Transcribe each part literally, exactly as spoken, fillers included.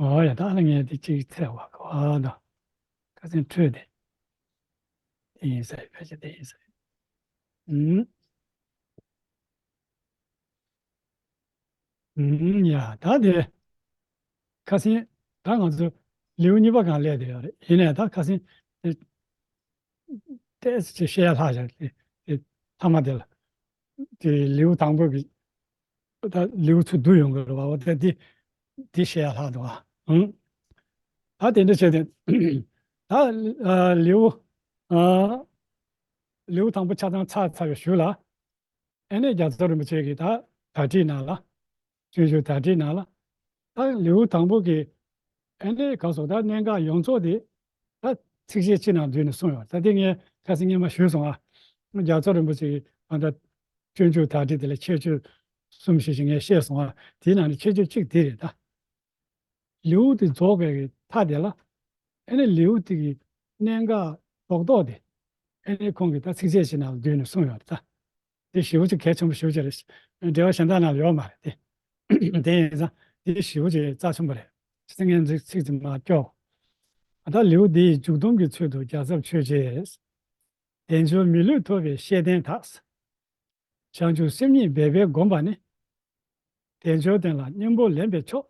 ཨོ་ཡ། ད་ལ་ངས་དེ་གཅིག་འཚོལ་བ་གོ་ཨ་ད། ཁ་སང་འཕྲོས་དེ། དེ་ཡིན་ས་ཡིན། ཕལ་ཆེར་དེ་ཡིན་ས་ཡིན། ཨུམ། ཨུམ། ཡ་ད་དེ། ཁ་སང་ད་ང་ཚོ་ལེའུ་གཉིས་པ་སྒང་སླེབས་བསྡད་ཡོད་རེད། ཡིན་ནའི་ད་ཁ་སང་དེ་ཏོག་ཙམ་བཤད་ཡ་ལྷག་བཞག་དེ་དེ་མཐའ་མ་དེ་ལ། དེ་ལེའུ་དང་པོ་གི་ད་ལེའུ་ཚོ་བསྡུ་ཡོང་གི་རེད་བ། འོ་ད་དེ་དེ་བཤད་ཡ་ལྷག་འདུག་བ། ཨང་། ད་དེ་འདྲ་བྱས་ཏེ་ད་ཨ་ལེའུ་ཨ་ལེའུ་དང་པོ་ཆ་ཚང་ཚར་ཚར་བའི་གཞུག་ལ། ཨེ་ནས་རྒྱལ་ཚབ་རིན་པོ་ཆེ་གིས་ད་དར་ཊིག་ནང་ལ། སྤྱོད་འཇུག་དར་ཊིག་ནང་ལ། ད་ལེའུ་དང་པོ་གི་ཨེ་ནས་ག་སོགས་ད་གནད་འགག་ཡོངས་རྫོགས་དེ་ད་ཚིགས་བཅད་གཅིག་ནང་བསྡུས་ནས་གསུངས་ཡོད། ད་དེ་ངས་ཁ་སང་སྔོན་མ་ཞུས་སོང་ཨ། རྒྱལ་ཚབ་རིན་པོ་ཆེ་གིས་ཨ་ད་སྤྱོད་འཇུག་དར་ཊིག་དེ་ལ་ཁྱད་ཆོས་གསུམ་ཞིག་ཞིག་ངས་བཤད་སོང་ཨ། དེའི་ནང་ནས་ཁྱད་ཆོས་གཅིག་དེ་རེད་ད། ལེའུ་དེ་རྫོགས་པའི་མཐའ་དེ་ལ། ཨེ་ནས་ལེའུ་དེ་གི་གནད་འགག་རྡོག་རྡོག་དེ། ཨེ་ནས་ཁོང་གིས་ད་ཚིགས་བཅད་ཅིག་ནང་ལ་བསྡུས་ནས་གསུངས་ཡོད་རེད་ད། དེ་ཞེ་པོ་ཅིག་གལ་ཆེན་པོ་ཞེ་པོ་ཅིག་རེད། འགྲེལ་པ་གཞན་དག་ནང་ལ་ཡོད་མ་རེད་དེ། དེ་ཡིན་ཙང་དེ་ཞེ་པོ་ཅིག་རྩ་ཆེན་པོ་རེད། ཚིག་ངན་ཚིག་ཚིག་ཙམ་མ་སྐྱོ། ད་ལེའུ་འདི་ཡི་མཇུག་སྡོམ་གྱི་ཚུལ་དུ་རྒྱལ་ཚབ་ཆོས་རྗེས། དལ་འབྱོར་མི་ལུས་ཐོབ་པའི་ཤེས་ལྡན་དག། བྱང་ཆུབ་སེམས་ཉིད་འབད་པས་བསྒོམས་པ་ནི། དལ་འབྱོར་རྟེན་ལ་སྙིང་པོ་ལེན་པས་ཆོག།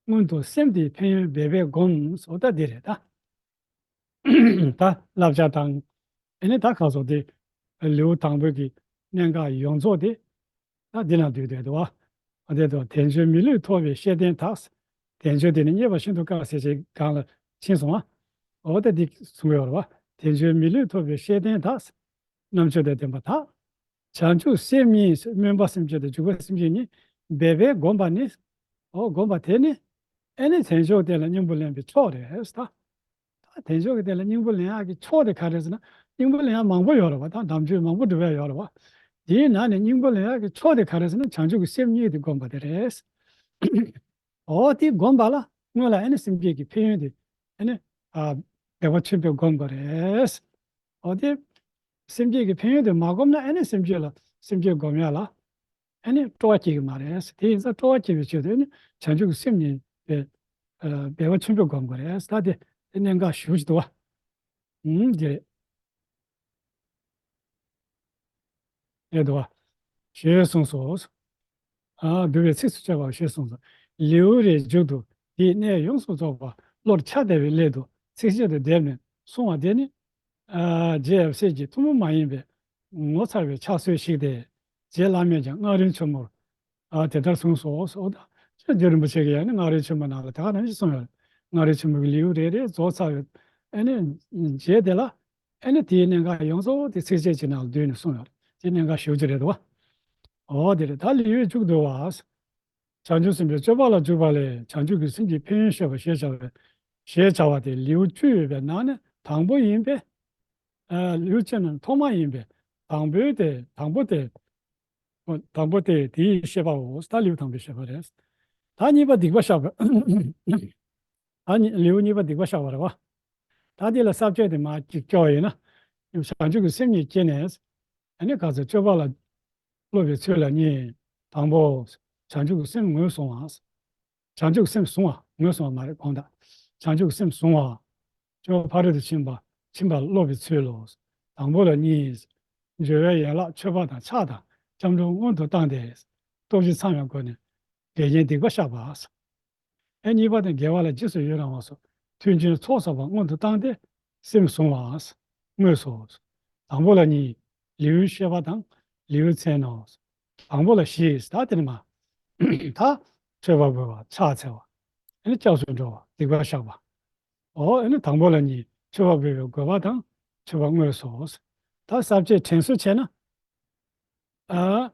སྔོན་དུ་སེམས་དེའི་ཕན་ཡོན་འབད་པས་བསྒོམས། འོ་ད་འདི་རེད་ད། ད་བསླབ་བྱ་དང་། ཨེ་ནས་ད་ག་སོགས་དེ་ལེའུ་དང་པོའི་གི་གནད་འགག་ཡོངས་རྫོགས་དེ་ད་འདི་ནང་བསྡུས་བསྡད་འདུག་བ། འོ་དེ་དང་དལ་འབྱོར་མི་ལུས་ཐོབ་པའི་ཤེས་ལྡན་དག། དལ་འབྱོར་དེ་ནི་རྙེད་པ་ཤིན་ཏུ་དཀའ་ཟེར་བྱས་སྒང་ལ་ཕྱིན་སོང་བ། འོ་ད་འདི་གསུང་གི་ཡོད་རེད་བ། དལ་འབྱོར་མི་ལུས་ཐོབ་པའི་ཤེས་ལྡན་དག། རྣམ་དཔྱོད་དང་ལྡན་པ་དག། བྱང་ཆུབ་སེམས་ཉིད་སྨོན་པ་སེམས་བསྐྱེད་དང་འཇུག་པ་སེམས་བསྐྱེད་ཉིད་འབད་པས་བསྒོམས་པ་ནི། འོ་བསྒོམས་པ་དེ་ནི། ཨེ་ནི་དལ་འབྱོར་རྟེན་ལ་སྙིང་པོ་ལེན་པའི་མཆོག་རེད་ད། ད་དལ་འབྱོར་གྱི་རྟེན་ལ་སྙིང་པོ་ལེན་ཡག་གི་མཆོག་དེ་ག་རེ་ཟེར་ན། སྙིང་པོ་ལེན་ཡག་མང་པོ་ཡོད་རེད་བ། ད་དམ་ཆོས་མང་པོ་སྒྲུབ་ཡག་ཡོད་རེད་བ། དེའི་ནང་ནས་སྙིང་པོ་ལེན་ཡག་གི་མཆོག་དེ་ག་རེ་ཟེར་ན། བྱང་ཆུབ་ཀྱི་སེམས་ཉིད་དེ་བསྒོམ་པ་དེ་རེད། འོ་དེ་བསྒོམ་པ་ལ་སྔོན་ལ་ཨེ་ནི་སེམས་བསྐྱེད་ཀྱི་ཕན་ཡོན་དེ་ཨེ་ནི་ཨ་འབད་པ་ཆེན་པོས་བསྒོམ་དགོས་རེད། འོ་དེ་སེམས་བསྐྱེད་ཀྱི་ཕན་ཡོན་དེ་མ་བསྒོམ་ན་ཨེ་ནི་སེམས་བསྐྱེད་ལ་སེམས་བསྐྱེད་བསྒོམ་ཡག་ལ་ཨེ་ནི་སྤྲོ་བ་སྐྱེ་གི་མ་རེད། དེ་ཡིན་ཙང་སྤྲོ་བ་སྐྱེ་བའི་ཆེད་དུ་ཨེ་ནི་བྱང་ཆུབ་ཀྱི་སེམས་ཉིད་པའི་ཨ་འབད་པ་ཆེན་པོས་བསྒོམ་དགོས་རེད། ད་དེ་དེ་གནད་འགག་ཞེ་པོ་ཅིག་འདུག་བ། ཨུམ་དེ་རེད། ཡོད་དོ། ཞེས་གསུངས་སོ། ཨ་བསྡུ་བའི་ཚིགས་སུ་བཅད་པ་ཞེས་གསུངས་སོ། ལེའུ་རེའི་མཇུག་ཏུ་དེའི་གནད་ཡོངས་སུ་རྫོགས་པ་བློར་ཁྱབ་བདེ་བའི་སླད་དུ་ཚིགས་བཅད་དུ་བསྡེབས་ནས་གསུངས་པ་དེ་ནི། ཨ་རྗེ་ཡབ་སྲས་ཀྱི་ཐུན་མོང་མ་ཡིན་པའི་ངོ་མཚར་བའི་ཕྱག་སྲོལ་ཞིག་སྟེ། རྗེ་བླ་མས་ཀྱང་སྔགས་རིང་ཆེན་མོར། ཨ་དེ་ལྟར་གསུངས་སོ། ཨོ་ད་ཆོས་རྗེ་རིན་པོ་ཆེ་གིས་ཡང་ནི་སྔགས་རིང་ཆེན་མོ་ནང་ལ་དེ་ག་ནང་བཞིན་གསུངས་ཡོད། སྔགས་རིང་ཆེན་མོ་གི་ལེའུ་རེ་རེ་རྫོགས་ཚར་ཡོད། ཨེ་ནི་རྗེས་དེ་ལ་ཨེ་ནི་དེའི་གནད་འགག་ཡོངས་རྫོགས་དེ་ཚིགས་བཅད་ཅིག་ནང་ལ་བསྡུས་ནས་གསུངས་ཡོད། དེ་གནད་འགག་ཞེ་པོ་ཅིག་རེད་འདུག་བ། ཨོ་དེ་རེད། ད་ལེའུའི་མཇུག་བསྡུ་བ། བྱང་ཆུབ་སེམས་དཔའི་སྤྱོད་པ་ལ་འཇུག་པ་ལས་བྱང་ཆུབ་ཀྱི་སེམས་ཀྱི་ཕན་ཡོན་བཤད་པ་ཞེས་བྱ་བའི་ཞེས་བྱ་བ་དེ་ལེའུ་བཅུ་ཡོད་པའི་ནང་ནས་དང་པོ་ཡིན་པས། ཨ་ལེའུ་བཅུ་ནང་ཐོག་མ་ཡིན་པས་དང་པོའི་དེ་དང་པོ་དེ། དང་པོ་དེ་དེའི་བཤད་པའོ། ད་ལེའུ་དང་པོའི་བཤད་པ་རེད། ད་གཉིས་པ་སྡིག་པ་བཤགས་པ། ད་གཉིས་ལེའུ་གཉིས་པ་སྡིག་པ་བཤགས་པ་རེད་བ། ད་འདི་ལ་ས་བཅད་དེ་མར་ཅིག་སྐྱོར་བ་ཡིན་ན། བྱང་ཆུབ་ཀྱི་སེམས་ཉིད་བསྐྱེད་ནས། ཨ་ནི་ག་ཚོད་སྤྱོད་པ་ལ་སློབ་པའི་ཚུལ་ལ་གཉིས། དང་པོ། བྱང་ཆུབ་ཀྱི་སེམས་ངོས་བཟུང་བ། བྱང་ཆུབ་ཀྱི་སེམས་བཟུང་བ། ངོས་བཟུང་བ་མ་རེད་དགོངས་དག་བྱང་ཆུབ་ཀྱི་སེམས་བཟུང་བ། སྤྱོད་པ་ཕ་རོལ་ཏུ་ཕྱིན་པ་ཕྱིན་པ་སློབ་པའི་ཚུལ་ལོ། དང་པོ་ལ་གཉིས། སྦྱོར་བའི་ཡན་ལག་མཆོད་པ་དང་ཕྱག་དང་སྐྱབས་འགྲོ་སྔོན་དུ་བཏང་སྟེ། སྟོབས་བཞི་ཚང་བའི་སྒོ་ནས་འགལ་རྐྱེན་སྡིག་པ་བཤགས་པ། ཨེ་གཉིས་པ་དེ་དགེ་བ་ལ་རྗེས་སུ་ཡི་རང་བ་སོགས་མཐུན་རྐྱེན་ཚོགས་བསགས་པ་སྔོན་དུ་བཏང་སྟེ་སེམས་བཟུང་བ། དངོས་སོ། དང་པོ་ལ་གཉིས། ལེའུའི་བཤད་པ་དང་ལེའུའི་མཚན་ནོ། དང་པོ་ལ་བཞི། ད་དེ་ནི་མ། ད་མཆོད་པ་འབུལ་བ་ཕྱག་འཚལ་བ། ཨེ་ནི་སྐྱབས་སུ་འགྲོ་བ་སྡིག་པ་བཤགས་པ། ཨོ་ཨེ་ནི་དང་པོ་ལ་གཉིས། མཆོད་པ་འབུལ་བའི་དགོས་པ་དང་མཆོད་པ་དངོས་སོ། ད་ས་བཅད་དྲན་གསོ་བྱས་ན། ཨ།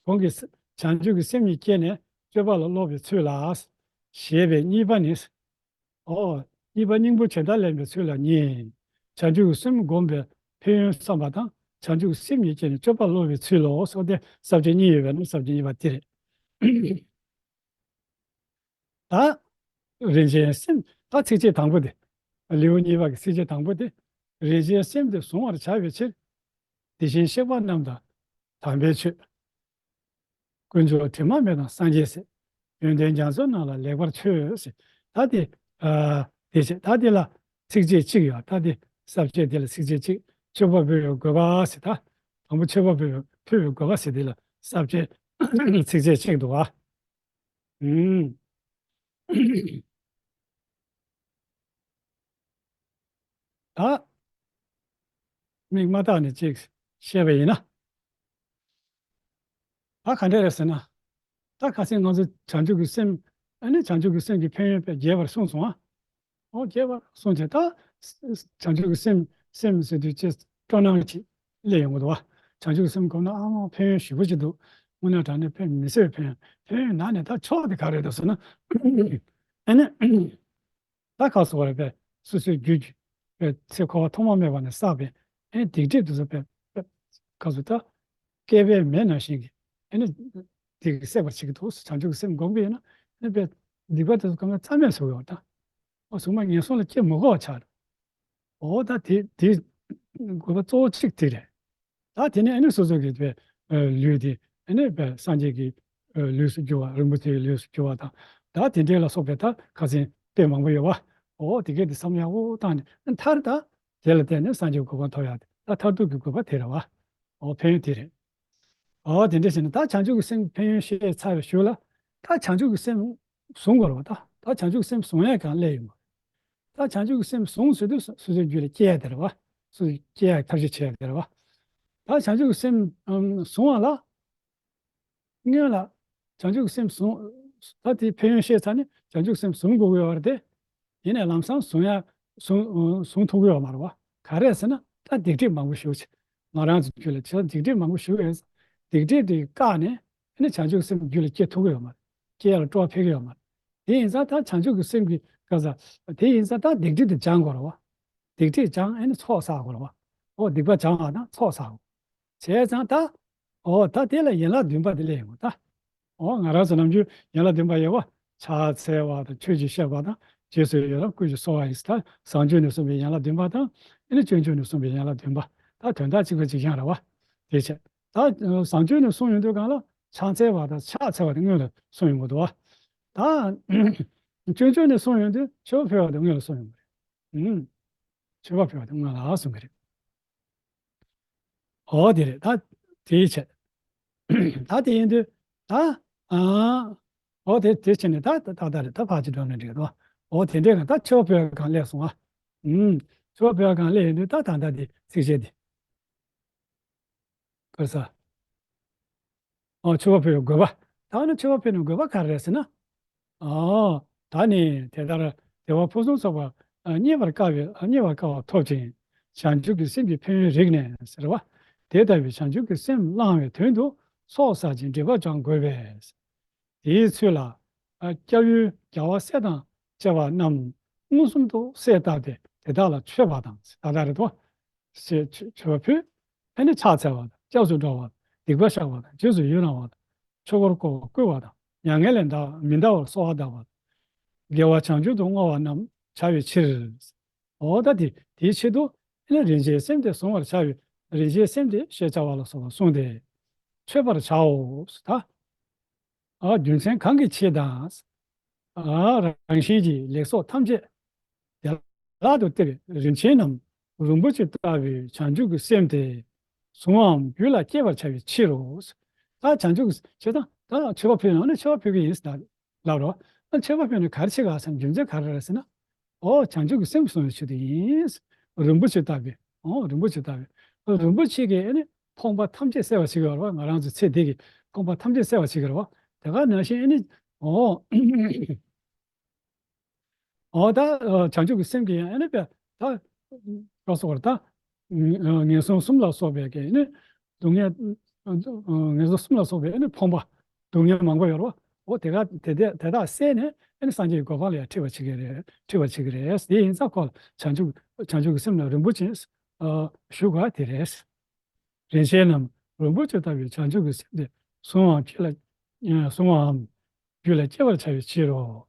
གོང་གི་ས་བྱང་ཆུབ་ཀྱི་སེམས་ཉིད་བསྐྱེད་ནས་སྤྱོད་པ་ལ་སློབ་པའི་ཚུལ་ལ། ཞེས་པའི་གཉིས་པ་ནི། ཨོ། གཉིས་པ་སྙིང་པོ་ཇི་ལྟར་ལེན་པའི་ཚུལ་ལ་གཉིས། བྱང་ཆུབ་ཀྱི་སེམས་བསྒོམ་པའི་ཕན་ཡོན་བསམ་པ་དང་བྱང་ཆུབ་ཀྱི་སེམས་ཉིད་བསྐྱེད་ནས་སྤྱོད་པ་ལ་སློབ་པའི་ཚུལ་ལོ་གསུངས་ཏེ་ས་བཅད་གཉིས་ཡོད་པས་ན་ས་བཅད་གཉིས་པ་དེ་རེད། ད་རིན་ཆེན་སེམས། ད་ཚིགས་བཅད་དང་པོ་དེ། ལེའུ་གཉིས་པ་གི་ཚིགས་བཅད་དང་པོ་དེ། རིན་ཆེན་སེམས་དེ་གཟུང་བར་བྱ་བའི་ཕྱིར། དེ་བཞིན་གཤེགས་པ་རྣམས་དང་དམ་པའི་ཆོས། དཀོན་མཆོག་དྲི་མ་མེད་དང་སངས་རྒྱས་སྲས། ཡོན་ཏན་རྒྱ་མཚོ་རྣམས་ལ་ལེགས་པར་མཆོད་ཟེར། ད་དེ། ཨ། དེ་བྱས། ད་དེ་ལ་ཚིགས་བཅད་གཅིག་ཡོད། ད་དེ་ས་བཅད་དེ་ལ་ཚིགས་བཅད་གཅིག་མཆོད་པ་ཕུལ་བའི་དགོས་པ་ཟེར། ད་དང་པོ་མཆོད་པ་ཕུལ་བའི་ཕུལ་བའི་དགོས་པ་ཟེར། དེ་ལ་ས་བཅད་ཚིགས་བཅད་གཅིག་འདུག་བ། ཨུམ། ད་མིག་མ་བཏགས་ནས་ཅིག་བཤད་པ་ཡིན་ན། ད་ག་འདྲ་རེད་ཟེར་ན། ད་ཁ་སང་ང་ཚོ་བྱང་ཆུབ་ཀྱི་སེམས། ཨ་ནི་བྱང་ཆུབ་ཀྱི་སེམས་ཀྱི་ཕན་ཡོན་དཔེ་རྒྱས་པར་གསུངས་སོང་ཨ། འོ། རྒྱས་པར་གསུངས་བྱས། ད་བྱང་ཆུབ་ཀྱི་སེམས། སེམས་ཟེར་དུས་ཅིག་སྤྲོ་སྣང་ཅིག་སླེབས་ཡོང་གི་འདུག་བ། བྱང་ཆུབ་ཀྱི་སེམས་སྒོམ་ན་ཨ་མ་ཕན་ཡོན་ཞེ་པོ་ཅིག་འདུག་དངོས་གནས་དྲང་གནས་དཔེ་མི་སྲིད་པའི་ཕན་ཡོན། ཕན་ཡོན་ནང་ནས་ད་མཆོག་དེ་ག་རེ་རེད་འདུག་ཟེར་ན། ཨ་ནི། ད་ག་སོགས་རེད་པས། སོ་སོའི་རྒྱུད་ཀྱི་པའི་ཚེ་འཁོར་བ་ཐོག་མ་མེད་པ་ནས་བསགས་པའི་ཨེ་སྡིག་སྒྲིབ་དེ་ཚོ་པའི་པའི་ག་ཚོད་ད་བསྐལ་པའི་མེ་ནང་བཞིན་གྱི་ཨེ་ནི་དེ་གིས་སྲེག་པར་བྱེད་ཀྱི་འདུག་བྱང་ཆུབ་ཀྱི་སེམས་སྒོམ་གྱི་ཡིན་ན་ཨེ་པའི་སྡིག་པ་དེ་ཚོ་གང་ག་རྩ་མེད་བཟོ་གི་ཡོད་ད། འོ། གཟུགས་མ་ངན་སོང་ལ་སྐྱེ་མི་དགོས་པ་ཆགས། འོ། ད་དེ་དེ་དགོས་པ་གཙོ་བོ་གཅིག་དེ་རེད། ད་དེ་ནས་ཨ་ནི་སོ་སོ་གི་པའི་ལུས་དེ་ཨ་ནི་པའི་སངས་རྒྱས་ཀྱི་ལུས་སུ་གྱུར་བ། རིན་པོ་ཆེའི་ལུས་སུ་གྱུར་བ་དང་། ད་དེ་འདྲས་ལ་སོགས་པའི་ད་ཁ་སང་དཔེ་མང་པོ་ཡོད་པ། འོ། དེ་གས་དེ་བསམ་ཡག་པོ་བཏང་ནས་ཨ་ནི་མཐར་ད་དེ་ལ་བརྟེན་ནས་སངས་རྒྱས་གོ་འཕང་ཐོབ་ཡག་དེ་ད་མཐར་ཐུག་གི་དགོས་པ་དེ་རེད་བ། འོ། ཕན་ཡོན་དེ་རེད། འོ། དེ་འདྲས་བྱས་ནས་ད་བྱང་ཆུབ་ཀྱི་སེམས་ཕན་ཡོན་བཤད་ཚར་བའི་གཞུག་ལ། ད་བྱང་ཆུབ་ཀྱི་སེམས་བཟུང་དགོས་རེད་བ། ད་ད་བྱང་ཆུབ་ཀྱི་སེམས་བཟུང་ཡག་གང་སླེབས་ཡོང་གི། ད་བྱང་ཆུབ་ཀྱི་སེམས་བཟུང་ཟེར་དུས་སོ་སོའི་རྒྱུད་ལ་སྐྱེ་ཡག་དེ་རེད་བ། སོ་སོའི་སྐྱེ་ཡག་ཐབས་ཤེས་བྱེད་ཡག་དེ་རེད་བ། ད་བྱང་ཆུབ་ཀྱི་སེམས་ཨམ་བཟུང་བ་ལ་སྔོན་ལ་བྱང་ཆུབ་ཀྱི་སེམས་བཟུང་། ད་དེའི་ཕན་ཡོན་བཤད་ཚར་ནས་བྱང་ཆུབ་སེམས་བཟུང་དགོས་ཀྱི་ཡོད་རེད་དེ། ཡིན་ནའི་ལམ་སང་བཟུང་ཡག་བཟུང་བཟུང་ཐུབ་ཀྱི་ཡོད་མ་རེད་བ། ག་རེ་ཟེར་ན་ད་སྡིག་སྒྲིབ་མང་པོ་ཞེ་པོ་ཅིག་ང་རང་ཚོ་རྒྱུད་ལ་ཅིག་སྡིག་སྒྲིབ་མང་པོ་ཞེ་པོ་ཡོད། སྡིག་སྒྲིབ་དེ་བཀག་ནས་ཨ་ནི་བྱང་ཆུབ་སེམས་རྒྱུད་ལ་སྐྱེ་ཐུབ་ཀྱི་ཡོད་མ་རེད། སྐྱེ་ཡག་ལ་སྤྲོ་བ་འཕེལ་གྱི་ཡོད་མ་རེད། དེ་ཡིན་ཙང་ད་བྱང་ཆུབ་ཀྱི་སེམས་ཀྱི་ག་ས། དེ་ཡིན་ཙང་ད་སྡིག་སྒྲིབ་དེ་སྦྱང་དགོས་རེད་བ། སྡིག་སྒྲིབ་སྦྱང་ཨ་ནི་ཚོགས་བསགས་དགོས་རེད་བ། འོ། སྡིག་པ་སྦྱང་བ་དང་ཚོགས་བསགས་དགོས། བྱས་ཙང་ད། འོ། ད་དེ་ལ་ཡན་ལག་བདུན་པ་དེ་སླེབས་ཡོང་གི་ད། འོ། ང་རང་ཚོ་ནམ་རྒྱུན་ཡན་ལག་བདུན་པ་ཡོད་བ། ཕྱག་འཚལ་བ་དང་། ཆོས་ཀྱི་བཤད་པ་དང་། རྗེས་སུ་ཡི་རང་བསྐུལ་ཞིང་གསོལ་བ་ཡིན། ད་བཟང་སྤྱོད་ནས་གསུངས་པའི་ཡན་ལག་བདུན་པ་དང་། ཨ་ནི་སྤྱོད་འཇུག་ནས་གསུངས་པའི་ཡན་ལག་བདུན་པ། ད་དོན་དག་གཅིག་པ་གཅིག་རྐྱང་རེད་བ། དེ་བྱས། ད་བཟང་སྤྱོད་ནས་གསུངས་ཡོང་དུས་སྒང་ལ་ཕྱག་འཚལ་བ་དང་ཕྱག་འཚལ་བ་དེ་སྔོན་ལ་གསུངས་ཡོང་གི་འདུག་བ། ད་སྤྱོད་འཇུག་ནས་གསུངས་ཡོང་དུས་མཆོད་པ་ཕུལ་བ་དེ་སྔོན་ལ་གསུངས་ཡོང་གི་རེད། ཨུམ། མཆོད་པ་ཕུལ་བ་དེ་སྔོན་ལ་གསུངས་གི་རེད། འོ། དེ་རེད། ད་དེའི་ཆེད། ད་དེ་ཡིན་དུས་ད། ཨ། འོ། དེ་དེ་བྱས་ནས་ད་ད་ད་རེད། ད་ཕར་ཅིག་འགྲོ་ན་འགྲིག་གི་འདུག་འོ། དེ་འདྲའི་གང་ད་མཆོད་པ་ཕུལ་གང་སླེབས་སོང་ཨ། ཨུམ། མཆོད་པ་ཕུལ་གང་སླེབས་ཡིན་དུས་ད་ད་ད་དེ་ཚིགས་བཅད་དེ། ག་རེ་ཟ། ཨོ། མཆོད་པ་ཕུལ་བའི་དགོས་པ། ད་ནི་མཆོད་པ་ཕུལ་ནས་དགོས་པ་ག་རེ་རེད་ཟེར་ན། ཨོ། ད་ནི་དེ་ལྟར་བདེ་བ་ཕུན་སུམ་ཚོགས་པ་རྙེད་པར་དཀའ་བའི་རྙེད་པར་དཀའ་བ་ཐོབ་ཅིང་། བྱང་ཆུབ་ཀྱི་སེམས་ཀྱི་ཕན་ཡོན་རིག་ནས་ཟེར་བ། དེ་ལྟ་བུའི་བྱང་ཆུབ་ཀྱི་སེམས་བླང་བའི་དོན་དུ་ཚོགས་བསགས་ཀྱི་སྒྲིབ་པ་སྦྱང་དགོས་པས། དེའི་ཚུལ་ལ། སྐྱབས་ཡུལ་རྒྱལ་བ་སྲས་དང་བཅས་པ་རྣམས་མངོན་སུམ་དུ་གསལ་བཏབ་སྟེ་དེ་དག་ལ་མཆོད་པ་དང་། ད་ལྟ་རེད་དོ། ཞེས་མཆོད་པ་ཕུལ། ཨ་ནི་ཕྱག་འཚལ་བ་དང་། སྐྱབས་སུ་འགྲོ་བ་དང་། སྡིག་པ་བཤགས་པ་དང་། རྗེས་སུ་ཡི་རང་བ་དང་། ཆོས་འཁོར་བསྐོར་བར་བསྐུལ་བ་དང་། མྱ་ངན་ལས་འདའ་མི་འདའ་བར་གསོལ་བ་གདབ་པ་དང་། དགེ་བ་བྱང་ཆུབ་ཏུ་བསྔོ་བ་རྣམས་བྱ་བའི་ཕྱིར། འོ། ད་དེ་དེའི་ཆེད་དུ་ཨ་ནི་རིན་ཆེན་སེམས་དེ་གཟུང་བར་བྱ་བའི། རིན་ཆེན་སེམས་དེ་ཞེས་བྱ་བ་ལ་སོགས་པ་གསུངས་ཏེ། མཆོད་པར་བྱའོ། ད། ཨ། རྒྱུ་མཚན་གང་གི་ཕྱིར་དང་། ཨ། རང་གཞན་གྱི་ལེགས་ཚོགས་ཐམས་ཅད་བདེ་བླག་ཏུ་སྟེར་བའི་རིན་ཆེན་རྣམས་རིན་པོ་ཆེ་ལྟ་བུའི་བྱང་ཆུབ་ཀྱི་སེམས་དེ་གཟུང་བའམ་རྒྱུད་ལ་སྐྱེ་བར་བྱ་བའི་ཕྱིར་རོ། ད་བྱང་ཆུབ་ཀྱི་བྱེད་སྟངས། ད་མཆོད་པ་ཕུལ་ཡང་ནི་མཆོད་པ་ཕུལ་གྱི་ཡིན་ཟེར་ལབ་རོ། ད་མཆོད་པ་ཕུལ་ནས་ག་རེ་བྱེད་ག་ཟེར་ན། རྒྱུ་མཚན་ག་རེ་རེད་ཟེར་ན། ཨོ། བྱང་ཆུབ་ཀྱི་སེམས་གསུང་བའི་ཆེད་དུ་ཡིན། རིན་པོ་ཆེ་ལྟ་བུའི། ཨོ། རིན་པོ་ཆེ་ལྟ་བུའི། རིན་པོ་ཆེ་གིས་ཨ་ནི་ཕོངས་པ་ཐམས་ཅད་སེལ་བར་བྱེད་ཀྱི་ཡོད་རེད་བ། ང་རང་ཚོའི་ཚེ་འདི་གི་ཕོངས་པ་ཐམས་ཅད་སེལ་བར་བྱེད་ཀྱི་རེད་བ། དེ་ག་ནང་བཞིན་ཨ་ནི། ཨོ། ཨོ། ད་བྱང་ཆུབ་ཀྱི་སེམས་ཀྱིས་ཨ་ནི་པས་ད། ག་རེ་ཟེར་དགོས་རེད། ད་ངན་སོང་གསུམ་ལ་སོགས་པའི་གི་ཨ་ནི། སྡུག་བསྔལ། ངན་སོང་གསུམ་ལ་སོགས་པའི་ཨ་ནི་ཕོངས་པ། སྡུག་བསྔལ་མང་པོ་ཡོད་རེད་བ། འོ། དེ་ག་དེ་དེ་དེ་དག་བསལ་ནས་ཨ་ནི་སངས་རྒྱས་ཀྱི་གོ་འཕང་ལ་ཡང་ཁྲིད་པར་བྱེད་ཀྱི་རེད། ཁྲིད་པར་བྱེད་ཀྱི་རེད། དེ་ཡིན་ཙང་ཁོ་ལ་བྱང་ཆུབ་བྱང་ཆུབ་ཀྱི་སེམས་ལ་རིན་པོ་ཆེ་ཞུ་དགོས་དེ་རེད། རིན་ཆེན་རྣམས་རིན་པོ་ཆེ་ལྟ་བུའི་བྱང་ཆུབ་ཀྱི་སེམས་དེ་གཟུང་བའམ་རྒྱུད་ལ། གཟུང་བའམ་རྒྱུད་ལ་སྐྱེ་བར་བྱ་བའི་ཕྱིར་རོ།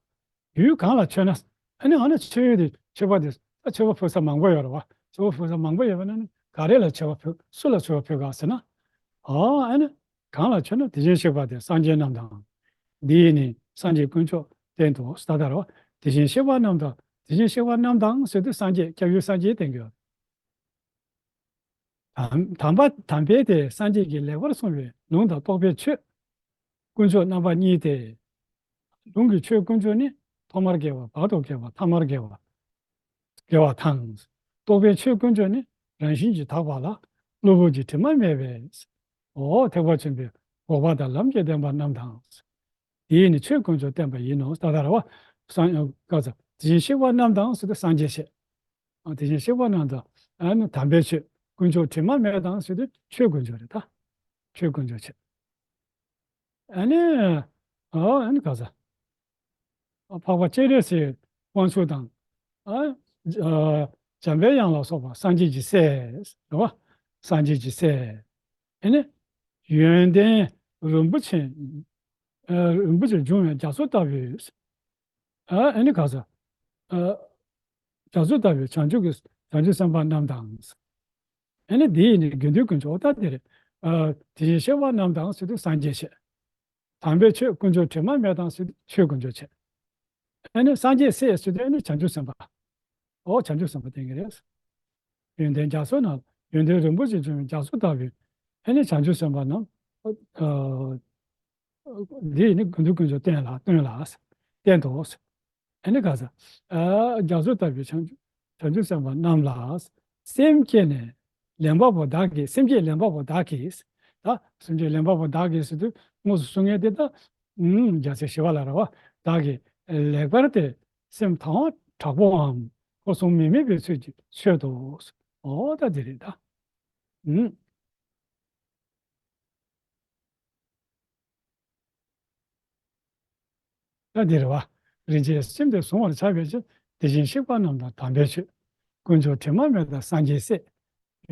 ཡུལ་གང་ལ་མཆོད་ན། ཨ་ནི་ཨ་ནི་མཆོད་ཡུལ་དེ་མཆོད་པ་དེ། ད་མཆོད་པ་ཕུལ་ས་མང་པོ་ཡོད་རེད་བ། མཆོད་པ་ཕུལ་ས་མང་པོ་ཡོད་པ་ན་ནི་ག་རེ་ལ་མཆོད་པ་ཕུལ། སུ་ལ་མཆོད་པ་ཕུལ་ག་ཟེར་ན། ཨ། ཨ་ནི་གང་ལ་མཆོད་ན། དེ་བཞིན་གཤེགས་པ་དེ་སངས་རྒྱས་རྣམས་དང་། འདི་ཡིས་ནི་སངས་རྒྱས་དཀོན་མཆོག་བསྟན་ཏོ་ཟེར། ད་ལྟ་རེད་བ། དེ་བཞིན་གཤེགས་པ་རྣམས་དང་། དེ་བཞིན་གཤེགས་པ་རྣམས་དང་ཟེར་དུས་སངས་རྒྱས། སྐྱབས་ཡུལ་སངས་རྒྱས་བསྟན་གྱི་ཡོད། དམ་དམ་པ་དམ་པའི་དེ་སངས་རྒྱས་ཀྱིས་ལེགས་པར་གསུངས་པའི་ལུང་དང་རྟོགས་པའི་ཆོས་དཀོན་མཆོག་རྣམ་པ་གཉིས་ཏེ། ལུང་གི་ཆོས་དཀོན་མཆོག་ནི་ཐོག་མར་དགེ་བ། བར་དུ་དགེ་བ། ཐ་མར་དགེ་བ། དགེ་བ་དང་། རྟོགས་པའི་ཆོས་དཀོན་མཆོག་ནི་རང་བཞིན་གྱིས་དག་པ་ལ་གློ་བུར་གྱི་དྲི་མ་མེད་པས། འོ་ཐེག་པ་ཆེན་པོའི་འགོག་པ་དང་ལམ་གྱི་བདེན་པ་རྣམས་དང་། དེས་ནི་ཆོས་དཀོན་མཆོག་བསྟན་པ་ཡིན་ནོ། ད་ལྟ་རེད་བ། སངས་ཀ་ས་དེ་བཞིན་གཤེགས་པ་རྣམས་དང་ཟེར་དུས་སངས་རྒྱས་བཤད། ཨ་དེ་བཞིན་གཤེགས་པ་རྣམས་དང་། ཨ་ནི་དམ་པའི་ཆོས་དཀོན་མཆོག་དྲི་མ་མེད་དང་ཟེར་དུས་ཆོས་དཀོན་མཆོག་རེད་ད། ཆོས་དཀོན་མཆོག་བྱས། ཨ་ནི། ཨ་ཨ་ནི་ག་ས། འཕགས་པ་སྤྱན་རས་གཟིགས་དབང་ཕྱུག་དང་། ཨ་ཨ་འཇམ་པའི་དབྱངས་ལ་སོགས་པ་སངས་རྒྱས་ཀྱི་སྲས་རེད་བ། སངས་རྒྱས་ཀྱི་སྲས། ཨ་ནི། ཡོན་ཏན་རིན་པོ་ཆེ། ཨ་རིན་པོ་ཆེ་འབྱུང་བའི་རྒྱ་མཚོ་ལྟ་བུའི། ཨ་ཨ་ནི་ག་ས། ཨ་རྒྱ་མཚོ་ལྟ་བུའི་བྱང་ཆུབ་ཀྱི་བྱང་ཆུབ་སེམས་དཔའ་རྣམས་དང་། ཨ་ནི་དེ་ཡི་ནི་དགེ་འདུན་དཀོན་མཆོག་ད་དེ་རེད། ཨ་དེ་བཞིན་གཤེགས་པ་རྣམས་དང་ཟེར་དུས་སངས་རྒྱས་བཤད། དམ་པའི་ཆོས་དཀོན་མཆོག་དྲི་མ་མེད་དང་ཟེར་དུས་ཆོས་དཀོན་མཆོག་བྱས། ཨ་ནི་སངས་རྒྱས་སྲས་ཟེར་དུས་ཨ་ནི་བྱང་ཆུབ་སེམས་དཔའ། འོ་བྱང་ཆུབ་སེམས་དཔའ་བསྟན་གྱི་རེད། ཡོན་ཏན་རྒྱ་མཚོ་རྣམས། ཡོན་ཏན་རིན་པོ་ཆེ་འབྱུང་བའི་རྒྱ་མཚོ་ལྟ་བུའི་ཨ་ནི་བྱང་ཆུབ་སེམས་དཔའ་རྣམས། ཨ་འདི་ནི་དགེ་འདུན་དཀོན་མཆོག་བསྟན་ལ་བསྟན་ལ། བསྟན་ཏོ། ཨ་ནི་ག་ས། ཨ་རྒྱ་མཚོ་ལྟ་བུའི་བྱང་ཆུབ་བྱང་ཆུབ་སེམས་དཔའ་རྣམས་ལ། སེམས་བསྐྱེད་ནས་ལེན་པ་པོ་བདག་གིས། སེམས་བསྐྱེད་ལེན་པ་པོ་བདག་གིས། ད་སེམས་བསྐྱེད་ལེན་པ་པོ་བདག་གིས་ཟེར་དུས་དངོས་སུ་གསུང་མཁན་དེ་ད། ཨུམ་རྒྱལ་སྲས་ཞི་བ་ལྷ་རེད་བ། བདག་གིས་ལེགས་པར་དེ་སེམས་དང་བ་དྲག་པོའམ་སྒོ་གསུམ་མི་དམིགས་པའི་ཚུལ་གྱིས་མཆོད་དོ། འོ་ད་འདི་རེད་ད། ཨུམ། ད་འདི་རེད་བ། རིན་ཆེན་སེམས་དེ་གཟུང་བར་བྱ་བའི་ཕྱིར། དེ་བཞིན་གཤེགས་པ་རྣམས་དང་དམ་པའི་ཆོས། དཀོན་མཆོག་དྲི་མ་མེད་དང་སངས་རྒྱས་སྲས།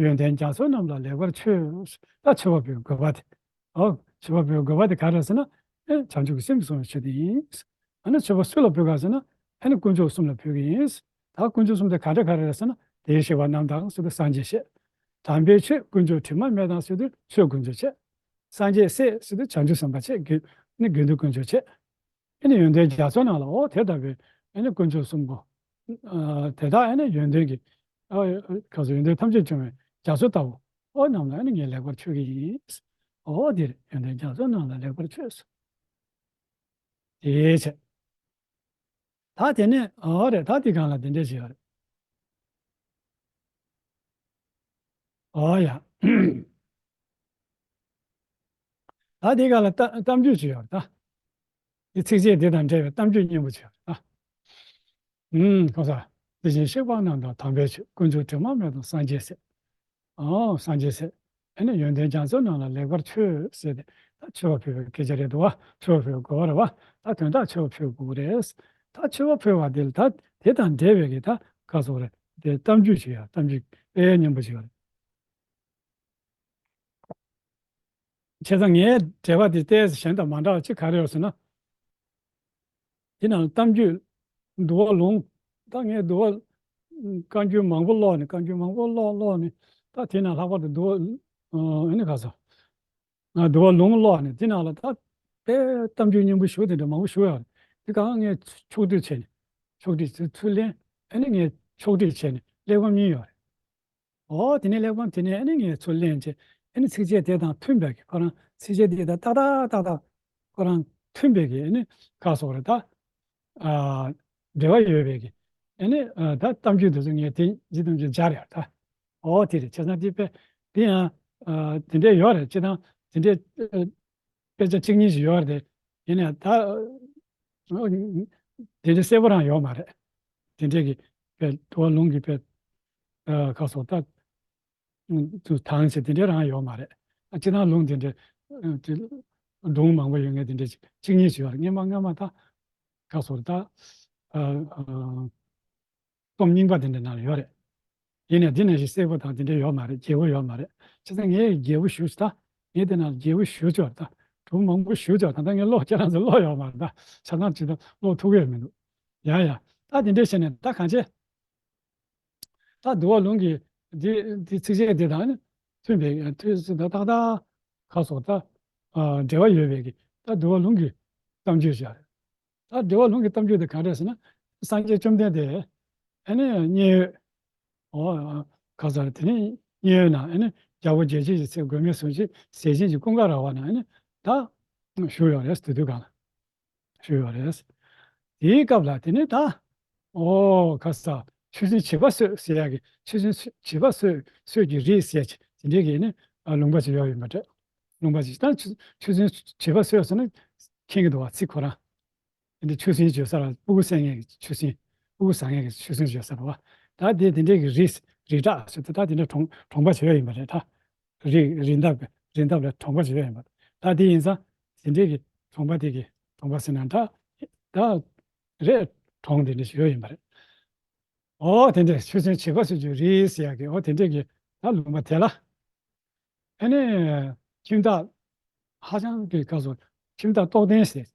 ཡོན་ཏན་རྒྱ་མཚོ་རྣམས་ལ་ལེགས་པར་མཆོད། ད་མཆོད་པ་ཕུལ་དགོས་པ་དེ། ཨོ། མཆོད་པ་ཕུལ་དགོས་པ་དེ་ག་རེ་ཟེར་ན། ཨེ་བྱང་ཆུབ་ཀྱི་སེམས་གཟུང་བའི་ཕྱིར་དེ་ཡིན། ཨ་ནི་མཆོད་པ་སུ་ལ་ཕུལ་ག་ཟེར་ན། ཨ་ནི་དཀོན་མཆོག་གསུམ་ལ་ཕུལ་གི་ཡིན། ད་དཀོན་མཆོག་གསུམ་དེ་ག་འདྲ་ག་རེ་རེད་ཟེར་ན། དེ་བཞིན་གཤེགས་པ་རྣམས་དང་ཟེར་དུས་སངས་རྒྱས་བཤད། དམ་པའི་ཆོས་དཀོན་མཆོག་དྲི་མ་མེད་དང་ཟེར་དུས་ཆོས་དཀོན་མཆོག་བྱས། སངས་རྒྱས་སྲས་ཟེར་དུས་བྱང་ཆུབ་སེམས་དཔའ་བྱས། དགེ་ནི་དགེ་འདུན་དཀོན་མཆོག་བྱས། ཨེ་ནི་ཡོན་ཏན་རྒྱ་མཚོ་རྣམས་ལ། འོ་དེ་ལྟ་བུའི་ཨེ་ནི་དཀོན་མཆོག་གསུམ་པོ། ཨ་དེ་དག་ཨེ་ནི་ཡོན་ཏན་གྱི། ཨ་ག་ཚོད་ཡོན་ཏན་ཐམས་ཅད་འབྱུང་བའི་རྒྱ་མཚོ་ལྟ་བུ། འོ་རྣམས་ལ་ཨེ་ནི་ངས་ལེགས་པར་མཆོད་ཀྱི་ཡིན། འོ་འདིར་ཡོན་ཏན་རྒྱ་མཚོ་རྣམས་ལ་ལེགས་པར་མཆོད། དེའི་ཕྱིར། ད་དེ་ནས་འོ་རེད། ད་དེ་གང་ལ་དེ་འདྲས་ཞིག་ཡོད་རེད། འོ་ཡ། ད་དེ་གང་ལ་གཏམ་གཏམ་རྒྱུད་ཅིག་ཡོད་རེད་ད། དེ་ཚིགས་བཅད་དེ་དང་འབྲེལ་བའི་གཏམ་རྒྱུད་སྙིང་པོ་ཅིག་ཡོད་རེད་ད། ཨུམ། གང་ཟག་དེ་བཞིན་གཤེགས་པ་རྣམས་དང་དམ་པའི་ཆོས། དཀོན་མཆོག་དྲི་མ་མེད་དང་སངས་རྒྱས་སྲས། ཨོ་སངས་རྒྱས་སྲས། ཨེ་ནི་ཡོན་ཏན་རྒྱ་མཚོ་རྣམས་ལ་ལེགས་པར་མཆོད་ཟེར་ཏེ། ད་མཆོད་པ་ཕུལ་བའི་སྐད་ཆ་རེད་འདུག་བ། མཆོད་པ་ཕུལ་དགོས་པ་རེད་བ། ད་དོན་དག་མཆོད་པ་ཕུལ་དགོས་རེད། ད་མཆོད་པ་ཕུལ་བ་དེ་ལ་ད་དེ་དང་འབྲེལ་བའི་གི་ད་ག་ཟེར་རེད། དེ་གཏམ་རྒྱུད་ཅིག་ཡོད། གཏམ་རྒྱུད་དཔེ་སྙན་པོ་ཅིག་ཡོད་རེད། བྱས་ཙང་ངའི་འགྲེལ་པ་དེ་ཏོག་ཙམ་གཞན་དང་མ་འདྲ་བ་ཅིག་ག་རེ་ཡོད་ཟེར་ན། དེ་ནང་གཏམ་རྒྱུད། འདུལ་བ་ལུང་། ད་ངས་འདུལ་བ། བཀའ་འགྱུར་མང་པོ་ཀློག་ནས། བཀའ་འགྱུར་མང་པོ་ཀློག་ཀློག་ནས། ད་དེ་ནང་ལྷག་པར་དུ་འདུལ་བ། ཨ་ནི་ག་ཟེར། ང་འདུལ་བ་ལུང་ཀློག་ནས་དེ་ནང་ལ་ད་དཔེ་གཏམ་རྒྱུད་སྙིང་པོ་ཞེ་པོ་དེ་འདྲ་མང་པོ་ཞིག་ཡོད་རེད། དེ་གང་ངས་ཕྱོགས་བསྡུས་བྱས་ནས། ཕྱོགས་བསྡུས་ཚུར་ཚུར་ལེན། ཨ་ནི་ངས་ཕྱོགས་བསྡུས་བྱས་ནས་གླེགས་བམ་གཉིས་ཡོད་རེད། འོ་དེ་ནས་གླེགས་བམ་དེ་ནས་ཨ་ནི་ངས་ཚུར་ལེན་བྱས། ཨ་ནི་ཚིགས་བཅད་དེ་དང་མཐུན་པའི་གི་ཁོ་རང་ཚིགས་བཅད་དེ་དང་ཏག་ཏག་ཏག་ཏག་ཁོ་རང་མཐུན་པའི་གི་ཨ་ནི་ག་ཟེར་རེད་ད། ཨ་འབྲེལ་བ་ཡོད་པའི་གི་ཨ་ནི་ཨ་ད་གཏམ་རྒྱུད་དེ་ཚོ་ངས་དེ་ཇི་ལྟར་ཅིག་སྦྱར་ཡོད་ད། འོ་དེ་རེད། བྱས་ཙང་དེ་དཔེ་དེ་ཡང་ཨ་དེ་འདྲས་ཡོད་རེད། སྤྱིར་བཏང་དེ་འདྲས་ཨ་དཔེ་ཆ་གཅིག་གཉིས་ཤིག་ཡོད་རེད། ཡིན་ནའང་ད་ཨ་དེ་འདྲས་གསལ་པོ་རང་ཡོད་མ་རེད། དེ་འདྲས་ཀྱི་དཔེ་འདུལ་བ་ལུང་གི་དཔེ་ཨ་ག་ཟེར་ད། དུ་དང་ཞེས་དེ་འདྲའི་རང་ཡོད་མ་རེད། ཨ་སྤྱིར་བཏང་ལུང་དེ་འདྲའི་ཨ་དེ་སྒྲུང་མང་པོ་ཡོད་མཁན་དེ་འདྲའི་གཅིག་གཉིས་ཤིག་ཡོད་རེད། སྔོན་མ་སྔོན་མ་ད་ག་ཟེར་ད་ཨ་ཨ་རྩོམ་རྙིང་པ་དེ་འདྲའི་ནང་ལ་ཡོད་རེད། ཡིན་ནའང་དེ་ནང་བཞིན་གསལ་པོ་དང་དེ་འདྲའི་ཡོད་མ་རེད། རྒྱས་པོ་ཡོད་མ་རེད། བྱས་ཙང་ངས་རྒྱས་པོ་ཞུ་ད། ངས་དེ་ནང་རྒྱས་པོ་ཞུ་ཆོག་ད། སྒྲུང་མང་པོ་ཞུ་ཆོག་ད་ལྟ་ངས་ཀློག་ཁྱེད་རང་ཚོ་ཀློག་ཡོད་མ་རེད་ད། ཆ་ཚང་ཅིག་ད་ཀློག་ཐུབ་ཀྱི་ཡོད་མི་འདུག་ཡ་ཡ། ད་དེ་འདྲའི་བྱས་ནས་ད་གང་བྱེད། ད་འདུལ་བ་ལུང་གི་འདི་འདི་ཚིགས་བཅད་འདི་དང་ནི་མཐུན་པའི་མཐུན་ཟེར་ད་ཏག་ཏག་ག་ཟེར་ད་ཨ་འབྲེལ་བ་ཡོད་པའི་གི་ད་འདུལ་བ་ལུང་གི་གཏམ་རྒྱུད་ཞིག་རེད། ད་འདུལ་བ་ལུང་གི་གཏམ་རྒྱུད་དེ་ག་རེ་ཟེར་ན། སངས་རྒྱས་བཅོམ་ལྡན་འདས་ཨ་ནི་མཉན་ཡོད། ཨོ། ག་ཟེར། དེ་ནས་མཉན་ཡོད་ན་ཨ་ནི་རྒྱལ་པོ་རྒྱལ་བྱེད་ཀྱི་ཚལ་མགོན་མེད་ཟས་སྦྱིན་གྱི་ཟས་སྦྱིན་གྱི་ཀུན་དགའ་ར་བ་ན་ཨ་ནི་ད་བཞུགས་ཡོད་རེད། དེ་དུས་སྒང་ལ་བཞུགས་ཡོད་རེད། དེའི་སྐབས་ལ་དེ་ནས་ད་ཨོ་ག་ཟེར། ཆུ་སྲིན་བྱིས་པ་གསོད་ཟེར་ཡག་གི། ཆུ་སྲིན་བྱིས་པ་གསོད་གསོད་ཀྱི་རིགས་ཟེར་ཡག་དེ་འདྲའི་གི་ནི་ལུང་པ་ཅིག་ཡོད་ཡིན་པ་རེད། ལུང་པ་ཅིག་ད་ཆུ་ཆུ་སྲིན་བྱིས་པ་གསོད་ཟེར་ན་མཁྱེན་གྱི་འདུག་བ། ཚིག་ཁོ་རང་། དེ་འདྲ་ཆུ་སྲིན་བྱོལ་ས་ལ་སྤུ་གུ་བསད་མཁན་གྱི་ཆུ་སྲིན། སྤུ་གུ་ཟ་མཁན་གྱི་ཆུ་སྲིན་བྱོལ་ས་རེད་བ། ད་དེ་དེ་འདྲའི་གི་རི་རི་བྲག་ཟེར་དུས་ད་དེ་འདྲ་གྲོང་གྲོང་པ་བྱོལ་ཡིན་པ་རེད་ད། རི་རི་འདབས་རི་འདབས་ལ་གྲོང་པ་བྱོལ་ཡིན་པ། ད་དེ་ཡིན་ཙང་དེ་འདྲའི་གི་གྲོང་པ་དེ་གི་གྲོང་པ་ཟེར་ན་ད་ད་རེད། གྲོང་དེ་འདྲ་བྱོལ་ཡིན་པ་རེད། ཨོ་དེ་འདྲའི་ཆུ་སྲིན་བྱིས་པ་གསོད་ཀྱི་རིགས་ཟེར་ཡག་གི་ཨོ་དེ་འདྲའི་གི་ད་ལུང་པ་དེ་ལ། ཨ་ནི་ཁྱིམ་བདག་ཧ་ཅང་གི་སྐབས་སུ་ཁྱིམ་བདག་རྟོགས་ལྡན་ཟེར།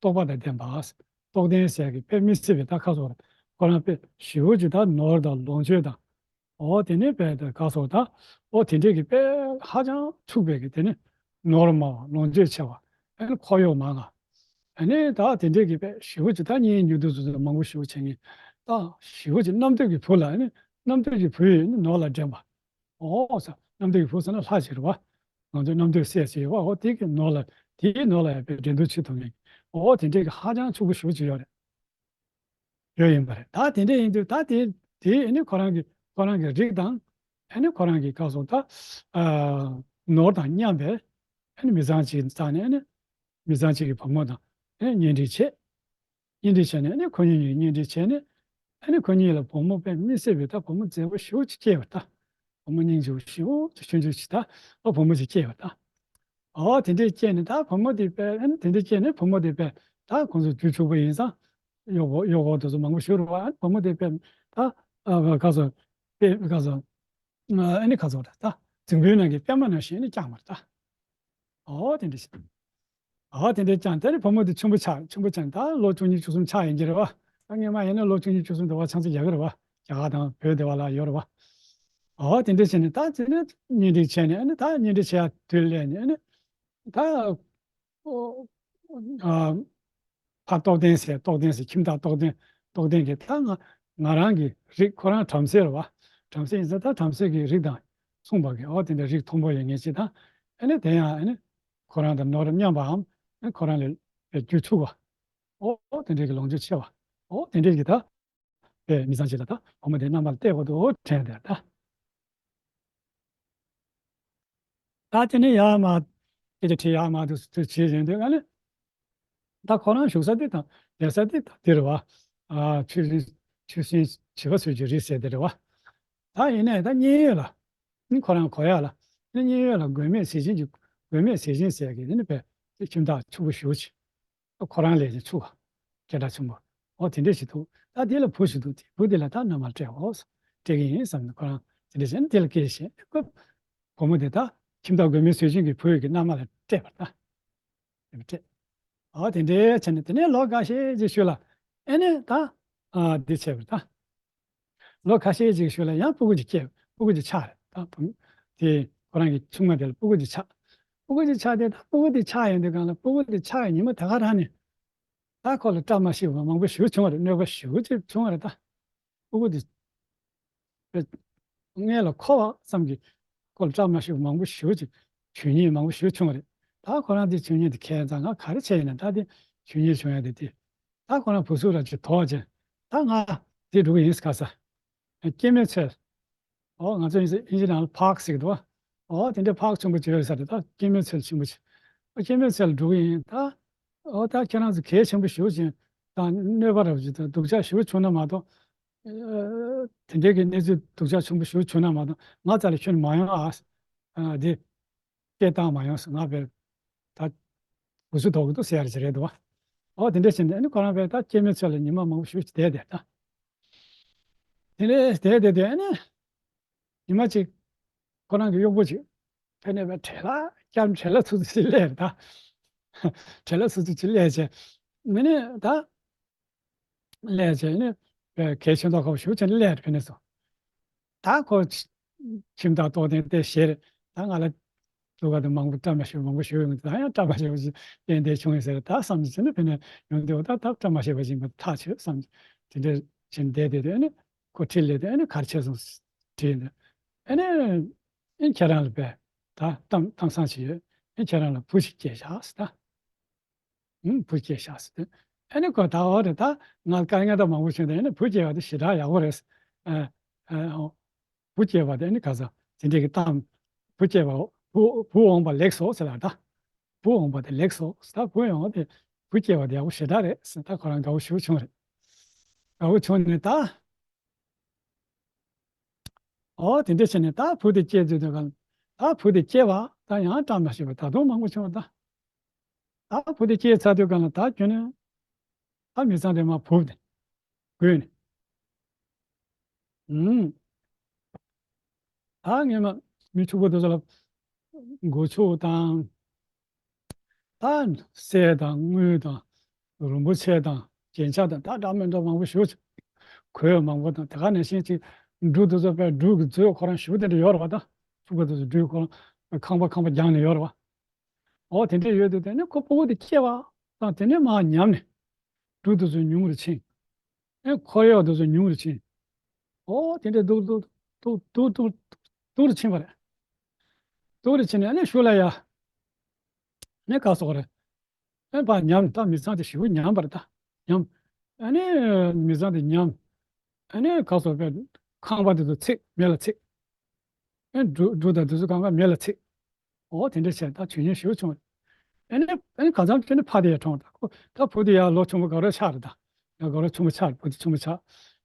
རྟོགས་པ་དང་ལྡན་པ། རྟོགས་ལྡན་ཟེར་གི་དཔེ་མི་སྲིད་པའི་ད་ཁ་སོགས་ཁོ་རང་དཔེ་ཞེ་པོ་ཅིག་ད་ནོར་དང་ལོངས་སྤྱོད་དང་། ཨོ་དེ་ནས་དཔེ་ད་ཁ་སོགས་ད་ཨོ་དེ་འདྲས་ཀྱི་དཔེ་ཧ་ཅང་ཕྱུག་པའི་གི་དེ་ནི་ནོར་མང་བ་ལོངས་སྤྱོད་ཆེ་བ། ཨ་ནི་འཁོར་གཡོག་མང་ང་། ཨ་ནི་ད་དེ་འདྲས་ཀྱི་དཔེ་ཞེ་པོ་ཅིག་ད་གཉེན་ཉེ་དུ་སོ་སོ་མང་པོ་ཞེ་པོ་བྱེད་མཁན། ད་ཞེ་པོ་ཅིག་རྣམ་ཐོས་ཀྱི་བུ་ལ་ཨ་ནི་རྣམ་ཐོས་ཀྱི་བུ་ཡིས་ནི་ནོར་ལ་འགྲན་པ། ཨོ་ས། རྣམ་ཐོས་ཀྱི་བུ་ཟེར་ན་ལྷ་ཞིག་རེད་བ། ང་ཚོའི་རྣམ་ཐོས་སྲས་ཞིག་ཡོད་བ། ཨོ་དེ་གི་ནོར་ལ་དེའི་ནོར་ལ་ཡང་དཔེ་འགྲན་བསྡུར་བྱེད་ཐུབ་མཁན། ཨོ་དེ་འདྲའི་གི་ཧ་ཅང་ཕྱུག་པོ་ཞེ་པོ་ཅིག་ཡོད་རེད། ཡོད་ཡིན་པ་རེད། ད་དེ་འདྲ་ཡིན་དུས་ད་དེ་དེ་ཨ་ནི་ཁོ་རང་གི་ཁོ་རང་གི་རིགས་དང་། ཨ་ནི་ཁོ་རང་གི་སྐབས་སུ་ད་ཨ་ནོར་དང་མཉམ་པའི་ཨ་ནི་མི་ཚང་ཅིག་རྩ་ནས་ཨ་ནི་མི་ཚང་གཅིག་གི་བུ་མོ་དང་ཨེ་གཉེན་སྒྲིག་བྱས། གཉེན་སྒྲིག་བྱས་ནས་ཨ་ནི་ཁོ་གཉིས་གཉིས་གཉེན་སྒྲིག་བྱས་ནས་ཨ་ནི་ཁོ་གཉིས་ལ་བུ་མོ་དཔེ་མི་སྲིད་པའི་ད་བུ་མོ་མཛེས་པོ་ཞེ་པོ་ཅིག་སྐྱེས་པ་ད། བུ་མོ་སྙིང་རྗེ་པོ་ཞེ་པོ་ཅིག་ཆུང་ཆུང་ཅིག་ད་ཨ་བུ་མོ་ཅིག་སྐྱེས་པ་ད། ཨོ་དེ་འདྲས་སྐྱེས་ནས་ད་བུ་མོ་དེ་དཔེ་ཨ་ནི་དེ་འདྲས་སྐྱེས་ནས་བུ་མོ་དེ་དཔེ་ད་ཁོང་ཚོ་རྒྱུ་ཕྱུག་པོ་ཡིན་ཙང་གཡོག་གོ་གཡོག་གོ་དེ་ཚོ་མང་པོ་ཞིག་རེད་བ། ཨ་ནི་བུ་མོ་དེ་དཔེ་ད་ཨ་ག་ཚོད་དཔེ་ག་ཚོད་ཨ་ནི་ག་ཚོད་ད་རྫིང་བུའི་ནང་གི་པད་མ་ནང་བཞིན་ནི་བརྐྱངས་པ་རེད་ད། ཨོ་དེ་འདྲ་ཞིག་ཨོ་དེ་འདྲ་ཀྱང་དེ་ནི་བུ་མོ་དེ་ཆུང་པོ་ཆགས། ཆུང་པོ་ཆགས་ནས་ད་ལོ་བཅུ་གཉིས་བཅུ་གསུམ་ཆགས་ཡིན་གྱི་རེད་བ། ད་སྔོན་མ་ཡིན་ན་ལོ་བཅུ་གཉིས་བཅུ་གསུམ་དེ་བ་ཆང་ས་རྒྱག་གི་རེད་བ། རྒྱ་གར་དང་བོད་དེ་བ་ལ་ཡོད་རེད་བ། ཨོ་དེ་འདྲ་བྱས་ནས་ད་དེ་ནི་གཉེན་སྒྲིག་བྱས་ནས་ཨ་ནི་ད་གཉེན་སྒྲིག་བྱས་ཡ་དུས་སླེབས་ནས་ཨ་ནི་ད་ཨོ་ཨ་ཕ་རྟོགས་ལྡན་ཟེར། རྟོགས་ལྡན་ཟེར། ཁྱིམ་བདག་རྟོགས་ལྡན། རྟོགས་ལྡན་གྱི་ད་ང་ང་རང་གི་རིགས་ཁོ་རང་བྲམ་ཟེ་རེད་བ། བྲམ་ཟེ་ཡིན་ཙང་ད་བྲམ་ཟེ་གི་རིགས་དང་མཚུངས་པ་གི་ཨོ་དེ་འདྲ་རིགས་མཐོན་པོ་ཡོད་མཁན་ཅིག་དང་། ཨ་ནི་དེ་ཡང་ཨ་ནི་ཁོ་རང་དང་ནོར་མཉམ་པའམ་ཨ་ནི་ཁོ་རང་ལས་རྒྱུ་ཕྱུག་པ། ཨོ་དེ་འདྲའི་གི་ལོངས་སྤྱོད་ཆེ་བ། ཨོ་དེ་འདྲའི་གི་ད་དཔེ་མི་ཚང་ཅིག་ལ་ད་བུ་མོ་དེ་མནའ་མར་གཏད་དགོས་འདུག་དྲན་དེ་ད། ད་དེ་ནས་ཡར་མར་སྐད་ཆ་དྲིས་ཡར་མར་དུ་དུ་བྱེད་བཞིན་དུས་ཨ་ནི། ད་ཁོ་རང་བཞུགས་ས་དེ་དང་བསྡད་ས་དེ་དང་དེ་རེད་བ། ཨ་ཆུ་སྲིན་ཆུ་སྲིན་བྱིས་པ་ཚོས་ཀྱི་རིགས་ཟེར་དེ་རེད་བ། ད་ཡིན་ནའི་ད་མཉན་ཡོད་ལ། ནི་ཁོ་རང་གོ་ཡག་ལ། ནི་མཉན་ཡོད་ལ་མགོན་མེད་ཟས་སྦྱིན་གྱི་མགོན་མེད་ཟས་སྦྱིན་ཟེར་གི་དེ་ནི་དཔེ་ཁྱིམ་བདག་ཕྱུག་པོ་ཞེ་པོ་ཅིག་ཁོ་རང་ལས་ཀྱང་ཕྱུག་པ། སྐད་གྲགས་ཆེན་པོ། ཨོ་དེ་འདྲས་ཞིག་འདུག་ད་དེ་ལ་བུ་ཞིག་འདུག་དེ་བུ་དེ་ལ་ད་མནའ་མར་སྤྲད་འོ། སྤྲད་ཀྱི་ཡིན་བསམ་ནས་ཁོ་རང་དེ་འདྲས་བྱས་ནས་དེ་ལ་སྐྱེས་ཤེས་ཁོ། བུ་མོ་དེ་ད་ཁྱིམ་བདག་མགོན་མེད་ཟས་སྦྱིན་གྱི་བུ་ཡི་གི་མནའ་མ་ལ་སྤྲད་པ་ད། དེ་སྤྲད། ཨོ་དེ་འདྲས་བྱས་ནས་དེ་ནས་ལོ་འགའ་ཤས་ཅིག་ཤུལ་ལ་ཨེ་ནས་ད་ཨ་འདི་བྱས་པ་ད། ལོ་ཁ་ཤས་ཅིག་ཤུལ་ལ་ཡང་སྤུ་གུ་ཅིག་སྐྱེས། སྤུ་གུ་ཅིག་ཆགས་རེད་ད། བུ་དེ་ཁོ་རང་གི་ཆུང་མ་དེ་ལ་སྤུ་གུ་ཅིག་ཆགས། སྤུ་གུ་ཅིག་ཆགས་དེ་ད་སྤུ་གུ་དེ་ཆགས་ཡོང་དུས་སྒང་ལ་སྤུ་གུ་དེ་ཆགས་ཡོང་ཉི་མ་ད་ག་རང་ནས་ད་ཁོ་ལ་བཀྲ་མ་ཤིས་པ་མང་པོ་ཞེ་པོ་བྱུང་བ་རེད། གནོད་པ་ཞེ་པོ་ཅིག་བྱུང་བ་རེད་ད། སྤུ་གུ་དེ་དཔེ་སྔོན་ལ་འཁོར་བ་ཙམ་གྱིས་ཁོ་ལ་བཀྲ་མ་ཤིས་པ་མང་པོ་ཞེ་པོ་ཅིག་བྱུང་ཉེན་མང་པོ་ཞེ་པོ་བྱུང་བ་རེད། ད་ཁོ་རང་དེ་བྱུང་ཉེན་དེ་ཁྱད་མཚར། ང་ག་རེ་བྱས་ཡིན་ན་ད་དེ་བྱུང་ཉེན་བྱུང་ཡ་དེ་དེ། ད་ཁོ་རང་བུ་ཟུག་ར་ཅིག་དོར་བྱས། ད་ང་དེ་འགྲོ་གི་ཡིན་ཟེར་ག་ས། སྐྱེད་མོས་ཚལ། ཨོ་ང་ཚོ་ཨིན་ཇི་ནང་ལ་པཱརྐ་ཟེར་གི་འདུག་བ། ཨོ་དེ་འདྲའི་པཱརྐ་ཆེན་པོ་ཅིག་ཡོད་ས་རེད། ད་སྐྱེད་མོས་ཚལ་ཆེན་པོ་ཅིག་ཨོ་སྐྱེད་མོས་ཚལ་འགྲོ་གི་ཡིན་ད། ཨོ་ད་ཁྱེད་རང་ཚོ་གལ་ཆེན་པོ་ཞེ་པོ་ཅིག་དང་གནོད་པ་ར་ཅིག་དང་སྡུག་ཅག་ཞེ་པོ་བྱུང་ན་མ་གཏོགས། ཨ་དེ་འདྲའི་གི་གནས་ཚུལ་སྡུག་ཅག་ཆེན་པོ་ཞེ་པོ་བྱུང་ན་མ་གཏོགས་ང་རྩ་ལ་ཁྱོན་མ་ཡོང་ཨ། ཨ་དེ། སྐད་བཏང་མ་ཡོང་ཟེར། ང་དཔེ་ད་གུ་སུ་དོག་གི་འདུག་ཟེར་ཡ་རེ་ཅིག་རེད་འདུག་བ། ཨོ་དེ་འདྲ་བྱས་ནས་ཨ་ནི་ཁོ་རང་དཔེ་ད་སྐྱེད་མོས་ཚལ་ལ་ཉི་མ་མང་པོ་ཞེ་པོ་ཅིག་བསྡད་བསྡད་ད། དེ་ནས་བསྡད་བསྡད་དུས་ཨ་ནི་ཉི་མ་ཅིག་ཁོ་རང་གི་གཡོག་པོ་ཅིག་ཕ་ནས་དཔེ་བྲེལ་ལ་སྐྱ་བྲེལ་ལ་ཚུགས་ཚུགས་ཅིག་སླེབས་རེད་ད། བྲེལ་ལ་ཚུགས་ཚུགས་ཅིག་སླེབས་བྱས་མི་ནི་ད། སླེབས་བྱས་ནས་གལ་ཆེ་མདོག་ཁ་པོ་ཞེ་པོ་བྱས་ནས་སླེབས་རེད། ཕ་ནས་སོ། ད་ཁོ་ཁྱིམ་བདག་རྟོགས་ལྡན་དེ་ཞེད། ད་ང་ལ་སྡུག་ག་དང་མང་པོ་བཀྲ་མ་ཤིས་པ་མང་པོ་ཞིག་ཡོང་གི་འདུག་ད་ཡང་བཀྲ་མ་ཤིས་པ་ཞིག་ཏན་ཏན་བྱུང་ཡོད་ཟེར། ད་བསམ་བྱས་ནས་ཕ་ནས་ཡོང་དུས་ད་ད་བཀྲ་མ་ཤིས་པ་ཞིག་ཡིན་པ་ཐག་ཆོད་བསམ་བྱས། དེ་འདྲ་བྱས་ནས་བསྡད་དེ་དུས། ཨ་ནི་ཁོ་ཁྲིད་ལས་དུས། ཨ་ནི་ག་རེ་བྱས་སོང་དྲིས་ནས། ཨ་ནི་ཨ་ནི་ཁྱེད་རང་ལ་བས་ད་གཏམ་གཏམ་བཟང་ཞིག་ཡོད། ཨ་ནི་ཁྱེད་རང་ལ་བུ་ཞིག་སྐྱེས་བཞག་ཟེར་ད། ཨུམ། བུ་སྐྱེས་བཞག་ཟེར་དུས། ཨ་ནི་ཁོ་ད་འོ་རེད། ད་ང་ལ་དཀའ་ངལ་ད་མང་པོ་བྱུང་། ད་ཨ་ནི་བུ་སྐྱེས་པ་དེ་ཞེ་དྲག་ཡག་པོ་རེད། ཨ་ཨ་འོ། བུ་སྐྱེས་པ་དེ་ཨ་ནི་ག་ས་དེ་འདྲས་ཀྱི་གཏམ། བུ་སྐྱེས་པ། བུ་བུ་འོངས་པ་ལེགས་སོ་ཟེར་ལ་ད། བུ་འོངས་པ་དེ་ལེགས་སོ་ཟེར། ད་བུ་ཡོང་བ་དེ། བུ་སྐྱེས་པ་དེ་ཡག་པོ་ཞེ་དྲག་རེད་ཟེར། ད་ཁོ་རང་དགའ་བོ་ཞེ་པོ་བྱུང་རེད། དགའ་བོ་བྱུང་ནས་ད། ཨོ་དེ་འདྲ་བྱས་ནས་ད་བུ་དེ་སྐྱེས་དུས། དེ་ག་ད་བུ་དེ་སྐྱེས་པ་ད་ཡང་བཀྲ་མ་ཤིས་པ་ད་དུང་མང་པོ་བྱུང་བ་ད། ད་བུ་དེ་སྐྱེས་ཚར་དུས་ག་ལ་ད་ཁྱོད་ནི་ད་མི་ཚང་དེ་མ་བུ་དེ་དགོས་ནས། ཨུམ། ད་ངས་མ་མི་ཕྱུག་པོ་དེ་ཚོ་ལ་སྒོ་ཕྱུགས་དང་། ད་གསེར་དང་དངུལ་དང་རིན་པོ་ཆེ་དང་རྒྱན་ཆ་དང་། ད་འདྲ་མི་འདྲ་མང་པོ་ཞེ་པོ་ཅིག་གོས་མང་པོ་དང་། དེ་ག་ནང་བཞིན་ཅིག་འབྲུ་དེ་ཚོ་དཔེ་འབྲུ་གི་མཛོད་ཁོ་རང་ཞེ་པོ་དེ་འདྲ་ཡོད་རེད་པ། ད་ཕྱུག་པོ་དེ་ཚོ་འབྲུ་ཁོ་རང་ཁང་པ་ཁང་པ་བརྒྱབ་ནས་ཡོད་རེད་པ། ཨོ་དེ་འདྲ་ཡོད་དུས། དེ་ནས་ཁོ་སྤོ་བོ་དེ་སྐྱེས་པ་དང་དེ་ནས་མར་ཉམས་ནས་འབྲུ་དེ་ཚོ་ཉུང་རུ་ཕྱིན། ཨེ་འཁོར་གཡོག་དེ་ཚོ་ཉུང་རུ་ཕྱིན། ཨོ་དེ་འདྲ་སྡུག་སྡུག་སྡུག་སྡུག་སྡུག་སྡུག་རུ་ཕྱིན་པ་རེད། སྡུག་རུ་ཕྱིན་ནས་ཨ་ནི་ཤུལ་ལ་ཡ། ཨ་ནི་ག་སོགས་རེད། ཨ་ནི་ཕར་ཉམས། ད་མི་ཚང་དེ་ཞེ་པོ་ཉམས་པ་རེད། ད་ཉམས། ཨ་ནི་མི་ཚང་དེ་ཉམས། ཨ་ནི་ག་སོགས་པའི་ཁང་པ་དེ་ཚོ་ཚིག་མེ་ལ་ཚིག་ཨ་ནི་འབྲུ་འབྲུ་དང་དེ་ཚོ་གང་ག་མེ་ལ་ཚིག་ཨོ་དེ་འདྲ་བྱས། ད་དོན་སྙིང་ཞེ་པོ་བྱུང་བ་རེད། ཨ་ནི་ཨ་ནི་གང་འཚམ་བྱས་ནས་ཕ་དེ་ཡར་གྲོངས། ད་ཁོ་ད་བུ་དེ་ཡར་ལོ་ཆུང་པོ་དགའ་རོགས་ཆགས་རེད། ད་ཡར་དགའ་རོགས་ཆུང་པོ་ཆགས། བུ་དེ་ཆུང་པོ་ཆགས།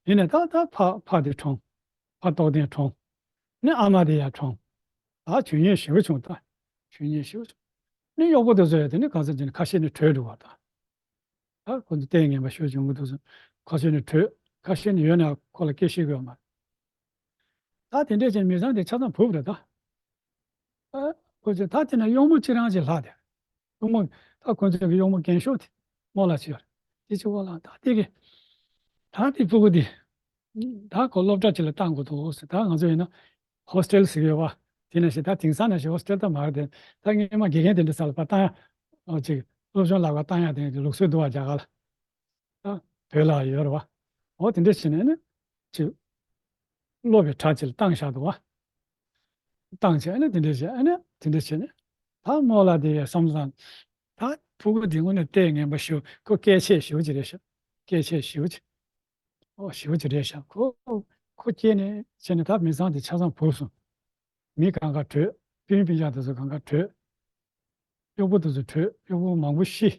ཡིན་ནས་ད་ད་ཕ་ཕ་དེ་གྲོངས། ཕ་རྟོགས་ལྡན་གྲོངས། ནི་ཨ་མ་དེ་ཡར་གྲོངས། ད་དོན་སྙིང་ཞེ་པོ་བྱུང་། ད་དོན་སྙིང་ཞེ་པོ་བྱུང་། ནི་གཡོག་པོ་དེ་ཚོ་ཡང་དེ་ནི་གང་འཚམ་བྱས་ནས་ཁ་ཤས་ནི་བྲོས་འགྲོ་བ་དང་། ད་ཁོ་ཚོ་ལྟས་ངན་པ་ཞེ་པོ་བྱུང་གི་འདུག་ཟེར། ཁ་ཤས་ནི་བྲོས། ཁ་ཤས་ནི་ཡོད་ན་ཁོ་ལ་སྐད་ཤེས་ཀྱི་ཡོད་མ་རེད། ད་དེ་འདྲས་ཀྱི་མི་ཚང་དེ་ཆ་ཚང་བུ་རེད་ད། ཨ། ཁོ་ཚོས་ད་དེ་ན་གཡོག་མོ་གཅིག་རང་ཅིག་ལྷག་སྟེ། གཡོག་མོ་ད་ཁོ་ཚོའི་གི་གཡོག་མོ་རྒན་ཤོས་དེ་རྨོ་ལགས་ཅིག་ཡོད་རེད། དེ་ཅིག་འོ་ལ་ད་དེ་གི་ད་དེ་སྤུ་གུ་དེ་ད་ཁོ་སློབ་གྲྭ་ཅིག་ལ་བཏང་དགོས་འདུག་ཟེར། ད་ང་ཚོ་ཡིན་ན་ཧོ་སི་ཊེལ་ཟེར་གི་ཡོད་པ། དེ་ནང་བཞིན་ད་དེང་སང་ནང་བཞིན་ཧོ་སི་ཊེལ་ད་མ་རེད་དེ། ད་སྔོན་མ་དགེ་རྒན་དེ་འདྲ་ས་ལ་ཕར་བཏང་ཡ། ཨོ་ཅིག་སློབ་སྦྱོང་ལབ་པ་བཏང་ཡ་དེ་ལུགས་སྲོལ་འདུག་པ་རྒྱ་གར་ལ། ད་བོད་ལ་ཡོད་རེད་པ། འོ་དེ་འདྲ་བྱས་ནས་ནི་ཅིག་སློབ་པའི་གྲྭ་ཅིག་ལ་བཏང་བཞག་འདུག་པ། བཏང་བྱས་ནས་དེ་འདྲ་བྱས་ནས་དེ་འདྲ་བྱས་ནས། ད་རྨོ་ལགས་དེ་ཡ་བསམ་བློ་བཏང་། ད་ཕྲུ་གུ་འདི་དངོས་གནས་ལྟས་ངན་པ་ཞེ་པོ། ཁོ་སྐད་ཆ་ཞེ་པོ་ཅིག་རེད་ཤག་སྐད་ཆ་ཞེ་པོ་ཅིག་ཨོ་ཞེ་པོ་ཅིག་རེད་ཤག་ཁོ་ཁོ་སྐྱེས་ནས་བྱས་ནས་ད་མི་ཚང་དེ་ཆ་ཚང་བུད་སོང་། མི་གང་ག་བྲོས། སྤུན་སྤུན་ཀྱག་དེ་ཚོ་གང་ག་བྲོས། གཡོག་པོ་དེ་ཚོ་བྲོས། གཡོག་པོ་མང་པོ་ཤི།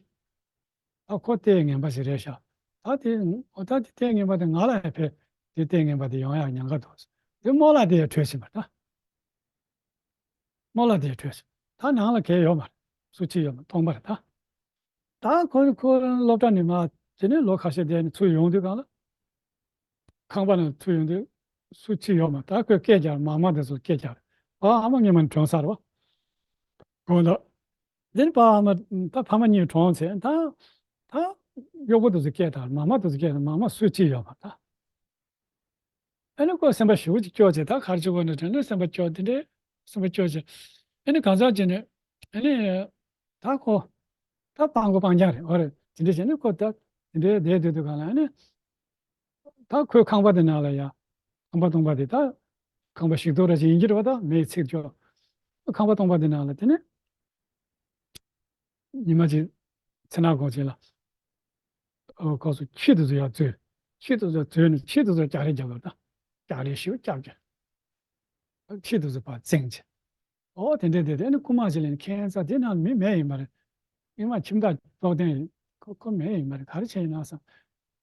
ད་ཁོ་ལྟས་ངན་པ་ཞིག་རེད་ཤག་ད་དེ་འོ་ད་དེ་ལྟས་ངན་པ་དེ་ང་ལ་ཡང་ཕེ། དེ་ལྟས་ངན་པ་དེ་ཡོང་ཡག་ཉེན་ཁ་འདུག་དེ་རྨོ་ལགས་དེ་ཡང་བྲོས་ཕྱིན་པ་རེད་ད། རྨོ་ལགས་དེ་ཡང་བྲོས་ཕྱིན། ད་ནང་ལ་གས་ཡོད་མ་རེད། སུ་གཅིག་ཡོད་མ། སྟོང་པ་རེད་ད། ད་ཁོ་ཁོ་སློབ་གྲྭ་ནས་མར་དེ་ནས་ལོ་ཁ་ཤས་བསྡད་ནས་ཚུར་ཡོང་དུས་གང་ལ། ཁང་པ་ནང་ཚུར་ཡོང་དུས་སུ་གཅིག་ཡོད་མ། ད་ཁོས་སྐད་རྒྱག་མ་མ་དེ་ཚོ་སྐད་རྒྱག་རེད། ཨ་ཨ་མ་སྔོན་མ་ནས་གྲོངས་ཚར་བ། དགོངས་དག་དེ་ནས་ཕ་ཨ་མ་ད་ཕ་མ་གཉིས་གྲོངས་ཚེ་ད་ད་གཡོག་པོ་དེ་ཚོ་སྐད་རྒྱག་མ་མ་དེ་ཚོ་སྐད་རྒྱག་མ་མ་སུ་གཅིག་ཡོད་མ་ད། ཨ་ནི་ཁོ་སེམས་པ་ཞེ་པོ་ཅིག་སྐྱོ་བྱས། ད་ག་རེ་བྱེད་དགོས་ན་དྲན་ནས་སེམས་པ་སྐྱོ། དེ་འདྲའི་སེམས་པ་སྐྱོ་བྱས། ཨ་ནི་གང་ཟག་ཅིག་ནས་ཨ་ནི་ད་ཁོ་ད་སྤང་གོ་སྤང་རྐྱང་རེད། འོ་རེད། དེ་འདྲ་བྱས་ནས་ཁོ་ད་དེ་འདྲའི་བསྡད་སྡོད་དུས་གང་ལ་ཨ་ནི། ད་ཁོའི་ཁང་པ་དེ་ནང་ལ་ཡ། ཁང་པ་སྟོང་པ་དེ་ད། ཁང་པ་ཞིག་ཏུ་ར་ཅིག་ཡིན་གྱི་རེད་པ། ད་མེ་ཚིག་ཅོག་ཁང་པ་སྟོང་པ་དེ་ནང་ལ་དེ་ནས། ཉི་མ་གཅིག་མཚན་ནག་གོང་ཆེན་ལ། ཨོ་ཁོ་ཚོ་ཁྱི་དེ་ཚོ་ཡར་འཛུལ། ཁྱི་དེ་ཚོ་འཛུལ་ནས་ཁྱི་དེ་ཚོ་རྒྱག་རེས་རྒྱབ་པ་ད། རྒྱག་རེས་ཞེ་པོ་རྒྱབ་ཀྱི། ཁྱི་དེ་ཚོ་ཕར་འཛིང་བྱས། ཨོ་དེ་འདྲས་དེ་དེ་ནི་རྐུ་མ་ཞིག་ལེན་ཁྱད་མཚར། དེ་ནང་མི་མེད་ཡིན་པ་རེད། སྔོན་མ་ཁྱིམ་བདག་རྟོགས་ལྡན་ཡིན། ཁོ་ཁོ་མེད་ཡིན་པ་རེད། ག་རེ་བྱས་ཡིན་ན་བསམ།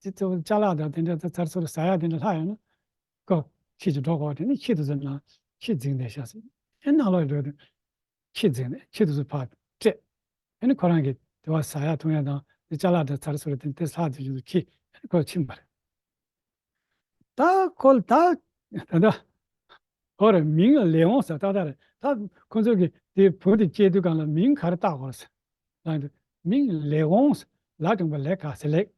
དེ་ཚོ་ཅ་ལག་དང་དེ་འདྲ་ཚར་ཚུར་ཟ་ཡག་དེ་འདྲ་ལྷག་ཡོང་ན། ཁོ་ཁྱི་ཅིག་འགྲོ་གོ། དེ་ནི་ཁྱི་དེ་ཚོ་ནང་ཁྱི་འཛིང་བསྡད་ཤག་ཟེར། ཨེ་ནང་ལོགས་འགྲོ་དུས་ཁྱི་འཛིང་ནས་ཁྱི་དེ་ཚོ་ཕར་བསྐྲད། ཨེ་ནི་ཁོ་རང་གི་དེ་བ་ཟ་ཡག་འཐུང་ཡག་དང་དེ་ཅ་ལག་དེ་ཚར་ཚུར་དེ་དེ་ལྷག་དེ་ཡོང་དུས་ཁྱི་ཨེ་ནི་ཁོ་ཕྱིན་པ་རེད། ད་ཁོ་ལ་ད་ད་ད་ཁོ་རེ་མིང་ལ་ལེགས་འོང་ཟེར་ཏག་ཏག་རེད། ད་ཁོ་ཚོ་གི་དེ་བུ་དེ་སྐྱེས་དུས་གང་ལ་མིང་ག་རེ་བཏགས་དགོས་ཟེར། ལ་མིང་ལེགས་འོང་ཟེར། ལ་དྲུག་པ་ལེགས་ག་ཟེར་ལེགས།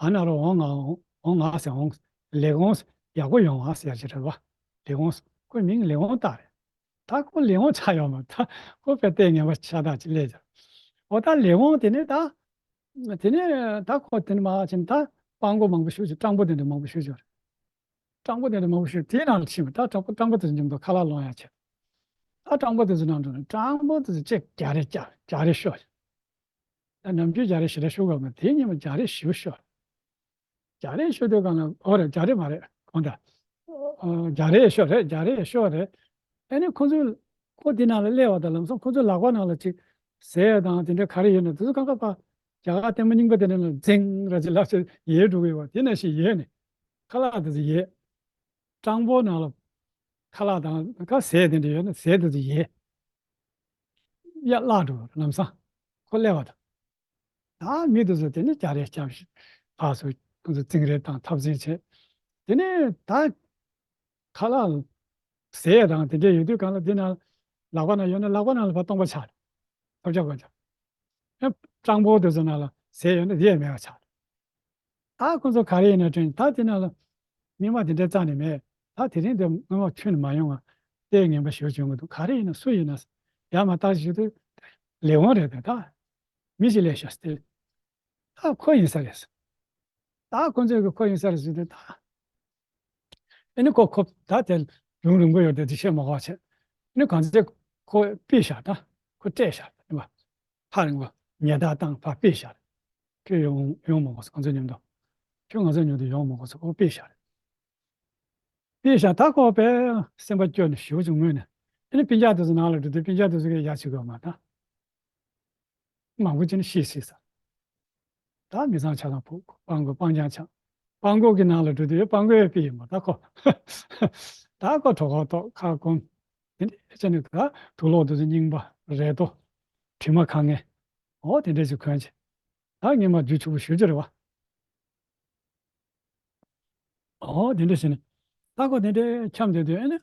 ཨ་ན་རོ་འོང་ང་འོང་། འོང་ང་ཟེར་འོང་། ལེགས་འོང་ཟེར་ཡག་པོ་ཡོང་ང་ཟེར་ཡག་ཅིག་རེད་བ། ལེགས་འོང་ཟེར་ཁོའི་མིང་ལེགས་འོང་བཏགས་རེད། ད་ཁོ་ལེགས་འོང་ཆགས་ཡོད་མ། ད་ཁོ་དཔེ་ལྟས་ངན་པ་ཤ་སྟག་ཅིག་སླེབས་ཀྱང་། འོ་ད་ལེགས་འོང་དེ་ནས་ད། དེ་ནས་ད་ཁོ་དེ་ནས་མར་ཕྱིན། ད་ སྤྲང་པོ་མང་པོ་ཞེ་པོ་ཅིག་སྤྲང་པོ་དེ་འདྲ་མང་པོ་ཞེ་པོ་ཅིག་ཡོད་རེད། སྤྲང་པོ་དེ་འདྲ་མང་པོ་ཞེ་པོ་དེའི་ནང་ལ་ཕྱིན་པ། ད་སྤྲང་པོ་སྤྲང་པོ་དེ་ཚོ་མཉམ་དུ་ཁ་ལག་སློང་ཡག་བྱས། ད་སྤྲང་པོ་དེ་ཚོ་ནང་དུ་ནི་སྤྲང་པོ་དེ་ཚོ་གཅིག་རྒྱག་རེས་རྒྱག་རྒྱག་རེས་ཤོར། ད་ནམ་རྒྱུན་རྒྱག་རེས་ཞེ་དྲག་ཤོར་གི་མ་རེད། དེ་ཉིན་མོ་རྒྱག་རེས་ཞེ་པོ་ཤོར། རྒྱག་རེས་ཤོར་དུས་གང་ལ། ཨོ་རེད། རྒྱག་རེས་མ་རེད། གང་ལྟར། ཨ། རྒྱག་རེས་ཤོར་རེད། རྒྱག་རེས་ཤོར་རེད། ཨ་ནི་ཁོ་ཚོས་ཁོ་དེ་ནང་ལ་སླེབས་པ་དང་ལམ་སང་ཁོ་ཚོའི་ལག་པ་ནང་ལ་ཅིག་ཟས་དང་དེ་འདྲ་ག་རེ་ཡོད་ན་དེ་ཚོ་གང་ག་ཕར་རྒྱ་གར་ལྟད་མོ་རྙིང་པ་དེ་འདྲ་ལ་འཛིང་ར་ཅིག་ལབ་བྱས་ཡལ་འགྲོ་གི་ཡོད་པ་དེ་ནང་བཞིན་ཡལ་ནས། ཁ་ལག་དེ་ཚོ་ཡལ། སྤྲང་པོ་ནང་ལ་ཁ་ལག་དང་ག་ཟས་དེ་འདྲ་ཡོད་ན་ཟས་དེ་ཚོ་ཡལ། གཡར་བརླག་འགྲོ་བ་ལམ་སང་ཁོ་སླེབས་པ་དང་། ད་མི་དེ་ཚོ་དེ་ནས་རྒྱག་རེས་རྒྱབ་བཞིན་ཕར་ཚུར་ཁོ་ཚོ་འཛིང་རེས་དང་འཐབ་འཛིང་བྱས། དེ་ནས་ད་ཁ་ལག་ཟས་དང་དེ་འདྲ་ཡོད་དུས་གང་ལ་དེ་ནང་ལག་པ་ནང་ཡོད་ན་ལག་པ་ནང་ལ་ཕར་སྟོང་པ་ཆགས། ཐབས་ཆག་པ་ཆགས། ཨེ། སྤྲང་པོ་དེ་ཚོ་ནང་ལ་ཟས་ཡོད་ན་དེ་ཡང་མེད་པ་ཆགས། ད་ཁོ་ཚོ་ག་རེ་ཡིན་ན་དྲན། ད་དེ་ནང་ལ་མི་མང་དེ་འདྲ་རྩ་ནས་མེད། ད་དེ་རིང་དེ་སྔོན་མ་ཁྱོན་ནས་མ་ཡོང་བ་ལྟས་ངན་པ་ཞེ་པོ་བྱུང་གི་འདུག་ག་རེ་ཡིན་ན་སུ་ཡིན་ན་ཡར་མར་བརྟག་ཞིབ་དུས་ལས་དབང་རེད་དེ། ད་མི་ཞིག་སླེབས་ཤག་ཟེར་དུས། ད་ཁོ་ཡིན་ས་རེད། ད་ཁོ་ཚོས་གི་ཁོ་ཡིན་ས་རེད་ཟེར་དུས། ད་ཨ་ནི་ཁོ་ཁོ་ད་དེ་ཡུན་རིང་པོ་ཡོད་དེ་དེ་བཤད་མ་དགོས་བྱས། ཨ་ནི་གང་ཚེ་ཁོ་ཕུད་ཤག་ད་ཁོ་སྤྲད་ཤག་ད་ཧ་རིང་པོ་ཉལ་ཐ་བཏང་ཕར་ཕུད་ཤག་ཁྱོད་ཡོང་ཡོང་མ་དགོས་སོ། ཁོ་ཚོ་མཉམ་དུ་ཁྱོད་ང་ཚོ་མཉམ་དུ་ཡོང་མ་དགོས་སོ། ཁོ་ཕུད་ཤག་ཕུད་ཤག་ད་ཁོ་དཔེ་སེམས་པ་སྐྱོ་ནས་ཞེ་པོ་ཅིག་ངུས་ནས། ཨ་ནི་སྤུན་ཀྱག་དེ་ཚོ་ནང་ལ་འགྲོ་དུས་སྤུན་ཀྱག་དེ་ཚོ་གིས་ཡ་བྱེད་དགོས་མ་ད། མང་པོ་ཅིག་ནི་ཤི་ཤི་ས། ད་མི་ཚང་ཆ་ཚང་ཕུ་སྤང་གོ་སྤང་རྐྱང་ཆགས། སྤང་གོ་གི་ནང་ལ་འགྲོ་དུས་སྤང་གོའི་དཔེ་ཡིན་པ་ད་ཁོ། ད་ཁོ་གྲོད་ཁོག་ལྟོགས་ཁ་སྐོམ། དེ་འདྲ་བྱས་ནས་ད་དུག་ལོག་དེ་ཚོ་རྙིང་པ་རེད་དོ། དྲི་མ་ཁ་ངན། འོ་དེ་འདྲ་ཅིག་གོན་བྱས། ད་སྔོན་མ་རྒྱུ་ཕྱུག་པོ་ཞེ་པོ་ཅིག་རེད་བ། ཨོ་དེ་འདྲ་བྱས་ནས་ད་ཁོ་དེ་འདྲའི་འཁྱམས་བསྡད་དུས། ཨ་ནི་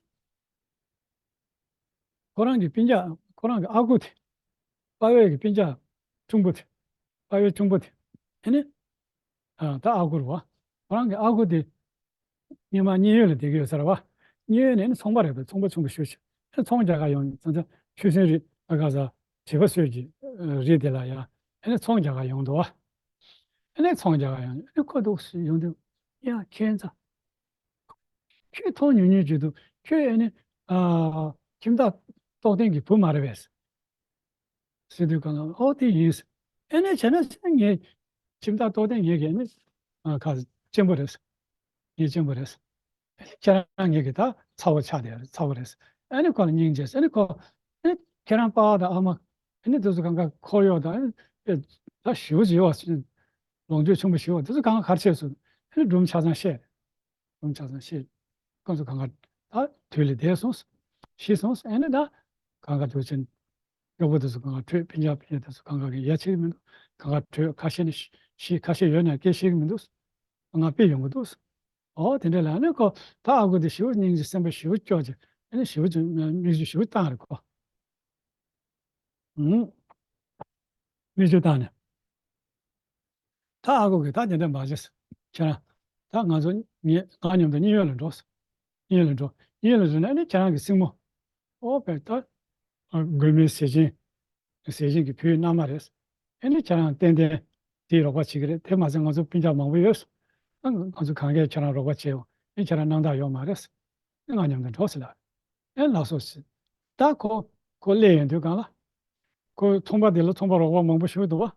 ཁོ་རང་གི་སྤུན་ཀྱག་ཁོ་རང་གི་ཨ་ཁུ་དེ། པ་ཝེ་གི་སྤུན་ཀྱག་ཆུང་པོ་དེ། པ་ཝེ་ཆུང་པོ་དེ། ཨ་ནི། ཨ། ད་ཨ་ཁུ་རེད་བ། ཁོ་རང་གི་ཨ་ཁུ་དེ་སྔོན་མ་མཉན་ཡོད་ལ་བསྡད་ཀྱི་ཡོད་ས་རེད་བ། མཉན་ཡོད་ནས་ཨ་ནི་ཚོང་པ་རེད་པས། ཚོང་པ་ཆུང་པོ་ཞེ་པོ་ཅིག་ཨ་ནི་ཚོང་རྒྱག་ག་ཡོང་། ཚོང་ཚོང་ཆུ་སྲིན་རི་ཨ་ག་ས་བྱིས་པ་གསོད་ཀྱི་རི་དེ་ལ་ཡ། ཨ་ནི་ཚོང་རྒྱག་ག་ཡོང་འདུག་བ། ཨ་ནི་ཚོང་རྒྱག་ག་ཡོང་། ཨ་ནི་ཁོ་འདུག་སེ་ཡོང་དུས། ཡ་ཁྱེད་ཚོ། ཁྱོད་མཐོང་མྱོང་མྱོང་བྱེད་འདུག་ཁྱོད་ཨ་ནི། ཨ། ཁྱིམ་བདག་རྟོགས་ལྡན་གྱི་བུ་མ་རེད་པས། ཟེར་དུས་གང་ལ། ཨོ་དེ་ཡིན། ཨ་ནི་བྱས་ན་ངའི་ཁྱིམ་བདག་རྟོགས་ལྡན་ངེད་ཀྱི་ཨ་ནི། ཨ། ཁ་གཅེན་པོ་རེད། ངའི་གཅེན་པོ་རེད། ཁྱེད་རང་ངེད་ཀྱི་ད་ཚ་བོ་ཆགས་བསྡད་རེད། ཚ་བོ་རེད། ཨ་ནི་ཁོ་ལ་སྙིང་རྗེ། ཨ་ནི་ཁོ། ཨ་ནི་ཁྱེད་རང་པཱ་དང་ཨ་མ། ཨ་ནི་དེ་ཚོ་གང་ག་འཁོར་གཡོག་དང་། ཨ་ནི་ད་ཞེ་པོ་ཅིག་ཡོད་པ། ལོངས་སྤྱོད་ཆེན་པོ་ཞེ་པོ། དེ་ཚོ་གང་ག་ག་རེ་བྱས་སོང་། ཨ་ནི་སྒྲུང་ཆ་ཚང་བཤད། སྒྲུང་ཆ་ཚང་བཤད། ཁོ་ཚོ་གང་ག་ད་དུས་ལས་འདས་སོང་། ཤི་སོང་། ཨ་ནི་ད་གང་ག་དུས་ཆེན། གཡོག་པོ་དེ་ཚོ་གང་ག་བྲོས། སྤུན་ཀྱག་སྤུན་ཀྱག་དེ་ཚོ་གང་ག་གིས་ཡ་བྱེད་ཀྱི་མི་འདུག་གང་ག་བྲོས། ཁ་ཤས་ནི་ཤི། ཤི། ཁ་ཤས་ཡོད་ན་སྐད་བཤད་ཀྱི་མི་འདུག་ང་དཔེ་ཡོང་གི་འདུག་ཨོ་དེ་འདྲ་ལ། ཨ་ནི་ཁོ་ད་ཨ་ཁུ་དེ་ཞེ་པོ་སྙིང་རྗེ། སེམས་པ་ཞེ་པོ་སྐྱོ་བྱས། ཨ་ནི་ཞེ་པོ་ཅིག་མིག་ཆུ་ཞེ་པོ་བཏང་རེད་ཁོ། ཨུང་། མིག་ཆུ་བཏང་ནས། ད་ཨ་ཁུ་གིས་ད་དེ་འདྲ་མ་བྱེད། ཁྱེད་རང་། ད་ང་ཚོ་ངེད་ང་མཉམ་དུ་གཉིད་ཡོད་ལ་འགྲོ། གཉིད་ཡོད་ལ་འགྲོ། གཉིད་ཡོད་ལ་འགྲོ་ནས་ཨ་ནི་ཁྱེད་རང་གི་སྲིང་མོ། ཨོ་དཔེ་ད། ཨ། མགོན་མེད་ཟས་སྦྱིན། ཟས་སྦྱིན་གྱི་བུའི་མནའ་མ་རེད། ཨ་ནི་ཁྱེད་རང་ཏན་ཏན་དེའི་རོགས་པ་བྱེད་ཀྱི་རེད། དེ་མ་ཟད་ང་ཚོ་སྤུན་ཀྱག་མང་པོ་ཡོད། ཨ། ང་ཚོ་གང་གས་ཁྱེད་རང་རོགས་པ་བྱེད་འོང་། ཨ་ནི་ཁྱེད་རང་སྣང་དག་ཡོད་མ་རེད། ཨ་ནི་ང་མཉམ་དུ་འགྲོ་ཟེར་ལབ། ཨེ་ལགས་སོ་ཟེར། ད་ཁོ་ཁོ་སླེབས་ཡོང་དུས་གང་ལ། ཁོ་ཚོང་པ་དེ་ལ་ཚོང་པ་རོགས་པ་མང་པོ་ཞིག་འདུག་བ།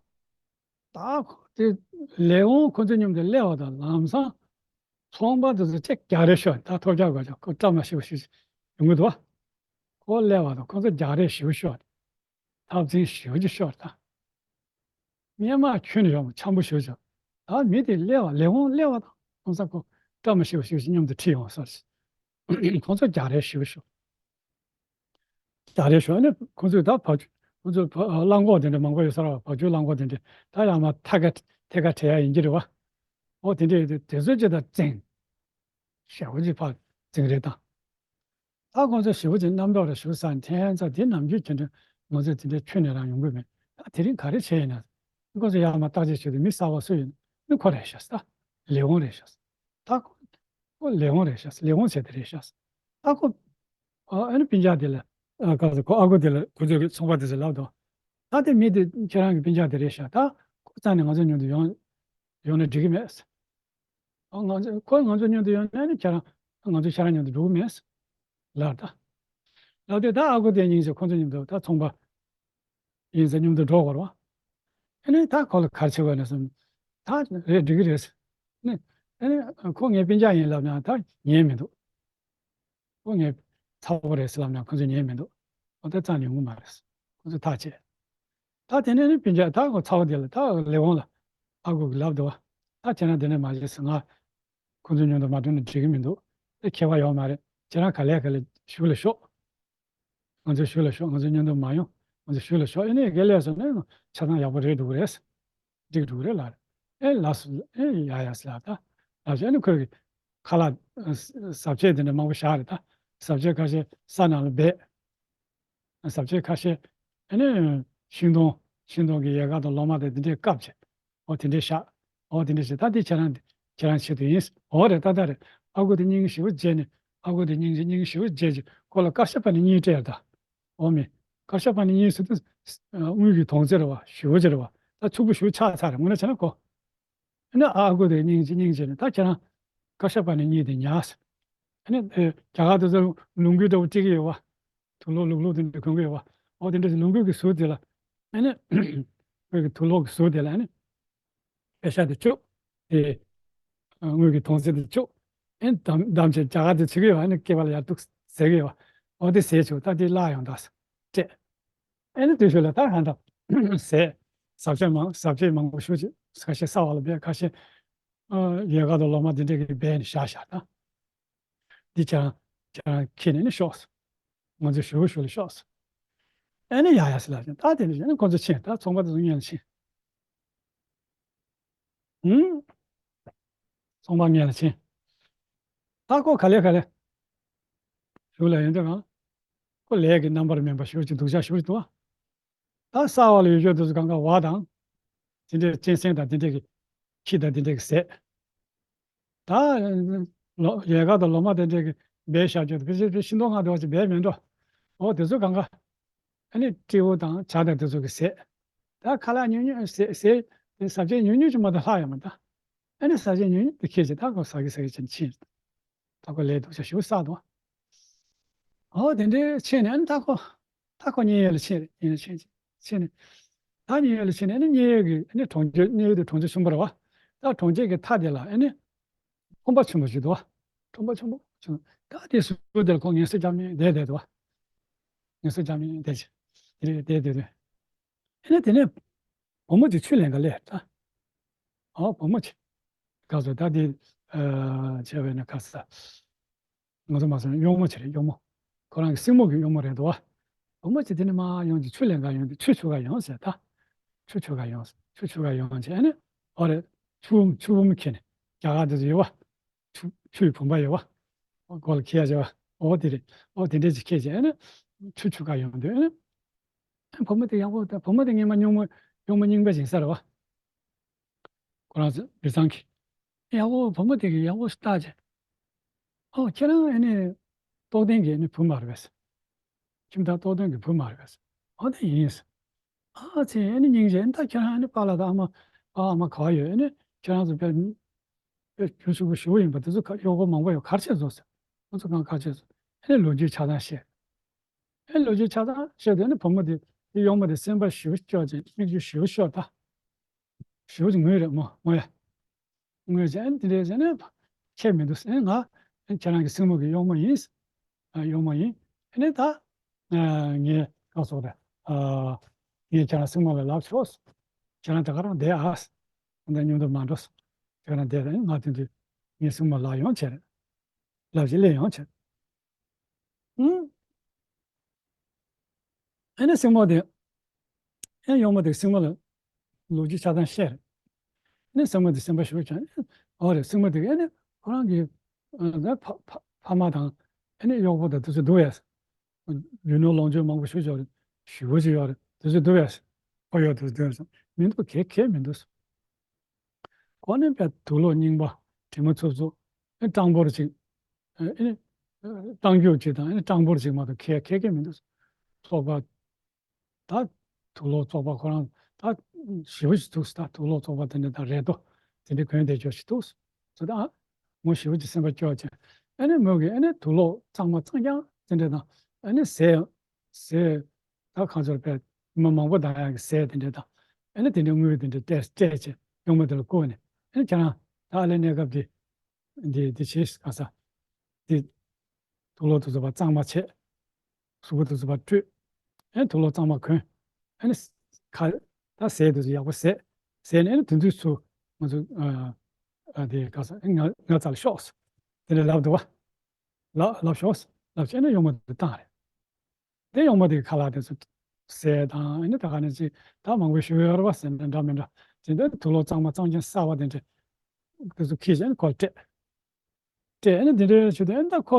ད་ཁོ་དེ་ལས་དབང་ཁོ་ཚོ་མཉམ་དུ་སླེབས་པ་དང་ལམ་སང་ཚོང་པ་དེ་ཚོ་ཅིག་རྒྱག་རེས་ཤོར། ད་ཐོབ་རྒྱག་དགོས་ཀྱང་ཁོ་བཀྲ་མ་ཤིས་པ་ཞིག་ཡོང་གི་འདུག་བ། ཁོ་སླེབས་པ་དང་ཁོ་ཚོ་རྒྱག་རེས་ཞེ་པོ་ཤོར། འཐབ་འཛིང་ཞེ་པོ་ཅིག་ཤོར་ད། སྔོན་མ་ཁྱོན་ནས་ཡོང་འཆམ་པོ་ཞེ་པོ་ཅིག་ད་མི་དེ་སླེབས་པ། ལས་དབང་སླེབས་པ་དང་ཁོང་ཚོ་ཁོ་བཀྲ་མ་ཤིས་པ་ཞེ་པོ་ཅིག་མཉམ་དུ་ཁྲིད་ཡོང་ས་རེད། ཁོང་ཚོ་རྒྱག་རེས་ཞེ་པོ་ཤོར། རྒྱག་རེས་ཤོར་ནས་ཁོང་ཚོས་ད་བ་ཁྱུ། ཁོང་ཚོ་བ་གླང་གོག་དེ་འདྲ་མང་པོ་ཡོད་ས་རེད་བ། བ་ཁྱུ་གླང་གོག་དེ་འདྲ་ད་ཡར་མར་ཐད་ཀ་ཐད་ཀ་བྲལ་ཡ་ཡིན་གྱི་རེད་བ། འོ་དེ་འདྲ་ཡོད་དུས་དེ་ཚོ་ཅིག་ད་འཛིང་། ཞེ་པོ་ཅིག་ཕར་འཛིང་རེས་བཏང་། ད་ཁོང་ཚོ་ཞེ་པོ་ཅིག་རྣམ་རྟོག་རེ་ཞུ་ས་འཐེན་ཚ་དེ་ནམ་རྒྱུན་ཁྱེད་ཚོ་ང་ཚོ་དེ་འདྲའི་ཁྱོན་ནས་རང་ཡོང་གི་མེད། ད་དེ་རིང་ག་རེ་བྱས་ཡིན་ན། ཁོང་ཚོ་ཡར་མར་བརྟག་དཔྱད་བྱེད་དུས་མི་གསར་པ་སུ་ཡིན་ནི་ཁོ་རེད་ཤག་ད་ལས་དབང་རེད་ཤག་ད་ཁོ་ལས་དབང་རེད་ཤག་ལས་དབང་བྱས་དེ་རེད་ཤག་ད་ཁོ་ཨ་ནི་སྤུན་ཀྱག་དེ་ལ་ཨ་ཁ་ཁོ་ཨ་ཁུ་དེ་ལ་ཁོ་ཚོ་གི་ཚོང་པ་དེ་ཚོ་ལབ་དོ། ད་དེ་མི་དེ་ཁྱེད་རང་གི་སྤུན་ཀྱག་དེ་རེད་ཤག་ད་ཁོ་རྩ་ནས་ང་ཚོ་མཉམ་དུ་ཡོང་ཡོང་ན་འགྲིག་གི་མེད། ཨ། ང་ཚོ་ཁོ་ང་ཚོ་མཉམ་དུ་ཡོང་ན་ནི་ཁྱེད་རང་ང་ཚོ་ཁྱེད་རང་མཉམ་དུ་འགྲོ་གི་མེད་ལབ། ད་ལབ་དུས་ད་ཨ་ཁུ་དེ་སྙིང་རྗེ། ཁོ་ཚོ་མཉམ་དུ་ད་ཚོང་པ་ཡིན་ཟེར་མཉམ་དུ་འགྲོ་དགོས་རེད་བ། ཨ་ནི་ད་ཁོ་ལ་ག་རེ་བྱེད་དགོས་ན་བསམ། ད་རེད། འགྲིག་གི་རེད་ཟེར། ཨ་ནི་ཨ་ནི་ཁོ་ངའི་སྤུན་ཀྱག་ཡིན་ལབ་ན་ད་ཉན་མི་འདུག་ཁོ་ངའི་ཚ་བོ་རེད་ཟེར་ལབ་ན་ཁོ་ཚོས་ཉན་མི་འདུག་ཁོ་ཚོ་རྩ་ནས་ཡོང་གི་མ་རེད། ཁོ་ཚོ་ཐག་བཅད། ད་དེ་ནས་ནི་སྤུན་ཀྱག་ད་ཁོ་ཚ་བོ་དེ་ལ་ད་ལས་དབང་ལ་ཨ་ཁུ་གིས་ལབ་འདུག་བ། ད་ཁྱེད་རང་དེ་ནས་མ་བྱེད་ཟེར། ང་ཁོ་ཚོ་མཉམ་དུ་མ་འགྲོ་ན་འགྲིག་གི་མི་འདུག་དེ་ཁྱད་པར་ཡོད་མ་རེད། ཁྱེད་རང་ག་ལེ་ག་ལེ་གཞུག་ལ་ཤོག་ང་ཚོ་གཞུག་ལ་ཤོག་ང་ཚོ་མཉམ་དུ་མ་ཡོང་། ང་ཚོ་གཞུག་ལ་ཤོག་ཨ་ནི་དགེ་ལས་སོང་ན་ཆ་ཚང་ཡག་པོ་རེད་འགྲོ་གི་རེད། འགྲིག་འགྲོ་གི་རེད་ལབ་རེད། ཨེ་ལགས་སོ། ཨེ་ཡ་ཡ་ཟེར་ལབ། ད་ལབ་བྱས་ཨ་ནི་ཁོས་ཁ་ལག་ཟ་བྱེད་དེ་འདྲ་མང་པོ་བཞག་རེད། ད་ཟ་བྱེད་ཁ་ཤས་ས་ནང་ལ་སྦས། ཟ་བྱེད་ཁ་ཤས་ཨ་ནི་ཤིང་སྡོང་། ཤིང་སྡོང་གི་ཡལ་ག་དང་ལོ་མ་དང་དེ་འདྲས་བཀབ་བྱས། འོ་དེ་འདྲས་བཞག་འོ་དེ་འདྲས་བྱས། ད་དེ་ཁྱེད་རང་ཁྱེད་རང་ཆེད་དུ་ཡིན། འོ་རེད། ད་ད་རེད། ཨ་ཁུ་དེ་སྙིང་ཞེ་པོ་རྗེ་ནས། ཨ་ཁུ་དེ་སྙིང་རྗེ་སྙིང་ཞེ་པོ་རྗེ་ཅིག་ཁོ་ལ་ཀར་ཤ་པ་ནི་གཉིས་སྤྲད་ད། འོ་མི། ཀར་ཤ་པ་ནི་གཉིས་ཟེར་དུས་དངུལ་གྱི་དོང་ཙེ་རེད་བ། ཞེ་པོ་ཅིག་རེད་བ། ད་ཕྱུག་པོ་ཞེ་པོ་ཆགས་ཚར་རེད། དངོས་གནས་བྱས་ན་ཁོ། ཨ་ནི་ཨ་ཁུ་དེ་སྙིང་རྗེ་སྙིང་རྗེ་ནས། ད་ཁྱེད་རང་ཀར་ཤ་པ་ནི་གཉིས་དེ་ཉར་ཟེར། ཨ་ནི་ཨེ་རྒྱ་གར་དེ་ཚོ་ལུང་གུ་འདྲ་པོ་སྤྲད་ཀྱི་ཡོད་བ། དུག་ལོག་ལུག་ལོག་དེ་འདྲ་གོན་གྱི་ཡོད་བ། འོ་དེ་འདྲ་ལུང་གུ་གི་ཟུར་དེ་ལ་ཨ་ནི་ཁོའི་གི་དུག་ལོག་གི་ཟུར་དེ་ལ་ཨ་ནི་པད་ཤག་དེ་བཅུག་དེ་དངུལ་གྱི་དོང་ཙེ་དེ་བཅུག་ཨེ་བསྡམས་བསྡམས་བྱས་རྒྱ་གར་དེ་ཚུགས་ཀྱི་ཡོད་བ། ཨ་ནི་སྐེད་པ་ལ་ཡར་གཏུགས་ཟེར་གྱི་ཡོད་བ། འོ་དེ་ཟས་བཅུག་ད་དེ་བརླག་ཡོང་ད་ཟེར་སྤྲད། ཨ་ནི་དེ་ཤུལ་ལ་ད་ཧ་འདྲ་ཟས་ཟ་བྱེད་མང་ཟ་བྱེད་མང་པོ་ཞེ་པོ་ཅིག་ཁ་ཤས་ས་འོག་ལ་སྦས། ཁ་ཤས་ཨ་ཡལ་ག་དང་ལོ་མ་དེ་འདྲས་ཀྱིས་སྦས་ནས་བཞག་བཞག་ད། འདི་ཁྱེད་རང་ཁྱེད་རང་ཁྱེར་ནས་ནི་ཤོག་ང་ཚོ་གཞུག་གུ་ཤུགས་ལ་ཤོག་ཨ་ནི་ཡ་ཡ་ཟེར་ལབ་ཅིང་། ད་དེ་ནས་ཨ་ནི་ཁོ་ཚོ་ཕྱིན། ད་ཚོང་པ་དེ་ཚོ་སྔོན་ལ་ཕྱིན། ཧུམ། ཚོང་པ་སྔོན་ལ་ཕྱིན། ད་ཁོ་ག་ལེ་ག་ལེ་གཞུག་ལ་ཡོང་དུས་གང་ཁོ་ལས་ཀྱི་རྣམ་པར་སྨིན་པ་ཞེ་པོ་ཅིག་སྡུག་ཅག་ཞེ་པོ་ཅིག་འདུག་བ། ད་ས་འོག་ལ་ཡོད་ཡོད་དུས་སུ་གང་ག་བ་དང་། དེ་འདྲའི་གཅན་གཟན་དང་དེ་འདྲའི་གི་ཁྱི་དང་དེ་འདྲའི་གི་ཟས། ད་ལོ་ཡལ་ག་དང་ལོ་མ་དེ་འདྲའི་གི་སྦས་བཞག་རྒྱུ་དེ་ཕལ་ཆེར་ཤིང་སྡོང་ང་དེ་བ་ཅིག་སྦས་མེད་འགྲོ། འོ་དེ་ཚོ་གང་ག་ཨ་ནི་སྤྲེའུ་དང་བྱ་དང་དེ་ཚོ་གི་ཟས། ད་ཁ་ལག་ཉུང་ཉུང་ཟས་ཟས་དེ་ཟ་བྱེད་ཉུང་ཉུང་ཅིག་མ་གཏོགས་ལྷག་ཡོད་མ་རེད་ད། ཨ་ནི་ཟ་བྱེད་ཉུང་ཉུང་དེ་ཁྱེར་བྱས་ད་ཁོ་ཟ་གི་ཟ་གི་བྱས་ནས་ཕྱིན། ད་ཁོ་ལས་སྡུག་ཅག་ཞེ་པོ་བསགས་འདུག་འོ་དེ་འདྲའི་ཕྱིན་ནས་ཨ་ནི་ད་ཁོ་ད་ཁོ་མཉན་ཡོད་ལ་ཕྱིན་རེད། མཉན་ཡོད་ཕྱིན་ཕྱིན་ནས་ད་མཉན་ཡོད་ལ་ཕྱིན་ནས་ཨ་ནི་མཉན་ཡོད་ཀྱི་ཨ་ནི་གྲོང་ཁྱེར་མཉན་ཡོད་དེ་གྲོང་ཁྱེར་ཆེན་པོ་རེད་བ། ད་གྲོང་ཁྱེར་གྱི་མཐའ་དེ་ལ་ཨ་ནི་ཁང་པ་ཆེན་པོ་ཞིག་འདུག་བ། ཁང་པ་ཆེན་པོ་ཆེན་པོ་ད་དེ་ཟུར་དེ་ལ་ཁོ་ངལ་གསོ་རྒྱབ་ནས་བསྡད་བསྡད་འདུག་བ། ངལ་གསོ་རྒྱབ་ནས་བསྡད་བྱས་དེ་རེད་བསྡད་བསྡད་དུས། ཨ་ནི་དེ་ནས་བུ་མོ་དེ་ཆུ་ལེན་ག་སླེབས་ད། ཨོ་བུ་མོ་ཆེ། ག་ཚོད་ད་དེ་ཨ་བྱས་པས་ན་ཁ་ས། ང་ཚོ་མ་སོང་གཡོག་མོ་ཆེ་རེད། གཡོག་མོ། ཁོ་རང་གི་སྲིང་མོ་གི་གཡོག་མོ་རེད་འདུག་བ། བུ་མོ་ཆེ་དེ་ནས་མར་ཡོང་དེ་ཆུ་ལེན་ག་ཡོང་དེ་ཆུ་འཁྱུ་ག་ཡོང་ཟེར་ད། ཆུ་འཁྱུ་ག་ཡོང་ཟེར་ཆུ་འཁྱུ་ག་ཡོང་བྱས་ཨ་ནི། ཨོ་རེད། ཆུ་བུམ་ཆུ་བུམ་ཁྱེར་ནས་རྒྱ་གར་དེ་ཚོ་ཡོད་བ། ཆུ་ཆུའི་བུམ་པ་ཡོད་བ། ཨོ་སྒོ་ལ་འཁྱེར་ཡ་བྱས་བ། ཨོ་དེ་རེད། ཨོ་དེ་འདྲས་ཅིག་འཁྱེར་བྱས་ཨ་ནི། ཆུ་འཁྱུ་ག་ཡོང་དུས་ཨ་ནི། བུ་མོ་དེ་ཡག་པོ་ད་བུ་མོ་དེ་སྔོན་མ་གཡོག་མོ་གཡོག་མོ་རྙིང་པ་ཞིག་ཡིན་ས་རེད་བ། ཁོ་རང་ཚོ་མི་ཚང་གི། ཡག་པོ་བུ་མོ་དེ་གི་ཡག་པོ་ཞིག་བལྟས་བྱས། ཨོ་ཁྱེད་རང་ཨ་ནི་རྟོགས་ལྡན་གྱི་ཨ་ནི་བུ་མ་རེད་པས། ཁྱིམ་བདག་རྟོགས་ལྡན་གྱི་བུ་མ་རེད་པས། ཨོ་དེ་ཡིན། ཨ་ཙི་ཨ་ནི་སྙིང་རྗེ། ཨ་ནི་ད་ཁྱེད་རང་ཨ་ནི་པཱ་ལགས་དང་ཨ་མ་པཱ་ཨ་མ་ག་བ་ཡོད། ཨ་ནི་ཁྱེད་རང་ཚོ་དཔེ་དཔེ་རྒྱུ་ཕྱུག་པོ་ཞེ་པོ་ཡིན་པ་དེ་ཚོ་ག་གཡོག་པོ་མང་པོ་ཡོད་ག་རེ་བྱས་བཟོ་ཟེར། ཁོ་ཚོ་གང་ག་རེ་བྱས་བཟོ། ཨ་ནི་ལོ་རྒྱུས་ཆ་ཚང་བཤད། ཨེ་ལོ་རྒྱུས་ཆ་ཚང་བཤད་དུས་ནི་བུ་མོ་དེ་དེ་གཡོག་མོ་དེ་སེམས་པ་ཞེ་པོ་སྐྱོ་ཅིང་མིག་ཆུ་ཞེ་པོ་ཤོར་ད། ཞེ་པོ་ཅིག་ངུས་རེད་མོ་མོ་ཡ། ངུས་བྱས་ཨ་ནི་དེ་འདྲས་བྱས་ནས་ཁྱད་མི་འདུག་ཨེ་ང་ཨེ་ཁྱེད་རང་གི་སྲིང་མོ་གི་གཡོག་མོ་ཡིན། ཨ་གཡོག་མོ་ཡིན། ཨ་ནི་ད་ཨ་ངས་ག་སོགས་རེད། ཨ་ངས་ཁྱེད་རང་སྲིང་མོ་ལ་ལབ་ཆོག་ཁྱེད་རང་དེ་ག་རང་བསྡད་ཨ། ཨ་ནི་མཉམ་དུ་མ་འགྲོ། ཁྱེད་རང་བསྡད་ཨ་ནི་ང་དེ་དུས་ངའི་སྲིང་མོ་ལབ་ཡོང་བྱས་རེད། ལབ་ཞིག་སླེབས་ཡོང་བྱས། ཨུང་། ཨ་ནི་སྲིང་མོ་དེ། ཨ་ནི་གཡོག་མོ་དེ་སྲིང་མོ་ལ་ལོ་རྒྱུས་ཆ་ཚང་བཤད་རེད། ཨ་ནི་སྲིང་མོ་དེ་སེམས་པ་ཞེ་པོ་ཅིག་ཨོ་རེད། སྲིང་མོ་དེ་ཨ་ནི་ཁོ་རང་གི་ཨ་ཕ་ཕ་ཕ་མ་དང་ཨ་ནི་གཡོག་པོ་དང་དེ་ཚོ་འདུག་ཡ། རྒྱུ་ནོར་ལོངས་སྤྱོད་མང་པོ་ཞེ་པོ་ཅིག་ཡོད་རེད། ཞེ་པོ་ཅིག་ཡོད་རེད། དེ་ཚོ་འདུག་ཡ། ཁོ་ཡོད་དེ་ཚོ་འདུག་ཡ། མི་འདུག་གལ་གལ་མི་འདུག་ཁོ་ནི་དཔེ་དུག་ལོག་རྙིང་པ་དྲི་མ་འཚུབ་འཚུབ་ཨེ་སྤྲང་པོར་ཅིག་ཨེ་ཨེ་སྤྲང་རྒྱུག་ཅིག་དང་ཨེ་སྤྲང་པོར་ཅིག་མ་གཏོགས་ཁྱད་ཁྱད་ཁྱད་མི་འདུག་བཙོག་པ། ད་དུག་ལོག་བཙོག་པ་ཁོ་རང་ད་ཞེ་པོ་ཞིག་འདུག་ད་དུག་ལོག་བཙོག་པ་དེ་འདྲ་ད་རེ་ལྟོ་དེ་འདྲ་གོན་བསྡད་རྒྱུ་ཞིག་འདུག་ཚོ་ད་ ངོ་ཞེ་པོ་ཅིག་སེམས་པ་སྐྱོ་ཅིང་། ཨ་ནི་མོ་གིས་ཨ་ནི་དུག་ལོག་གཙང་མ་གཙང་རྐྱང་དེ་འདྲ་དང་། ཨ་ནི་ཟས་ཟས་ད་གང་ཚོར་བས་མི་མང་པོ་དང་ཡང་གི་ཟས་དེ་འདྲ་དང་། ཨ་ནི་དེ་འདྲའི་དངུལ་དེ་འདྲ་སྤྲད་སྤྲད་ཅིང་ཡུམ་མོ་དེ་ལ་བསྐུར་ནས། ཨ་ནི་ཁྱེད་རང་ད་ཨ་ལས་གནས་སྐབས་དེ་འདི་འདི་བྱེད་ག་ས་འདི། དུག་ལོག་དེ་ཚོ་བ་གཙང་མ་བྱས། གཟུགས་པོ་དེ་ཚོ་བ་བཀྲུས། ཨེ་དུག་ལོག་གཙང་མ་གོན། ཨེ་ནི་ཁ་ད་ཟས་དེ་ཚོ་ཡག་པོ་བཟས། བཟས་ནས་ཨེ་ནི་དེ་དུས་སུ་ང་ཚོ་ཨ་ཨ་དེ་ག་ས་ཨེ་ང་ང་རྩ་ལ་ཤོག་ཟེར། དེ་ནས་ལབ་འདུག་བ། ལབ་ལབ་ཤོག་ཟེར་ལབ་བྱས་ནས་ཡུམ་མོ་དེ་བཏང་རེད། དེ་ཡུམ་མོ་དེ་གི་ཁ་ལག་དེ་ཚོ་ཟས་དང་ཨེ་ནི་ད་ག་ནས་ཅི་ད་མང་པོ་ཞིག་ཡོད་རེད་བ་ཟེར་ནས་འདྲ་མི་འདྲ་དེ་འདྲ་དུག་ལོག་གཙང་མ་གཙང་རྐྱང་གསར་བ་དེ་འདྲ་དེ་ཚོ་ཁྱེར་བྱས་ནས་ཁོ་ལ་སྤྲད། སྤྲད་ནས་འདི་འདྲའི་ཆུ་དེ་ཨེ་ད་ཁོ་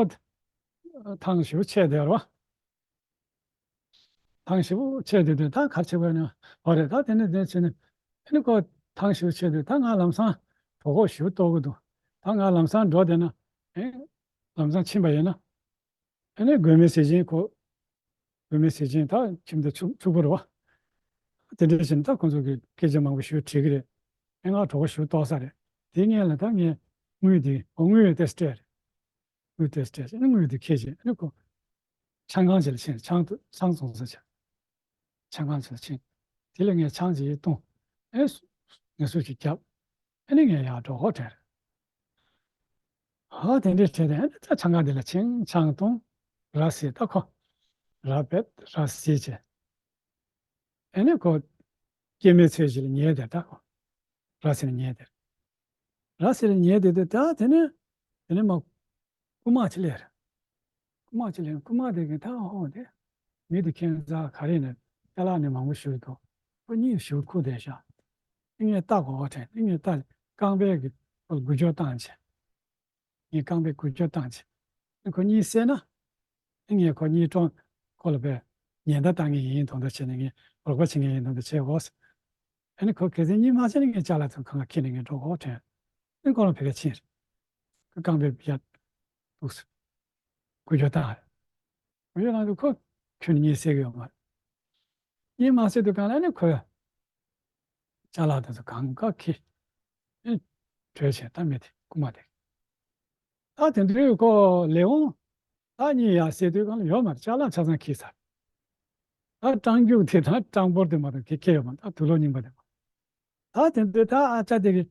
ཐང་ཞེ་པོ་ཆད་བསྡད་རོ། ཐང་ཞེ་པོ་ཆད་བསྡད་དུས་ད་ག་རེ་བྱེད་དགོས་ན། འོ་རེད། ད་དེ་ནས་དེ་བྱས་ནས་ཨེ་ནི་ཁོ་ཐང་ཞེ་པོ་ཆད་དུས་ད་ང་ལམ་སང་གྲོད་ཁོག་ཞེ་པོ་ལྟོགས་ཀྱི་འདུག་ད་ང་ལམ་སང་འགྲོ་བསྡད་ན། ཨེ་ལམ་སང་ཕྱིན་པ་ཡིན་ན། ཨ་ནི་མགོན་མེད་ཟས་སྦྱིན་ཁོ། མགོན་མེད་ཟས་སྦྱིན་ད་ཁྱིམ་དུ་ཕྱུག་ཕྱུག་པོ་རེད་བ། དེ་འདྲ་བྱས་ནས་ད་ཁོང་ཚོ་གི་སྐད་ཆ་མང་པོ་ཞེ་པོ་དྲིས་ཀྱི་རེད། ཨེ་ང་གྲོད་ཁོག་ཞེ་པོ་ལྟོགས་ས་རེད། དེའི་སྔོན་ལ་ད་ངས་དངུལ་དེ་ཨོ་དངུལ་ཏོག་ཙམ་སྤྲད་རེད། དངུལ་ཏོག་ཙམ་སྤྲད་བྱས་ཨ་ནི་དངུལ་དེ་ཁྱེར་བྱས་ཨ་ནི་ཁོ་ཆང་ཁང་ཅིག་ལ་ཕྱིན། ཆང་ཐུ་ཆང་བཙོང་ས་ཆ། ཆང་ཁང་ཅིག་ལ་ཕྱིན། དེ་ལ་ངས་ཆང་ཅིག་བཏུང་། ཨེ་སུ་ངལ་གསོ་ཅིག་བརྒྱབ། ཨ་ནི་ངས་ཡར་གྲོད་ཁོག་དྲན་རེད། ཧ་དེ་འདྲའི་བྱས་ཏེ་ཨ་ནི་ད་ཆང་ཁང་དེ་ལ་ཕྱིན། ཆང་བཏུང་། ར་བཟས། ད་ཁོ་ར་བས་ར་བཟས་བྱས། ཨ་ནི་ཁོ་སྐྱེད་མོས་ཚལ་ཞིག་ལ་ཉལ་བསྡད། ད་ཁོ་ར་བཟས་ནས་ཉལ་བསྡད། ར་བཟས་ནས་ཉལ་བསྡད་དུས་ད་དེ་ནས་དེ་ནས་མ་རྐུན་མ་ཅིག་སླེབས་རེད། རྐུན་མ་ཅིག་སླེབས། རྐུན་མ་དེ་གིས་ད་ཨོ་དེ་མི་དེ་ཁྱད་མཚར། ག་རེ་ནས་ཅ་ལག་ནི་མང་པོ་ཞིག་འདུག་ཁོ་གཉིད་ཞིག་ཁུག་བསྡད་ཤག་ངས་ལྟ་དགོས་པ་དྲན། ངས་ལྟ་རྐང་པའི་གི་འགུལ་སྐྱོད་བཏང་བྱས། ངས་རྐང་པའི་འགུལ་སྐྱོད་བཏང་བྱས། ཨ་ཁོ་གཉིད་སད་ན། ཨ་ངས་ཁོ་གཉིད་དཀྲོག་ཁོ་ལ་དཔེ་ཉེན་བརྡ་བཏང་མཁན་ཡིན་མདོག་མདོག་བྱས་ནས། ངས་རོགས་པ་བྱེད་མཁན་ཡིན་མདོག་མདོག་བྱས་འོ་ཟེར། ཨ་ནི་ཁོ་གལ་སྲིད་གཉིད་མ་སད་ན་ངས་ཅ་ལག་དེ་ཚོ་གང་ག་འཁྱེར་ནས་ངས་འགྲོ་དགོས་དྲན། ཨ་ཁོ་རང་ཕ་གིར་ཕྱིན་རེད། ཁོ་རྐང་པའི་ཡར་འདུག་སེ་འགུལ་སྐྱོད་བཏང་རེད། འགུལ་སྐྱོད་བཏང་དུས་ཁོ་ཁྱོན་ནས་གཉིད་སད་ཀྱི་ཡོད་མ་རེད། གཉིད་མ་སད་དུས་སྒང་ལ་ཨ་ནི་ཁོས་ཅ་ལག་དེ་ཚོ་གང་ག་འཁྱེར། ཨེ་བྲོས་བྱས་ད་མི་དེ་རྐུན་མ་དེ། ད་དེ་འདྲའི་ཁོ་ལས་འོང་། ད་གཉིད་ཡར་སད་དུས་སྒང་ལ་ཡོད་མ་རེད། ཅ་ལག་ཆ་ཚང་འཁྱེར་ཚར། ད་སྤྲང་རྒྱུག་དེ་དང་སྤྲང་པོ་དེ་མ་གཏོགས་ཁྱེར་ཁྱེར་ཡོད་མ་རེད། ད་དུག་ལོག་རྙིང་པ་དེ་མ། ད་དེ་འདྲའི་ད་ཨ་ཅག་དེ་གིས་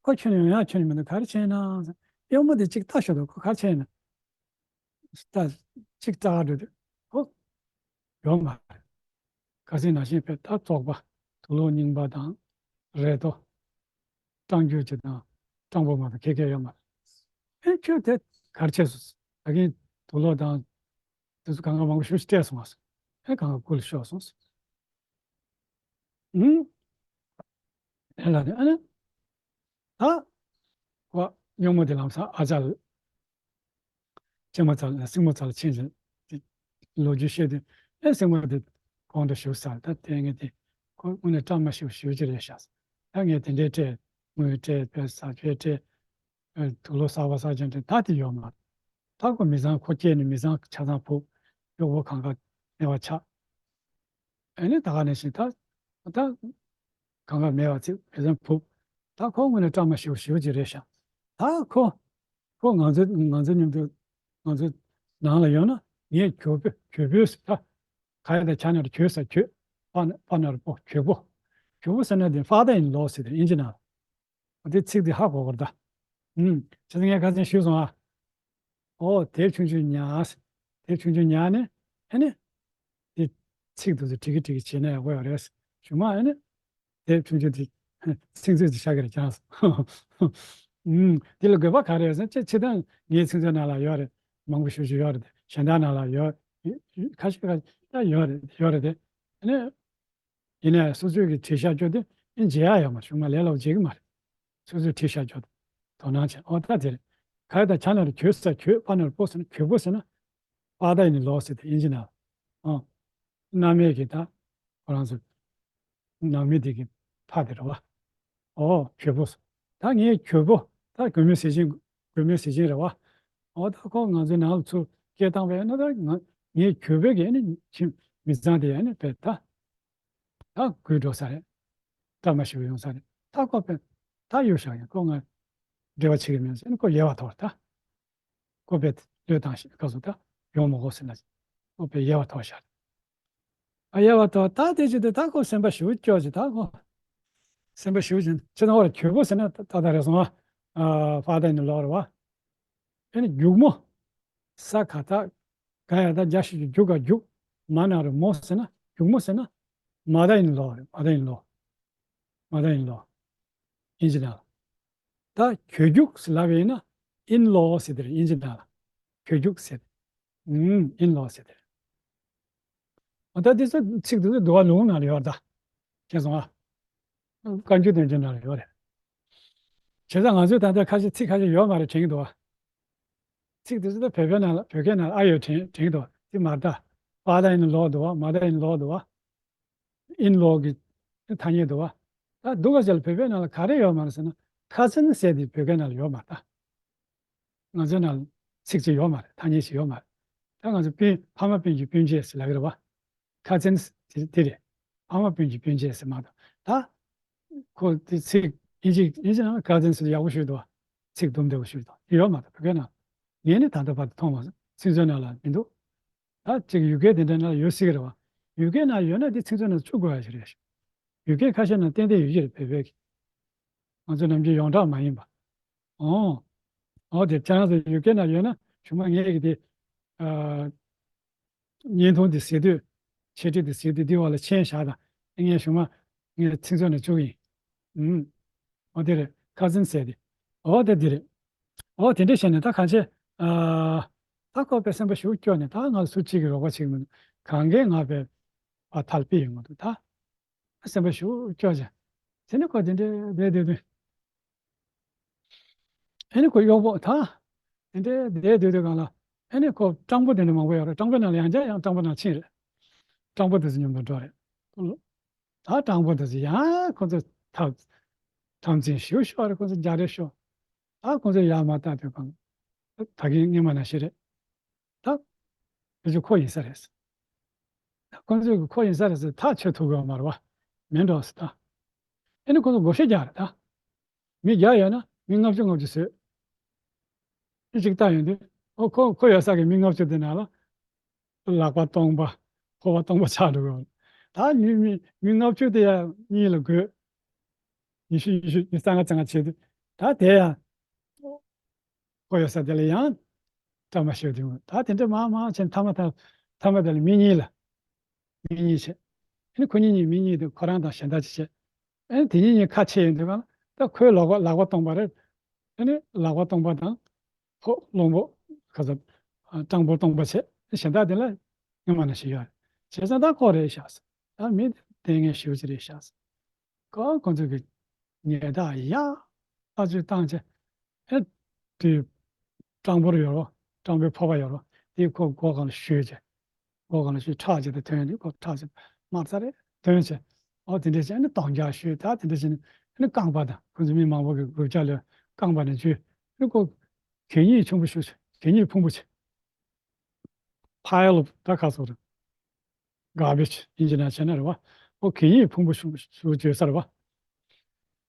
ཁོ་ཁྱོན་ནས་ཡོང་ཡག་ཁྱོན་ནས་མི་འདུག་ག་རེ་བྱས་ན་ཟེར། གཡོག་མོ་དེ་གཅིག་ལྟ་ཞོག་དང་། ཁོ་ག་རེ་བྱས་ན། ད་གཅིག་སྐྲག་འགྲོ་དུས་ཁོ་ཡོང་མ་རེད། ཁ་སང་ནང་བཞིན་དཔེ་ད་བཙོག་པ། དུག་ལོག་རྙིང་པ་དང་། རལ་ཏོ། སྤྲང་རྒྱུག་ཅིག་དང་། སྤྲང་པོ་མ་གཏོགས་ཁྱེར་ཁྱེར་ཡོད་མ་རེད། ཨེ་ཁྱོད་དེ་ག་རེ་བྱས་སོང་ཟེར། ད་གིན་དུག་ལོག་དང་དེ་ཚོ་གང་ག་མང་པོ་ཞེ་པོ་ཅིག་སྤྲད་སོང་བ་ཟེར། ཨེ་གང་ག་རྐུ་ལ་ཤོར་སོང་ཟེར། ཨུམ། ཨེ་ལ་ནི་ཨ་ནི། ད་ཁོ་སྨྱོ་མོ་དེ་ལམ་སང་ཨ་ཅག་ལ། གཅེན་མོ་རྩ་ལ་སྲིང་མོ་རྩ་ལ་ཕྱིན་ཟིན། ལོ་རྒྱུས་བཤད་དུས་ཨེ་སྲིང་མོ་དེ་གོང་དུ་ཞུ་ས་ད་དེ་ངས་དེ་ཁོ་དངོས་གནས་བཀྲ་མ་ཤིས་པ་ཞེ་པོ་ཅིག་རེད་ཤག་ད་ངས་དེ་འདྲའི་སྤྲད། དངུལ་སྤྲད། དཔེ་ཟ་ཆས་སྤྲད། ཨ་དུག་ལོག་གསར་པ་གསར་རྐྱང་སྤྲད། ད་དེ་ཡོད་མ་རེད། ད་ཁོ་མི་ཚང་། ཁོ་སྐྱེས་ནས་མི་ཚང་ཆ་ཚང་ཕུབ། གཡོག་པོ་གང་ག་མེད་པ་ཆགས། ཨ་ནི་ད་ག་ནང་བཞིན་ད་ད་གང་ག་མེད་པ་ཚིག་མི་ཚང་ཕུབ། ད་ཁོ་དངོས་གནས་བཀྲ་མ་ཤིས་པ་ཞེ་པོ་ཅིག་རེད་ཤག་ད་ཁོ་ཁོ་ང་ཚོ་ང་ཚོ་མཉམ་དུ་ང་ཚོ་ནང་ལ་ཡོང་ན་ངས་གྱོད་པོ་གྱོད་པོ་ཟེར། ད་ག་ཡ་ད་ཆ་ན་རུ་གྱོད་ས་གྱོད། པ་ན་པ་ན་རུ་པོ། གྱོད་པོ། གྱོད་པོ་ཟེར་ན་དེ་father in law ཟེར་དེ་དབྱིན་ཇི་ནང་། འོ་དེ་ཚིག་དེ་ཧ་གོ་དགོས་རེད་ད། ཨུམ། བྱས་ཙང་ངས་ཁ་སང་ཞུས་སོང་ཨ། ཨོ་དེབ་ཆུང་ཆུང་ཉར། དེབ་ཆུང་ཆུང་ཉར་ནས་ཨ་ནི། དེ་ཚིག་དེ་ཚོ་བྲིས་ཀྱི་བྲིས་ཀྱི་བྱས་ན་ཡག་པོ་ཡོད་རེད། གཞུག་མ་ཨ་ནི། དེབ་ཆུང་ཆུང་དེ་ཚིག་མཛོད་དེ་ཤག་གི་རེད་ཀྱང་། ཨུམ། དེ་ལ་དགོས་པ་ག་རེ་རེད་ཟེར་ན་སྤྱིར་བཏང་ངའི་ཚིག་མཛོད་ནང་ལ་ཡོད་རེད། མང་པོ་ཞེ་པོ་ཅིག་ཡོད་རེད། གཞན་དག་ནང་ལ་ཡོད། ཁ་ཤས་ཁ་ཤས་ད་ཡོད་རེད། ཡོད་རེད་དེ། ཨ་ནི། ཡིན་ནའི་སོ་སོས་ཀྱི་བྲིས་བཞག་རྒྱུ་དེ་ཨེ་མཇལ་ཡག་ཡོད་མ། གཞུག་མ་ལས་སླ་པོ་མཇལ་གྱི་མ་རེད། སོ་སོས་བྲིས་བཞག་རྒྱུ་དེ་དོ་སྣང་བྱས། ཨོ་ད་དེ་རེད། ག་ཡ་ད་ཆ་ན་རུ་གྱོད་ས་གྱོད། པ་ན་རུ་པོ་ཟེར་ན་གྱོད་པོ་ཟེར་ན། father in law ཟེར་དེ་དབྱིན་ཇི་ནང་། ཨོ། མནའ་མས་ཀྱི་ད་ཁོ་རང་ཚོ་ནང་མི་དེ་གི་ཕ་དེ་རེད་བ། ཨོ་གྱོད་པོ་ཟེར། ད་ངའི་གྱོད་པོ་ད་མགོན་མེད་ཟས་སྦྱིན། མགོན་མེད་ཟས་སྦྱིན་རེད་བ། ཨོ་ད་ཁོ་ང་ཚོའི་ནང་ལ་ཚུར་སྐད་བཏང་བས་ན་ད་ང་ངའི་གྱོད་པོ་གི་ཨ་ནི་ཁྱིམ་མི་ཚང་དེ་ཨ་ནི་བས་ད། ད་རྒུད་འགྲོ་ས་རེད། བཀྲ་མ་ཤིས་པ་ཡོང་ས་རེད། ད་ཁོ་པས་ད་གཡུག་བཞག་ཡིན། ཁོ་ང་ འབྲེལ་བ་བྱེད་ཀྱི་མེད་ཟེར་ནས་ཁོ་ཡལ་བར་དོར། ད་ཁོ་པས་བློས་བཏང་ཞིག་ག་སོ་ད་ཡོང་མ་དགོས་ཟེར་ན་ཁོ་པས་ཡལ་བར་དོར་བཞག་ཨ་ཡལ་བར་དོར། ད་དེ་བྱེད་དུས་ད་ཁོ་སེམས་པ་ཞེ་པོ་སྐྱོ་བྱེད། ད་ཁོ་སེམས་པ་ཞེ་པོ་བྱེད། ཁྱེད་ཚང་བར་གྱོད་པོ་ཟེར་ན་ད་ད་རེ་སོང་ཨ། ཕ་ད་ནི་ལོག་རེད་བ། ཨེ་ནི་སྒྱུག་མོ། ས་ག་ད་ག་ཡ་ད་རྒྱ་ཞིག་གི་རྒྱུག་ག་རྒྱུག་མ་ན་རེ་མོ་ཟེར་ན་སྒྱུག་མོ་ཟེར་ན་མ་ད་ཡིན་ལོག་རེད། མ་ད་ཡིན་ལོག་མ་ད་ཡིན་ལོག་ཨིན་ཇི་ནང་ལ། ད་གྱོད་རྒྱུག་ཟེར་ལབ་པ་ཡིན་ན་ཨིན་ལོག་ཟེར་དེ་རེད། ཨིན་ཇི་ནང་ལ་གྱོད་རྒྱུག་ཟེར། ཨུམ། ཨིན་ལོག་ཟེར་དེ་རེད། ཨ་ད་དེ་ཚོ་ཚིག་དེ་ཚོ་འདུལ་བ་ལུང་ནང་ལ་ཡོད་རེད་ད། མཁྱེན་སོང་ཨ། བཀའ་འགྱུར་དོན་བརྒྱུད་ནང་ལ་ཡོད་རེད། བྱས་ཙང་ང་ཚོས་ད་ལྟ་ཁ་ཤས་ཚིག་ཁ་ཤས་ཡོད་མ་རེད་དྲན་གྱི་འདུག་ཨ། ཚིག་དེ་ཚོ་ད་བོད་སྐད་ནང་ལ་བོད་སྐད་ནང་ལ་ཨ་ཡོད་དྲན་དྲན་གྱི་འདུག་ཨ། དེ་མ་རེད་ད། པ་ད་ཨིན་ལོག་འདུག་བ། མ་ད་ཨིན་ལོག་འདུག་བ། ཨིན་ལོག་གི་ཐ་སྙད་འདུག་བ། ད་འདུག་ག་ཅེས་ལ་བོད་སྐད་ནང་ལ་ག་རེ་ཡོད་མ་རེད་ཟེར་ན། ཁ་ཚན་ཟེར་དེ་བོད་སྐད་ནང་ལ་ཡོད་མ་རེད་ད། ང་ཚོའི་ནང་ཚིག་ཅིག་ཡོད་མ་རེད། ཐ་སྙད་ཅིག་ཡོད་མ་རེད། ད་ང་ཚོ་སྤུན་ཕ་མ་སྤུན་གྱི་སྤུན་མཆེད་ཟེར་ལབ་ཀྱི་རེད་བ། ཁ་ཚན་དེ་དེ་རེད། ཕ་མ་སྤུན་གྱི་སྤུན་མཆེད་ཟེར་མ་གཏོགས། ད་ཁོ་དེ་ཚིག་ཨིན་ཇི་ཨིན་ཇི་ནང་ཁ་ཚན་ཟེར་ཡག་པོ་ཞིག་འདུག་བ། ཚིག་དུམ་བདེ་པོ་ཞིག་འདུག་ཡོད་མ་རེད་བོད་སྐད་ནང་། ངས་ནི་ད་ལྟ་བར་དུ་མཐོང་མ་སོང་། ཚིག་མཛོད་ནང་ལ་མི་འདུག་ད་ཅིག་ཡུལ་སྐད་དེ་འདྲ་ནང་ལ་ཡོད་སྲིད་ཀྱི་རེད་བ། ཡུལ་སྐད་ནང་ཡོད་ན་དེ་ཚིག་མཛོད་ནང་བཅུག་དགོས་ཡ་ཞིག་རེད། ཡུལ་སྐད་ཁ་ཤས་ནང་ཏན་ཏན་ཡོད་ཀྱི་རེད་བོད་པའི་གི། ང་ཚོ་ནམ་རྒྱུན་ཡོངས་གྲགས་མ་ཡིན་པ། ཨོ། ཨོ་དེ་ཁྱེད་རང་ཚོ་ཡུལ་སྐད་ནང་ཡོད་ན་གཞུག་མ་ངས་ཀྱི་དེ། ཨ། བརྙན་ཐུང་དེ་གཟིགས་དུས། འཆད་ཁྲིད་དེ་གཟིགས་དུས་འདི་འོག་ལ་མཆན་བཞག་དང་། ངས་གཞུག་མ་ངས་ཚིག་མཛོད་ནང་བཅུག་ཡིན། ཨུམ། ཨོ་དེ་རེད། ཁ་ཚན་ཟེར་དེ། ཨོ་དེ་འདི་རེད། ཨོ་དེ་འདྲ་བྱས་ནས་ད་གང་བྱས། ཨ། ད་ཁོ་པའི་སེམས་པ་ཞེ་པོ་སྐྱོ་ནས། ད་ང་ལ་སུ་གཅིག་གིས་རོགས་པ་བྱེད་ཀྱི་མི་འདུག་གང་གས་ང་པའི་ཕར་ཐལ་པའི་ཡོང་གི་འདུག་ད་སེམས་པ་ཞེ་པོ་སྐྱོ་བྱས། དེ་ནས་ཁོ་དེ་འདྲ་བསྡད་བསྡད་དུས། ཨ་ནི་ཁོ་གཡོག་པོ་ད་དེ་འདྲའི་བསྡད་སྡོད་དུས་སྒང་ལ། ཨ་ནི་ཁོ་སྤྲང་པོ་དེ་འདྲ་མང་པོ་ཡོད་རེད། སྤྲང་པོ་ནང་ལ་ཡང་བསྐྱར་ཡང་སྤྲང་པོ་ནང་ཕྱིན་རེད། སྤྲང་པོ་དེ་ཚོ་མཉམ་དུ་འགྲོ་རེད། ད་སྤྲང་པོ་དེ་ཚོ་ཡང་ཁོ་ཚོ་ཐབས་ཐབས་འཛིང་ཞེ་པོ་ཤོར་རེད། ཁོ་ཚོ་རྒྱག་རེས་ཤོར། ད་ཁོ་ཚོ་ཡར་མར་བལྟ་དུས་སྒང་ད་གིན་སྔོན་མ་ནང་བཞིན་རེད། ད་ཁོ་ཚོ་ཁོ་ཡིན་ས་རེད། ད་ཁོ་ཚོས་ཁོ་ཡིན་ས་རེད་ཟེར་ཐག་ཆོད་ཐུབ་ཀྱི་ཡོད་མ་རེད་བ། མིན་འགྲོ་ཟེར་ད། ཨ་ནི་ཁོ་ཚོ་བགོ་བཤའ་རྒྱག་རེད་ད། མི་བརྒྱ་ཡོད་ན་མི་ལྔ་བཅུ་ལྔ་བཅུ་བཟོས། མི་གཅིག་བལྟ་ཡོང་དུས། ཨོ་ཁོ་ཁོ་ཡོད་ས་གི་མི་ལྔ་བཅུ་དེ་ནང་ལ་ལག་པ་སྟོང་པ། ཕོར་པ་སྟོང་པ་ཆགས་འགྲོ་གི་ཡོད། ད་མི་མི་མི་ལྔ་བཅུ་དེ་ཡང་གཉིས་ལ་བགོས། ཉི་ཤུ་ཉི་ཤུ་ཉི་ཤུ་རྩ་ལྔ་རྩ་ལྔ་བྱས་དུས། ད་དེ་ཡང་ཁོ་ཡོད་ས་དེ་ལ་ཡང་བཀྲ་མ་ཤིས་དུས། ད་དེ་འདྲ་མང་མང་བྱས་ནས་མཐའ་མ་ད་མཐའ་མ་དེ་ལ་མི་གཉིས་ལ། མི་གཉིས་བྱས། ཨ་ནི་ཁོ་གཉིས་གཉིས་མི་གཉིས་དེ་ཁོ་རང་དང་གཞན་དག་ཅིག་བྱས། ཨ་ནི་དེ་གཉིས་གཉིས་ཁ་ཕྱེ་ཡོང་དུས་སྒང་ལ་ད་ཁོའི་ལག་པ་ལག་པ་སྟོང་པ་རེད། ཨ་ནི་ལག་པ་སྟོང་པ་དང་། ཕོ་གླང་པོ། ག་ཚོད། སྤྲང་པོ་སྟོང་པ་བྱས། གཞན་དག་དེ་ལ་སྔོན་མ་ནང་བཞིན་ཡོད་རེད། བྱས་ཙང་ད་ཁོ་རེད་ཤག་ཟེར། ད་མི་དེ་ལྟས་ངན་ཞེ་པོ་ཅིག་རེད་ཤག་ཟེར། ཁོ་ཁོ་ཚོ་གི་ཉེས་དག་ཡག་ཐག་ཆོད་བཏང་བྱས། ཨེ། དེ་སྤྲང་པོར་ཡོད་རོ། སྤྲང་པོའི་ཕོར་པ་ཡོད་རོ། དེ་ཁོ་སྒོ་སྒང་ལ་གཞུས་བྱས། སྒོ་སྒང་ལ་གཞུས་ཁྲག་ཅིག་དང་ཐོན་དུས་ཁོ་ཁྲག་ཅིག་དམར་ཚ་རེ་ཐོན་བྱས། ཨོ་དེ་འདྲ་བྱས་ནས་རྡོག་རྒྱག་གཞུས། ད་དེ་འདྲ་བྱས་ནས་ནི་རྐང་པ་དང་ཁོ་ཚོ་མི་མང་པོ་གི་རྒུབ་ཅག་ལ་རྐང་པ་ནས་འཇུས། ནི་ཁོ་གད་སྙིགས་ཆེན་པོ་ཞིག་བྱས། གད་སྙིགས་ཕུང་པོ་བྱས། pile of ད་ག་ཚོད་རེད། garbage ཨིན་ཇི་ནང་བྱས་ན་རེད་བ། ཨོ་གད་སྙིགས་ཕུང་པོ་ཞིག་ཞིག་བྱས་ས་རེད་བ།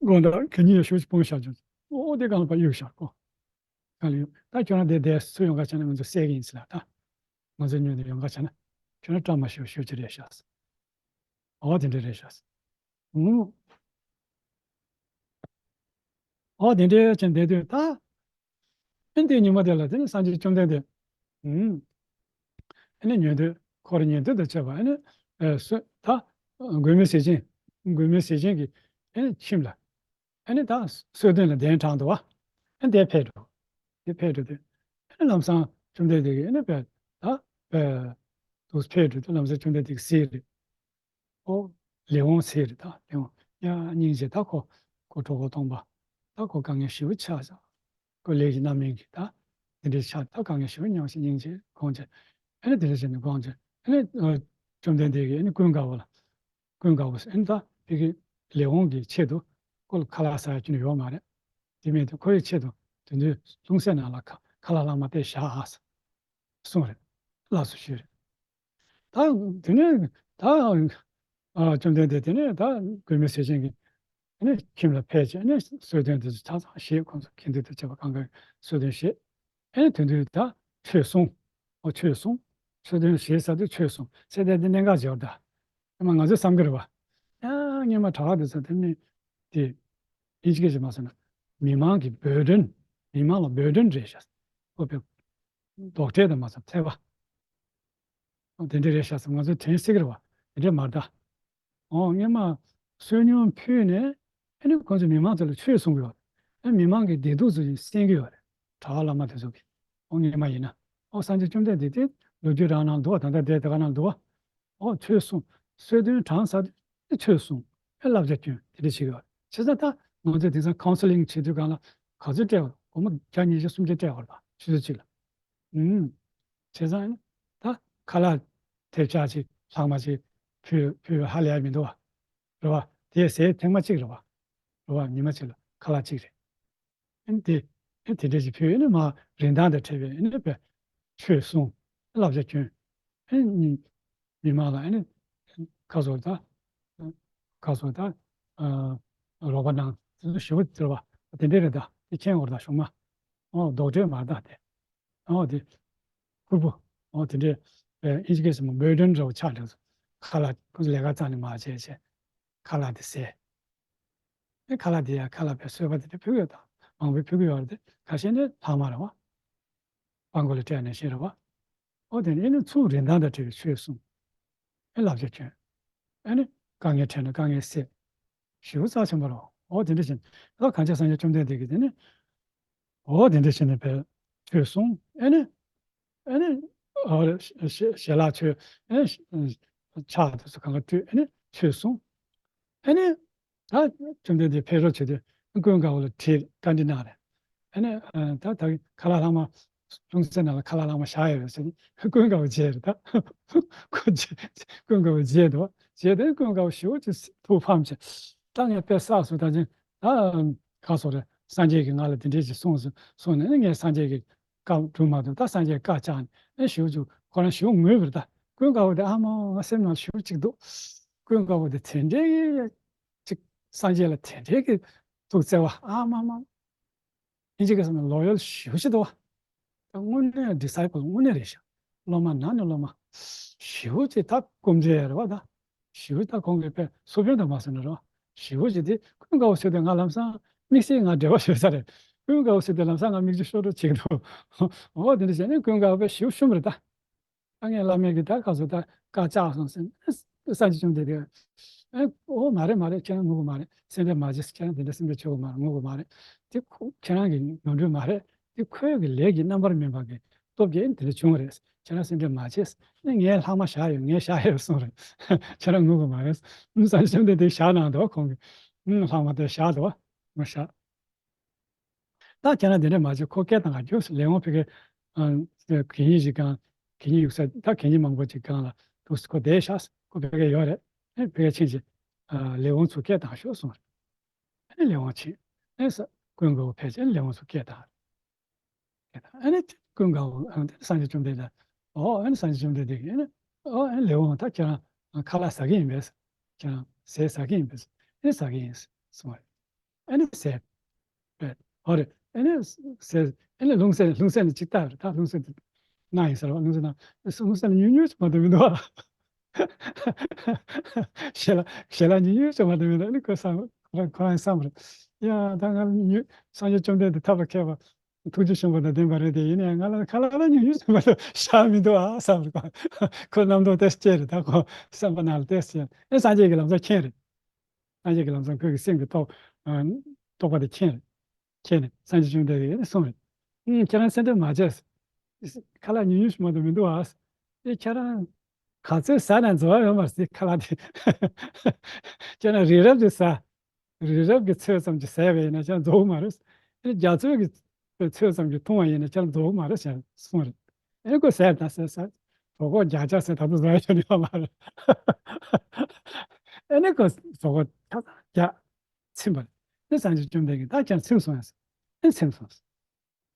དགོང་དག་གད་སྙིགས་ཡག་ཤོས་ཤིག་སྤུངས་བཞག་བྱུང་། ཨོ་དེ་གང་ལ་ཕར་གཡུགས་བཞག་ཁོ། གང་ལ་གཡུགས། ད་ཁྱོད་རང་དེ་བསྡད་སུ་ཡོང་ག་བྱས་ན་ང་ཚོ་བསད་ཀྱི་ཡིན་ཟེར་ལ་ད། ང་ཚོ་ཉོས་ནས་ཡོང་ག་བྱས་ན་ཁྱོད་རང་བཀྲ་མ་ཤིས་ཤོས་ཅིག་རེད་ཤག་ཟེར། ཨོ་དེ་འདྲ་རེད་ཤག་ཟེར། ཨུ། ཨོ་དེ་འདྲ་བྱས་བསྡད་དུས་ད། ཨེ་འདི་ཉིན་མོ་དེ་ལ་དེ་ནི་སངས་རྒྱས་བཅོམ་ལྡན་འདས། ཨུམ། ཨེ་ནི་ཉན་ཐོས་འཁོར་ཉན་ཐོས་དང་བཅས་པ་ཨེ་ནི། ཨེ་སོ་ད། མགོན་མེད་ཟས་སྦྱིན། མགོན་མེད་ཟས་སྦྱིན་གྱི་ཨེ་ནི་ཁྱིམ་ལ། ཨེ་ནི་ད་གསོལ་སྟོན་ལ་གདན་དྲངས་འདུག་བ། ཨེ་འདི་ཕེབས་འགྲོ། འདི་ཕེབས་འགྲོ་དུས། ཨེ་ནི་ལམ་སང་བཅོམ་ལྡན་འདས་ཀྱིས་ཨེ་ནི་བས་ད་བས། དུ་ཕེབས་འགྲོ་དུས་ལམ་སང་བཅོམ་ལྡན་འདས་ཀྱིས་གཟིགས་རེད། ཨོ། ལེགས་འོང་ཟེར་རེད་ད། ལེགས་འོང་། ཡ་སྙིང་རྗེ་ད་ཁོ། ཁོ་གྲོད་ཁོག་སྟོང་པ། ད་ཁོ་དཀའ་ངལ་ཞེ་པོ་ཆགས་ཤག་ཁོ་ལས་ཀྱི་རྣམ་སྨིན་གྱིས་ད། དེ་འདྲའི་ཆགས་ད་དཀའ་ངལ་ཞེ་པོ་མྱངས་ཤག་སྙིང་རྗེ་དགོངས་བྱས། ཨ་ནི་དེ་འདྲ་བྱས་ནས་དགོངས་བྱས། ཨ་ནི། བཅོམ་ལྡན་འདས་ཀྱིས་ཨ་ནི་ཀུན་དགའ་བོ་ལ། ཀུན་དགའ་བོ་ཟེར་ཨ་ནི་ད་ཕ་གི་ལེགས་འོང་གི་ཆེད་དུ་ཁོ་ལ་ཁ་ལག་ཟ་ཡ་ཅི་ནས་ཡོད་མ་རེད། དེ་མེད་དུས་ཁོ་ཡི་ཆེད་དུ་དེ་དུས་ལྷུང་བཟེད་ནང་ལ་ཁ་ཁ་ལག་ལྷག་མ་དེ་བཞག་ཨ་ཟེར། གསུངས་རེད། ལགས་སོ་ཞུས་རེད། ད་དེ་ནས་ད། ཨ་བཅོམ་ལྡན་འདས་དེ་ནས་ད་མགོན་མེད་ཟས་སྦྱིན་གྱི་ ཨ་ནི་ཁྱིམ་ལ་ཕེབས་བྱས་ཨ་ནི་གསོལ་སྟོན་དེ་ཚོ་ཆ་ཚང་བཞེས། ཁོང་ཚོ་གིན་དུ་དུ་བྱས་པ་གང་ག་གསོལ་སྟོན་བཞེས། ཨ་ནི་དེ་དུས་ད་ཆོས་གསུངས། ཨོ་ཆོས་གསུངས། གསོལ་སྟོན་བཞེས་ས་དུ་ཆོས་གསུངས་ཟེར་ཏེ་དེ་གནད་འགག་ཆེ་བ་ད། ཨ་མ་ང་ཚོས་བསམ་གི་རེད་བ། ཡ་སྔོན་མ་གྲྭ་པ་དེ་ཚོ་དེ་ནི་དེ་ཨིན་ཇི་སྐད་ཅིག་མ་སོང་ན་མི་མང་གི་འབོད་སྒྲོན། མི་མང་ལ་འབོད་སྒྲོན་རེད་ཤག་ཨོ་བེ། རྡོག་ཁྲེས་དང་མ་སོང་ཐལ་བ། ཨོ་དེ་འདྲ་རེད་ཤག་ཟེར་ང་ཚོས་དྲན་སྲིད་ཀྱི་རེད་བ། དེ་འདྲ་མ་རེད་ད། ཨོ་སྔོན་མ་བསོད་སྙོམས་ཕུལ་ནས་ཨ་ནི་ཁོང་ཚོས་མི་མང་ཚོ་ལ་ཆོས་གསུང་གི་ཡོད་རེད། ཨ་མི་མང་གི་བདེ་སྡུག་ཚོ་གསན་གི་ཡོད་རེད། གྲྭ་པ་བླ་མ་དེ་ཚོ་གིས། ཨོ་སྔོན་མ་ཡིན་ན་ཨོ་སངས་རྒྱས་བཅོམ་ལྡན་འདས་དེ་ལོ་རྒྱུས་རང་ནང་འདུག་བ། ད་ལྟ་དེ་དེ་ག་ནང་འདུག་བ། ཨོ་ཆོས་གསུང་། གསོལ་སྟོན་གྲངས་ཚར་དུས་ཆོས་གསུང་། ཨེ་བསླབ་བྱ་སྐྱོན་དེ་འདྲ་བྱེད་ཀྱི་ཡོད་རེད། བྱས་ཙང་ད་ང་ཚོས་དེང་སང་ཁའུན་སི་ལིང་བྱེད་དུས་སྒང་ལ་ག་ཚོད་སྤྲད་པ་རེད། སྒོར་མོ་བརྒྱ་ཉིས་བརྒྱ་སུམ་བརྒྱ་སྤྲད་པ་རེད་པ་ཆུ་ཚོད་གཅིག་ལ། ཨུམ། བྱས་ཙང་ད་ཁ་ལག་ཐེབས་ཆག་ཅིག་ལྷག་མ་ཅིག་ཕུལ་ཕུལ་ཧ་ལས་ཡ་མི་འདུག་བ། རེད་བ། དེ་ཟས་ཐེངས་མ་གཅིག་རེད་བ། རེད་བ། ཉི་མ་གཅིག་ལ་ཁ་ལག་གཅིག་རེད། ཨ་ནི་དེ་ཨ་ནི་དེ་འདྲ་ཞིག་ཕུལ། ཨ་ནི་མ་རིན་ཐང་དང་འཕྲད་པའི་ཨ་ནི་པའི་ཆོས་གསུང་། བསླབ་བྱ་སྐྱོན། ཨ་ནི་མི་མང་ལ་ཨ་ནི་ཁ་སོར་ད་ཁ་སོར་ད་ཨ་རོགས་པ་གནང་། དེ་ཚོ་ཞེ་པོ་ཟེར་བ་དེ་འདྲ་རེད་ད། དེ་མཁྱེན་དགོས་རེད་ད་གཞུག་མ། ཨོ་རྡོག་ཁྲེས་མ་རེད་ད་དེ། ཨོ་དེ་ཕུར་བུ། ཨོ་དེ་འདྲའི་ཨ་ཨིན་ཇི་སྐད་ཟེར་མོ་འབོད་སྒྲོན་འདྲ་བོ་ཆགས་འགྲོ། ཁ་ལག་ཁོ་ཚོ་ལས་ཀ་རྩ་ནས་མ་བྱས་བྱས་ཁ་ལག་དེ་ཟས། ཨེ་ཁ་ལག་དེ་ཡང་ཁ་ལག་པའི་གསོལ་བ་དེ་འདྲ་ཕུལ་གི་ཡོད་ད། མང་པོས་ཕུལ་གི་ཡོད་རེད་དེ། ཁ་ཤས་ནི་ལྷག་མ་རེད་བ། སྤྲང་པོ་ལ་སྤྲད་ནས་ཤེས་རེད་བ། ཨོ་དེ་ནི་ཨེ་ནི་ཚུར་རིན་ཐང་དང་འབྲེལ་བའི་ཆོས་གསུངས། ཨེ་བསླབ་བྱ་སྐྱོན། ཨེ་ནི་དཀའ་ངལ་འཕྲད་ན་དཀའ་ངལ་སེལ། ཞེ་པོ་རྩ་ཆེན་པོ་རེད་བ། ཨོ་དེ་འདྲ་བྱས་ནས་ད་གང་བྱས་སངས་རྒྱས་བཅོམ་ལྡན་འདས་ཀྱིས་དེ་ནི། ཨོ་དེ་འདྲ་བྱས་ནས་བས་ཆོས་གསུངས། ཨེ་ནི། ཨེ་ནི། ཨོ་ཞལ་ཞལ་ལག་མཆོད། ཨེ་ནི། ཕྱག་དེ་ཚོ་གང་ག་བཀྲུས། ཨེ་ནི་ཆོས་གསུངས། ཨེ་ནི། ད་བཅོམ་ལྡན་འདས་ཕེབས་རོགས་བྱེད་དུས་ཀུན་དགའ་བོ་ལ་བྲིས་བཀའ་འདྲི་གནང་རེད། ཨེ་ནི། ད་ད་ཁ་ལག་ལྷག་མ། ལྷུང་བཟེད་ནང་ལ་ཁ་ལག་ལྷག་མ་བཞག་ཡོད་རེད་ཟེར་ནས་ཀུན་དགའ་བོ་བརྗེད་རེད་ད། ཁོ་བརྗེད། ཀུན་དགའ་བོ་བརྗེད་འདུག་བརྗེད་དེ་ཀུན་དགའ་བོ་ཞེ་པོ་ཅིག་ཐུགས་ཕམ་བྱས། ད་ངས་དཔེ་བསགས་སོང་ད་ཅིང་ད་ག་སོ་རེད། སངས་རྒྱས་ཀྱིས་ང་ལ་དེ་འདྲས་ཅིག་གསུངས་སོང་གསུངས་ནས་ངས་སངས་རྒྱས་ཀྱི་བཀའ་སྒྲུབ་མ་ཐུབ། ད་སངས་རྒྱས་བཀའ་བཅག་ནས་ཨེ་ཞེ་པོ་ཅིག་ཁོ་རང་ཞེ་པོ་ངུས་པ་རེད་ད། ཀུན་དགའ་བོ་དེ་ཨ་མ་ང་སེམས་ནང་ཞེ་པོ་ཅིག་འདུག་ཀུན་དགའ་བོ་དེ་དེ་འདྲས་ཅིག་སངས་རྒྱས་ལ་དེ་འདྲས་ཀྱི་ཐུགས་བརྩེ་བ་ཨ་མ་མ། ཨིན་ཇི་སྐད་ཟེར་ན་ལོ་ཡལ་ཞེ་པོ་ཅིག་འདུག་བ། ད་དངོས་གནས་ཌི་སི་པལ་དངོས་གནས་རེད་ཤག་སློབ་མ་ནང་ནས་སློབ་མ་ཞེ་པོ་ཅིག་ད་སྐུ་མཛེས་རེད་བ་ད། ཞེ་པོ་ད་ཁོང་གི་དཔེ་སུ་དཔོན་དུ་མ་སོང་ན་རེད་བ། ཞེ་པོ་ཅིག་དེ་ཀུན་དགའ་བོ་ཟེར་དུས་ང་ལམ་སང་དམིགས་བསལ་ང་འབྲེལ་བ་ཡོད་ས་རེད། ཀུན་དགའ་བོ་ཟེར་དུས་ལམ་སང་ང་མིག་ཆུ་ཤོར་འགྲོ་བྱེད་ཀྱི་འདུག་འོ་དེ་འདྲ་བྱས་ནས་ཀུན་དགའ་བོ་དཔེ་ཞེ་པོ་ཤོར་རེད་ད། ད་ངས་བླ་མའི་གི་ད་ག་ཚོད་ད་བཀའ་བཅག་སོང་ཟེར་ནས་སངས་རྒྱས་བཅོམ་ལྡན་འདས་ཨེ་ཨོ་མ་རེད་མ་རེད། ཁྱེད་རང་ངུ་དགོས་མ་རེད། སེམས་ཁྲལ་མ་བྱེད། ཁྱེད་རང་དེ་འདྲ་སེམས་ཁྲལ་བྱེད་དགོས་མ་རེད། ངུ་དགོས་མ་རེད། དེ་ཁོ་ཁྱེད་རང་གི་ནོར་འཁྲུལ་མ་རེད། དེ་ཁོའི་གི་ལས་ཀྱི་རྣམ་པར་སྨིན་པ་གི་སྟོབས་ཀྱིས་དེ་འདྲ་བྱུང་བ་རེད། ཁྱེད་རང་སེམས་ཁྲལ་མ་བྱེད། ནི་ངའི་ལྷག་མ་བཞག་ཡོད། ངས་བཞག་ཡོད་གསུངས་རེད། ཁྱེད་རང་ངུ་དགོས་མ་རེད། སངས་རྒྱས་བཅོམ་ལྡན་འདས་བཞག་གནང་འདུག་ཁོང་གི་ལྷག་མ་དེ་བཞག་འདུག་ངོ་བཞག་ད་ཁྱེད་རང་དེ་འདྲ་མ་བྱེད། ཁོ་སྐད་བཏང་ག་རྒྱུགས། ལས་དབང་ཕ་གི་ཨ་གད་སྙིགས་ཅིག་སྒང་། གད་སྙིགས་གཡུག་ས། ད་གད་སྙིགས་མང་པོ་ཅིག་སྒང་ལ་འདུག་ཁོ་བསྡད་ཤག་ཁོ་ཕ་གི་ཡོད་རེད། ཨེ་ཕ་གི་ཕྱིན་ཅིག་ཨ་ལས་དབང་ཚུར་སྐད་བཏང་ཤོག་གསུངས་རེད། ཨེ་ལས་དབང་ཕྱིན། ཨེ་ས་ཀུན་དགའ་བོ་ཕེབས་ཅིག་ཨེ་ལས་དབང་ཚུར་སྐད་བཏང་། སྐད་བཏང་། ཨེ་ནི་ཀུན་དགའ་བོ་ཨ་ནི་སངས་རྒྱས་བཅོམ་ལྡན་འདས། ཨོ་ཨེ་ནི་སངས་རྒྱས་བཅོམ་ལྡན་འདས་ཀྱིས་ཨེ་ནི་ཨོ་ཨེ་ནི་ལས་དབང་ད་ཁྱེད་རང་ཁ་ལག་ཟ་གི་ཡིན་པས། ཁྱེད་རང་ཟས་ཟ་གི་ཡིན་པས། ཨེ་ཟ་གི་ཡིན་གསུངས་པ་རེད། ཨེ་ནི་ཟས། ཨོ་རེད། ཨེ་ནི་ཟས། ཨེ་ནི་ལྷུང་བཟེད། ལྷུང་བཟེད་ནི་ཅིག་ལྟ་རེད། ད་ལྷུང་བཟེད་དེ་གནང་ཡིན་ཟེར་བ། ལྷུང་བཟེད་ནང་ལྷུང་བཟེད་ནང་ཉུང་ཉུང་ཅིག་མ་གཏོགས་མི་འདུག་ཨ། ཞལ་ལག་ཞལ་ལག་ཉུང་ཉུང་ཅིག་མ་གཏོགས་མི་འདུག་ཨ་ནི་ཁོ་བསམ། ཁོ་རང་ཁོ་རང་བསམ་རེད། ཡ་ད་ང་ལ་ཉུང་སངས་རྒྱས་བཅོམ་ལྡན་འདས་ཐབས་ལ་མཁས་པ། ཐུགས་རྗེ་ཆེན་པོ་དང་ལྡན་པ་རེད་དེ། ཡིན་ནའང་ང་ལ་ཁ་ལག་ལ་ཉུང་ཉུང་ཅིག་མ་གཏོགས་བཞག་མི་འདུག་ཨ་བསམ་རེད། ཁོ་རྣམ་རྟོག་དེ་སྐྱེས་རེད། ད་ཁོ་བསམ་པ་ནང་ལ་དེ་སྐྱེས། ཨེ་སངས་རྒྱས་ཀྱིས་ལམ་སང་མཁྱེན་རེད། སངས་རྒྱས་ཀྱིས་ལམ་སང་ཁོའི་གི་སེམས་ཀྱི་རྟོག་ཨ་རྟོག་པ་དེ་མཁྱེན་རེད། མཁྱེན་ནས་སངས་རྒྱས་བཅོམ་ལྡན་འདས་ཀྱིས་གསུངས་རེད། ཨུམ། ཁྱེད་རང་སེམས་ཁྲལ་མ་བྱེད། ཁ་ལག་ཉུང་ཉུང་ཞིག་མ་གཏོགས་མི་འདུག་ཨ། ཨེ་ཁྱེད་རང་ག་ཚོད་ཟ་ནས་རྫོགས་ཡ་ཡོད་མ་རེད་ཁ་ལག་དེ། ཁྱེད་རང་རི་རབ་ཅིག་ཟ། རི་རབ་ཀྱི་ཚོད་ཙམ་གྱིས་ཟས་པ་ཡིན་ན་ཁྱེད་རང་རྫོགས་མ་རེད། ཨེ་རྒྱ་མཚོ་གི་ཚོད་ཙམ་གྱིས་འཐུང་བ་ཡིན་ན་ཁྱེད་རང་རྫོགས་མ་རེད་ཟེར་གསུངས་རེད། ཨེ་ཁོ་ཟས་ད་ཟས་ཟ། གྲོད་ཁོག་རྒྱགས་རྒྱགས་ཟས་ད་དུང་བཟོ་ཡ་ཁྱོན་ཡོད་མ་རེད། ཨེ་ནི་ཁོ་གྲོད་ཁོག་ད་རྒྱགས། ཚིམ་པ་རེད། ཨེ་སངས་རྒྱས་བཅོམ་ལྡན་འདས་ཀྱིས་ད་ཁྱེད་རང་ཚིམ་སོང་ཡ་ཟེར། ཨེ་ཚིམ་སོང་ཟེར།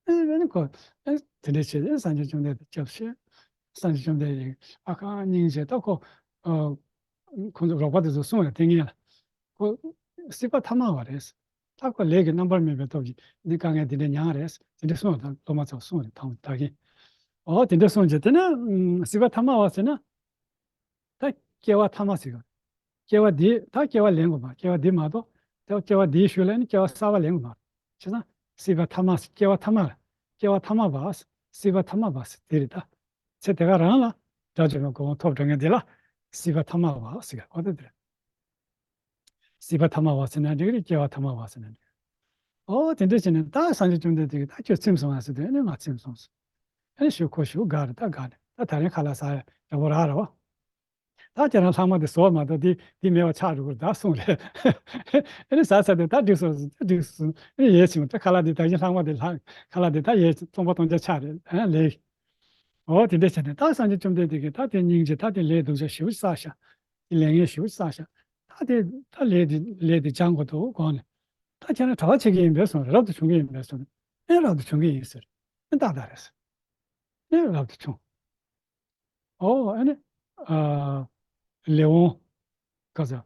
ཨེ་ཨ་ནི་ཁོ་ཨེ་དེ་འདྲས་བྱས། ཨེ་སངས་རྒྱས་བཅོམ་ལྡན་འདས་སྐྱབས་བཅོལ། སངས་རྒྱས་བཅོམ་ལྡན་འདས་ཨ་ཁ་སྙིང་རྗེ། ད་ཁོ་ཨ་ཁོང་ཚོ་རོགས་པ་དེ་ཚོ་གསུངས་ཡ་དེ་ངས་ལ་ཁོ་ སྲིད་པ་ཐ་མལ་བ་རེད། ད་ཁོ་ལས་ཀྱི་རྣམ་པར་སྨིན་པའི་སྟོབས་ཀྱིས་འདི་དཀའ་ངལ་འདི་འདྲ་མྱངས་རེད། དེ་འདྲ་གསུངས་དང་སློབ་མ་ཚོ་གསུངས་རེད། ད་ད་གིན། འོ་དེ་འདྲ་གསུངས་རྗེས་དེ་ན་སྲིད་པ་ཐ་མལ་བ་ཟེར་ན། ད་སྐྱེ་བ་ཐ་མལ་ཟེར་གི། སྐྱེ་བ་འདི་ད་སྐྱེ་བ་ལེན་དགོས་པ། སྐྱེ་བ་འདི་མ་གཏོགས་ད་སྐྱེ་བ་འདིའི་ཤུལ་ལ་ནི་སྐྱེ་བ་གསར་པ་ལེན་དགོས་པ། བྱས་ཙང་སྲིད་པ་ཐ་མལ། སྐྱེ་བ་ཐ་མལ། སྐྱེ་བ་ཐ་མལ་པ། སྲིད་པ་ཐ་མལ་པ་ཟེར་དེ་རེད་ད། ཚེ་དེ་ག་རང་ལ་དགྲ་བཅོམ་པའི་གོ་འཕང་ཐོབ་འགྲོ་མཁན་དེ་ལ་སྲིད་པ་ཐ་མལ་པ་ཟེར་གི། འོ་དེ་དེ་རེད། སྲིད་པ་ཐ་མལ་པ་ཟེར་ན་འགྲིག་རེད། སྐྱེ་བ་ཐ་མལ་པ་ཟེར་ན་འགྲིག་རེད། ཨོ་དེ་འདྲ་བྱས་ནས་ད་སངས་རྒྱས་བཅོམ་ལྡན་འདས་ཀྱིས་ད་ཁྱོད་ཚིམ་སོང་ང་ཟེར་དུས་ཨ་ནི་ང་ཚིམ་སོང་ཟེར། ཨ་ནི་ཞུ་ཁོ་ཞུ་དགའ་རེད། ད་དགའ་རེད། ད་ད་རིང་ཁ་ལག་ཟ་ཡ་འདྲ་པོ་རག་རེད་བ། ད་ཁྱེད་རང་ལྷག་མ་དེ་ཟོས་མ་གཏོགས་དེ་དེ་མེད་པ་ཆགས་འགྲོ་གི་རེད་ད་གསུངས་རེད། ཨ་ནི་ཟ་ས་དེ་ད་འགྲིག་སོང་ཟེར། ད་འགྲིག་སོང་། ཨ་ནི་ཡས་ཕྱིན། ད་ཁ་ལག་དེ་ད་གིན་ལྷག་མ་དེ་ལྷག་ཁ་ལག་དེ་ད་ཡས་སྟོང་པ་སྟོང་རྐྱང་ཆགས་རེད། ཨ་ལེ། ཨོ་དེ་འདྲ་བྱས་ནས་ད་སངས་རྒྱས་བཅོམ་ལྡན་འདས་ཀྱིས་ད་དེ་སྙིང་རྗེ། ད་དེ་ལས་སྡུག་ཅག་ཞེ་པོ་བསགས་ཤག་དེ་ལས་ངན་ཞེ་པོ་བསགས་ཤག་ད་དེ་ད་ལས་དེ་ལས་དེ་སྦྱང་དགོས་འདུག་དགོངས་ནས། ད་ཁྱེད་རང་གྲྭ་པ་བྱེད་ཀྱི་ཡིན་པས་གསུངས། རབ་ཏུ་བྱུང་གི་ཡིན་པས་གསུངས། ཨེ་རབ་ཏུ་བྱུང་གི་ཡིན་ཟེར། ཨེ་ཏག་ཏག་རེད་ཟེར། ཨེ་རབ་ཏུ་བྱུང་། ཨོ་ཨ་ནི་ཨ་ལེགས་འོང་ག་ཟེར།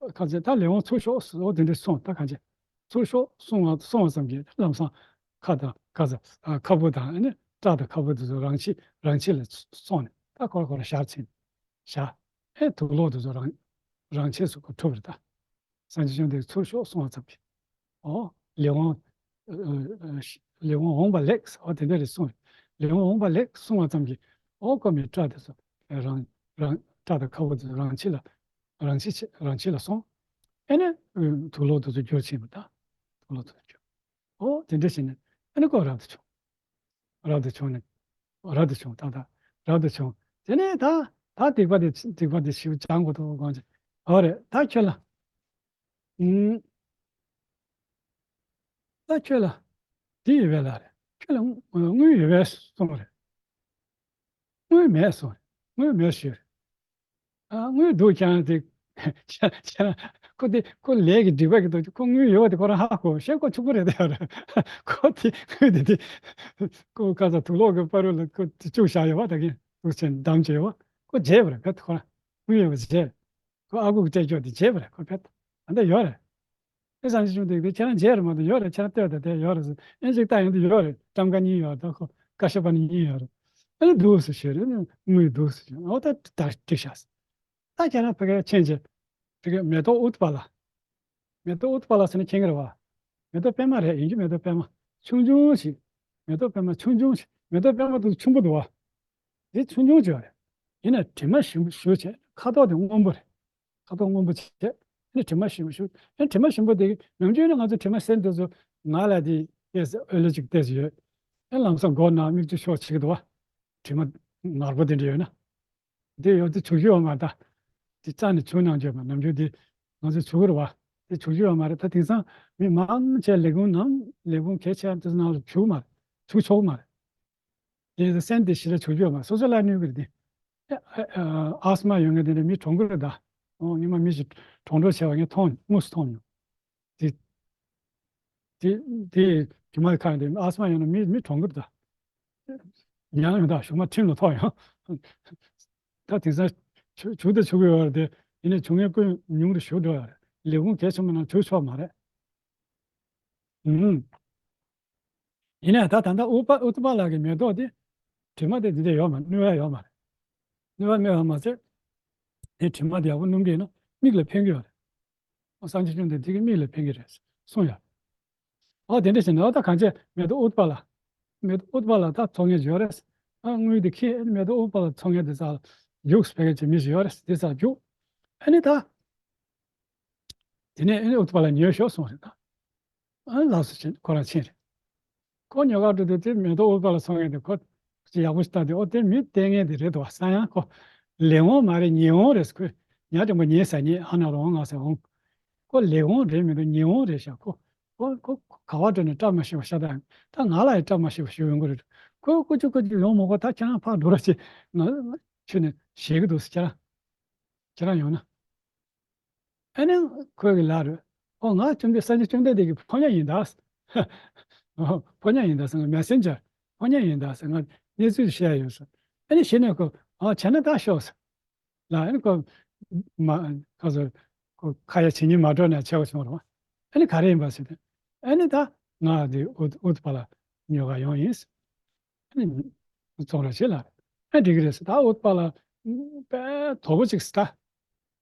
ག་ཟེར། ད་ལེགས་འོང་ཚུར་ཤོག་ཟེར། ཨོ་དེ་འདྲ་གསུངས། ད་གང་བྱེད། ཚུར་ཤོག་གསུངས་པ་གསུངས་པ་ཙམ་གྱིས་ལམ་སང་ཁ་དང་ག་ཟེར། ཨ་ཁ་སྤུ་དང་ཨ་ནི་སྐྲ་དང་ཁ་སྤུ་དེ་ཚོ་རང་ཆས་རང་ཆས་ལ་སོང་ནས་ད་ཁོ་ར་ཁོ་ར་ཞར་ཕྱིན། བཞག་ཨེ་དུག་ལོག་དེ་ཚོ་རང་རང་ཆས་སུ་ཁོ་གྲུབ་རེད་ད། སངས་རྒྱས་བཅོམ་ལྡན་འདས་ཚུར་ཤོག་གསུང་བ་ཙམ་གྱིས། ཨོ་ལེགས་འོང་། ཨ་ཨ་ལེགས་འོང་འོངས་པ་ལེགས། ཨོ་དེ་འདྲ་རེད་གསུངས། ལེགས་འོང་འོངས་པ་ལེགས་གསུང་བ་ཙམ་གྱིས། ཨོ་ཁོ་མོའི་སྐྲ་དེ་ཚོ་རང་རང་སྐྲ་དང་ཁ་སྤུ་དེ་ཚོ་རང་ཆས་ལ་རང་ཆས་རང་ཆས་ལ་སོང་། ཨེ་ནས་དུག་ལོག་དེ་ཚོ་འགྱུར་ཕྱིན་པ་ད། དུག་ལོག་དེ་ཚོ་འགྱུར། ཨོ་དེ་འདྲ་བྱས་ནས་ཨ་ནི་ཁོ་རབ་ཏུ་བྱུང་། རབ་ཏུ་བྱུང་ནས། རབ་ཏུ་བྱུང་། ད་ལྟ་རབ་ཏུ་བྱུང་། དེ་ནས་ད་ད་སྡིག་པ་དེ་སྡིག་པ་དེ་ཞིག་སྦྱང་དགོས་འདུག་དགོངས་ཀྱི། ཨོ་རེད། ད་ཁྱོད་ལ། ཨུམ། ད་ཁྱོད་ལ་འདི་ཡོད་པས་ལགས་རེད། ཁྱོད་ལ་དངུལ་ཡོད་པས་གསུངས་རེད། དངུལ་མེད་གསུངས་རེད། དངུལ་མེད་ཞུས་རེད། ཨ་དངུལ་འདུག་ཀྱང་དེ་ཁྱེད་ཁྱེད་ཁོ་དེ་ཁོ་ལས་ཀྱི་སྒྲིག་པ་གི་འདུག་ཁོ་དངུལ་ཡོད་པ་དེ་ཁོ་རང་ཧ་གོ་ཤེས། ཁོ་ཕྱུག་པོ་རེད་དེ་ཡོད་རེད། ཁོ་དེ་དངུལ་དེ་དེ་ཁོ་ཁ་ས་དུག་ལོག་གི་བར་ལ་ཁོ་དེ་བཅུག་བཞག་ཡོད་པ། ད་གིན་དུག་ཆེན་བསྡམས་བྱས་ཡོད་པ། ཁོ་བརྗེད་པ་རེད། ཕེབས་ཁོ་རང་དངུལ་ཡོད་པ་བརྗེད། ཁོ་ཨ་ཁུ་གི་སྤྲད་ཆོག་དེ་བརྗེད་པ་རེད། ཁོ་ཕེབས་ད་ལྟ་ཡོད་རེད། ཨེ་སངས་རྒྱས་བཅོམ་ལྡན་འདས་ཁྱེད་རང་མཇལ་རེད་མ་གཏོགས་ཡོད་རེད། ཁྱེད་རང་ལྟོས་དང་དེ་ཡོད་རེད་ཟེར། ཨེ་ཅིག་ལྟ་ཡོང་དུས་ཡོད་རེད། ཊམ་ཀ་གཉིས་ཡོད་རེད། ད་ཁོ་ཀ་ཤ་པ་ནི་གཉིས་ཡོད་རེད། ཨེ་འདུག་སེ་ཞུས་རེད། དངུལ་འདུག་སེ་ཞུས། ཨོ་ད་ད་འགྲིག་ཤག་ད་ཁྱེད་རང་ཕ་གིར་ཕྱིན་བྱས་ཕ་གིར་མེ་ཏོག་ཨུཏྤ་ལ། མེ་ཏོག་ཨུཏྤ་ལ་ཟེར་ན་མཁྱེན་གི་རེད་བ། མེ་ཏོག་པད་མ་རེད། ཡིན་རྒྱུ་མེ་ཏོག་པད་མ་ཆུང་ཆུང་ཞིག་མེ་ཏོག་པད་མ་ཆུང་ཆུང་ཞིག་མེ་ཏོག་པད་མ་དེ་ཆུང་པོ་འདུག་བ། དེ་ཆུང་ཆུང་ཅིག་རེད། ཡིན་ན་དྲི་མ་ཞིམ་པོ་ཞེ་པོ་བྱས། ཁ་དོག་དེ་སྔོན་པོ་རེད། ཁ་དོག་སྔོན་པོ་བྱས། ཨ་ནི་དྲི་མ་ཞིམ་པོ་ཞིམ། ཨ་ནི་དྲི་མ་ཞིམ་པོ་དེ་ནམ་རྒྱུན་ནི་ང་ཚོ་དྲི་མ་སེལ་དུས་ཚོད་ང་ལ་དེ་ཨེ་ཨོ་ལེ་ཅིག་ཏོག་ཙམ་ཡོད། ཨ་ནི་ལམ་སང་མགོ་ན་མིག་ཆུ་ཤོར་བྱེད་ཀྱི་འདུག་བ། དྲི་མ་ངར་པོ་དེ་འདྲ་ཡོད་ན། དེ་ཡོད་དེ་བྱུག་རྒྱུ་ཡོད་མ་རེད་ད། དེ་རྩ་ནས་བྱུག་གནང་རྒྱུ་ཡོད་མ། ནམ་རྒྱུན་དེ་ང་ཚོ་བྱུག་གི་རེད་བ། དེ་བྱུག་རྒྱུ་ཡོད་མ་རེད། ད་དེང་སང་མི་མང་ཆེ་ལས་ཁུངས་ནང་ལས་ཁུངས་གལ་ཆེ་དེ་ཚོ་ནང་ལ་བྱུག་མ་རེད། བྱུག་ཆོག་མ་རེད། དེ་སེམས་དེ་ཞི་ལ་ཆོག་རྒྱུ་མ། སོ་སོ་ལ་གནོད་གི་རེད་དེ། ཨ་ཨ་ཨ་ཨ་སི་མ་ཡོད་མཁན་དེ་འདྲ་མི་གྲོངས་གི་རེད་ད། ཨོ་ཉི་མ་མི་ཞིག་གྲོངས་གྲོངས་བྱས་པ་ངས་མཐོང་། དངོས་སུ་མཐོང་མྱོང་། དེ་དེ་དེ་དེ་མ་ཁ་དེ་ཨ་སི་མ་ཡོད་ན་མི་མི་གྲོངས་གི་རེད་ད། ཉང་ཡོང་ད་གཞུག་མ་ཁྲིམས་ལ་ཐོགས་ཡོང་། ད་དེང་སང་བྱུ་བྱུ་དེ་བྱུག་གི་ཡོད་རེད་དེ། ཡིན་ནའི་བྱུག་མཁན་ཀུན་ཉུང་རུ་ཞུ་འགྲོ་ཡོད་རེད། ལས་ཁུངས་གལ་ཆེན་པོ་ནང་བྱུག་ཆོག་མ་རེད། ཨུམ། ཡིན་ནའང་ད་ད་ལྟ་ཨུཏྤ་ཨུཏྤ་ལ་གི་མེ་ཏོག་དེ་དྲི་མ་དེ་འདི་འདྲ་ཡོད་མ་རེད། གནོད་ཡ་ཡོད་མ་རེད། གནོད་པ་མེད་པ་མ་ཟད། དེ་དྲི་མ་དེ་ཡག་པོ་སྣོམ་གི་ཡིན་ན་མིག་ལ་ཕན་གི་ཡོད་རེད། སངས་རྒྱས་བཅོམ་ལྡན་འདས་ཀྱིས་མིག་ལ་ཕན་གི་རེད་གསུངས་ཡ། ཨོ་དེ་འདྲ་བྱས་ན་ཨོ་ད་གང་བྱས་མེ་ཏོག་ཨུཏྤ་ལ། མེ་ཏོག་ཨུཏྤ་ལ་ད་འཚོ་མཁན་ཡོད་རེད། ཨ་དངུལ་དེ་ཁྱེར་མེ་ཏོག་ཨུཏྤ་ལ་འཚོ་མཁན་དེ་ཚོ་ལ་རྒྱུགས་ཕེབས་མཁན་གྱི་མི་ཞིག་ཡོད་རེད། དེ་ཚོ་ལ་རྒྱུགས། ཨ་ནི་ད། དེ་ནས་ཨ་ནི་ཨུཏྤ་ལ་ཉོས་ཤོག་གསུངས་རེད་ད། ཨ་ནི་ལགས་སོ་བྱས་ཁོ་རང་ཕྱིན་རེད། ཁོ་ཉོ་གར་འགྲོ་དུས་དེ་མེ་ཏོག་ཨུཏྤ་ལ་འཚོ་མཁན་དེ་ཁོ་ཅི་ཡག་པོ་ཞིག་ལྟ་དུས་ཨོ་དེ་མི་ལྟས་ངན་དེ་རེད་འདུག་བསམ། ཡང་ཁོ་ལེགས་འོང་མ་རེད། ཉེས་འོང་རེད་ཟེར། ཁོས་ཉ་འགྲེང་བུ་ཉེ་ས་ཉེ་ཨ་ན་རོ་ང་ཟེར་འོང་། ཁོ་ལེགས་འོང་རེད་མི་འདུག་ཉེས་འོང་རེད་ཤག་ཁོ་ཁོ་ཁོ་ག་པར་འགྲོ་ནས་བཀྲ་མ་ཤིས་པ་ཤ་སྟག་ཡིན། ད་ང་ལ་ཡང་བཀྲ་མ་ཤིས་པ་ཞིག་ཡོང་གི་རེད། ཁོ་ཀུ་ཅོ་ཀུ་ཅོ་ཡོང་མ་དགོས། ད་ཁྱེད་རང་ཕར་འགྲོ་རོགས་བྱེད། ང་ཁྱོད་ནས་ཞེད་ཀྱི་འདུག་ཟེར། ཁྱེད་རང་ཁྱེད་རང་ཡོང་ན། ཨ་ནི་ཁོས་གི་ལབ་རེད། ཨོ་ང་བཅོམ་ལྡན་སངས་རྒྱས་བཅོམ་ལྡན་འདས་ཀྱི་ཕོ་ཉ་ཡིན་ད། ཕོ་ཉ་ཡིན་ད་ཟེར། ང་མེ་སེན་ཇར་ཕོ་ཉ་ཡིན་ད་ཟེར། ང་གནས་ཚུལ་བཤད་ཡོད་ཟེར། ཨ་ནི་གཞི་ནས་ཁོ་ཨ་བྱས་ན་ད་ཤོག་ཟེར། ལ་ཨ་ནི་ཁོ་མ་ཁ་ཟེར། ཁོ་ཁ་ཡ་བྱེད་སྙིང་མ་བྲོ་ནས་ཆེ་བ་བྱུང་རོགས། ཨ་ནི་ག་རེ་ཡིན་པ་ཟེར་ཏེ། ཨ་ནི་ད་ང་འདི་ཨུ་ཨུ་ཏུ་པ་ལ་ཉོ་ག་ཡོང་ཡིན། ཨ་ནི་བཙོང་རོགས་བྱེད་ལ། ཨ་འགྲིག་གི་རེད་ཟེར། ད་ཨུ་ཏུ་པ་ལ་དཔེ་དོ་པོ་ཅིག་ཟེར་ད།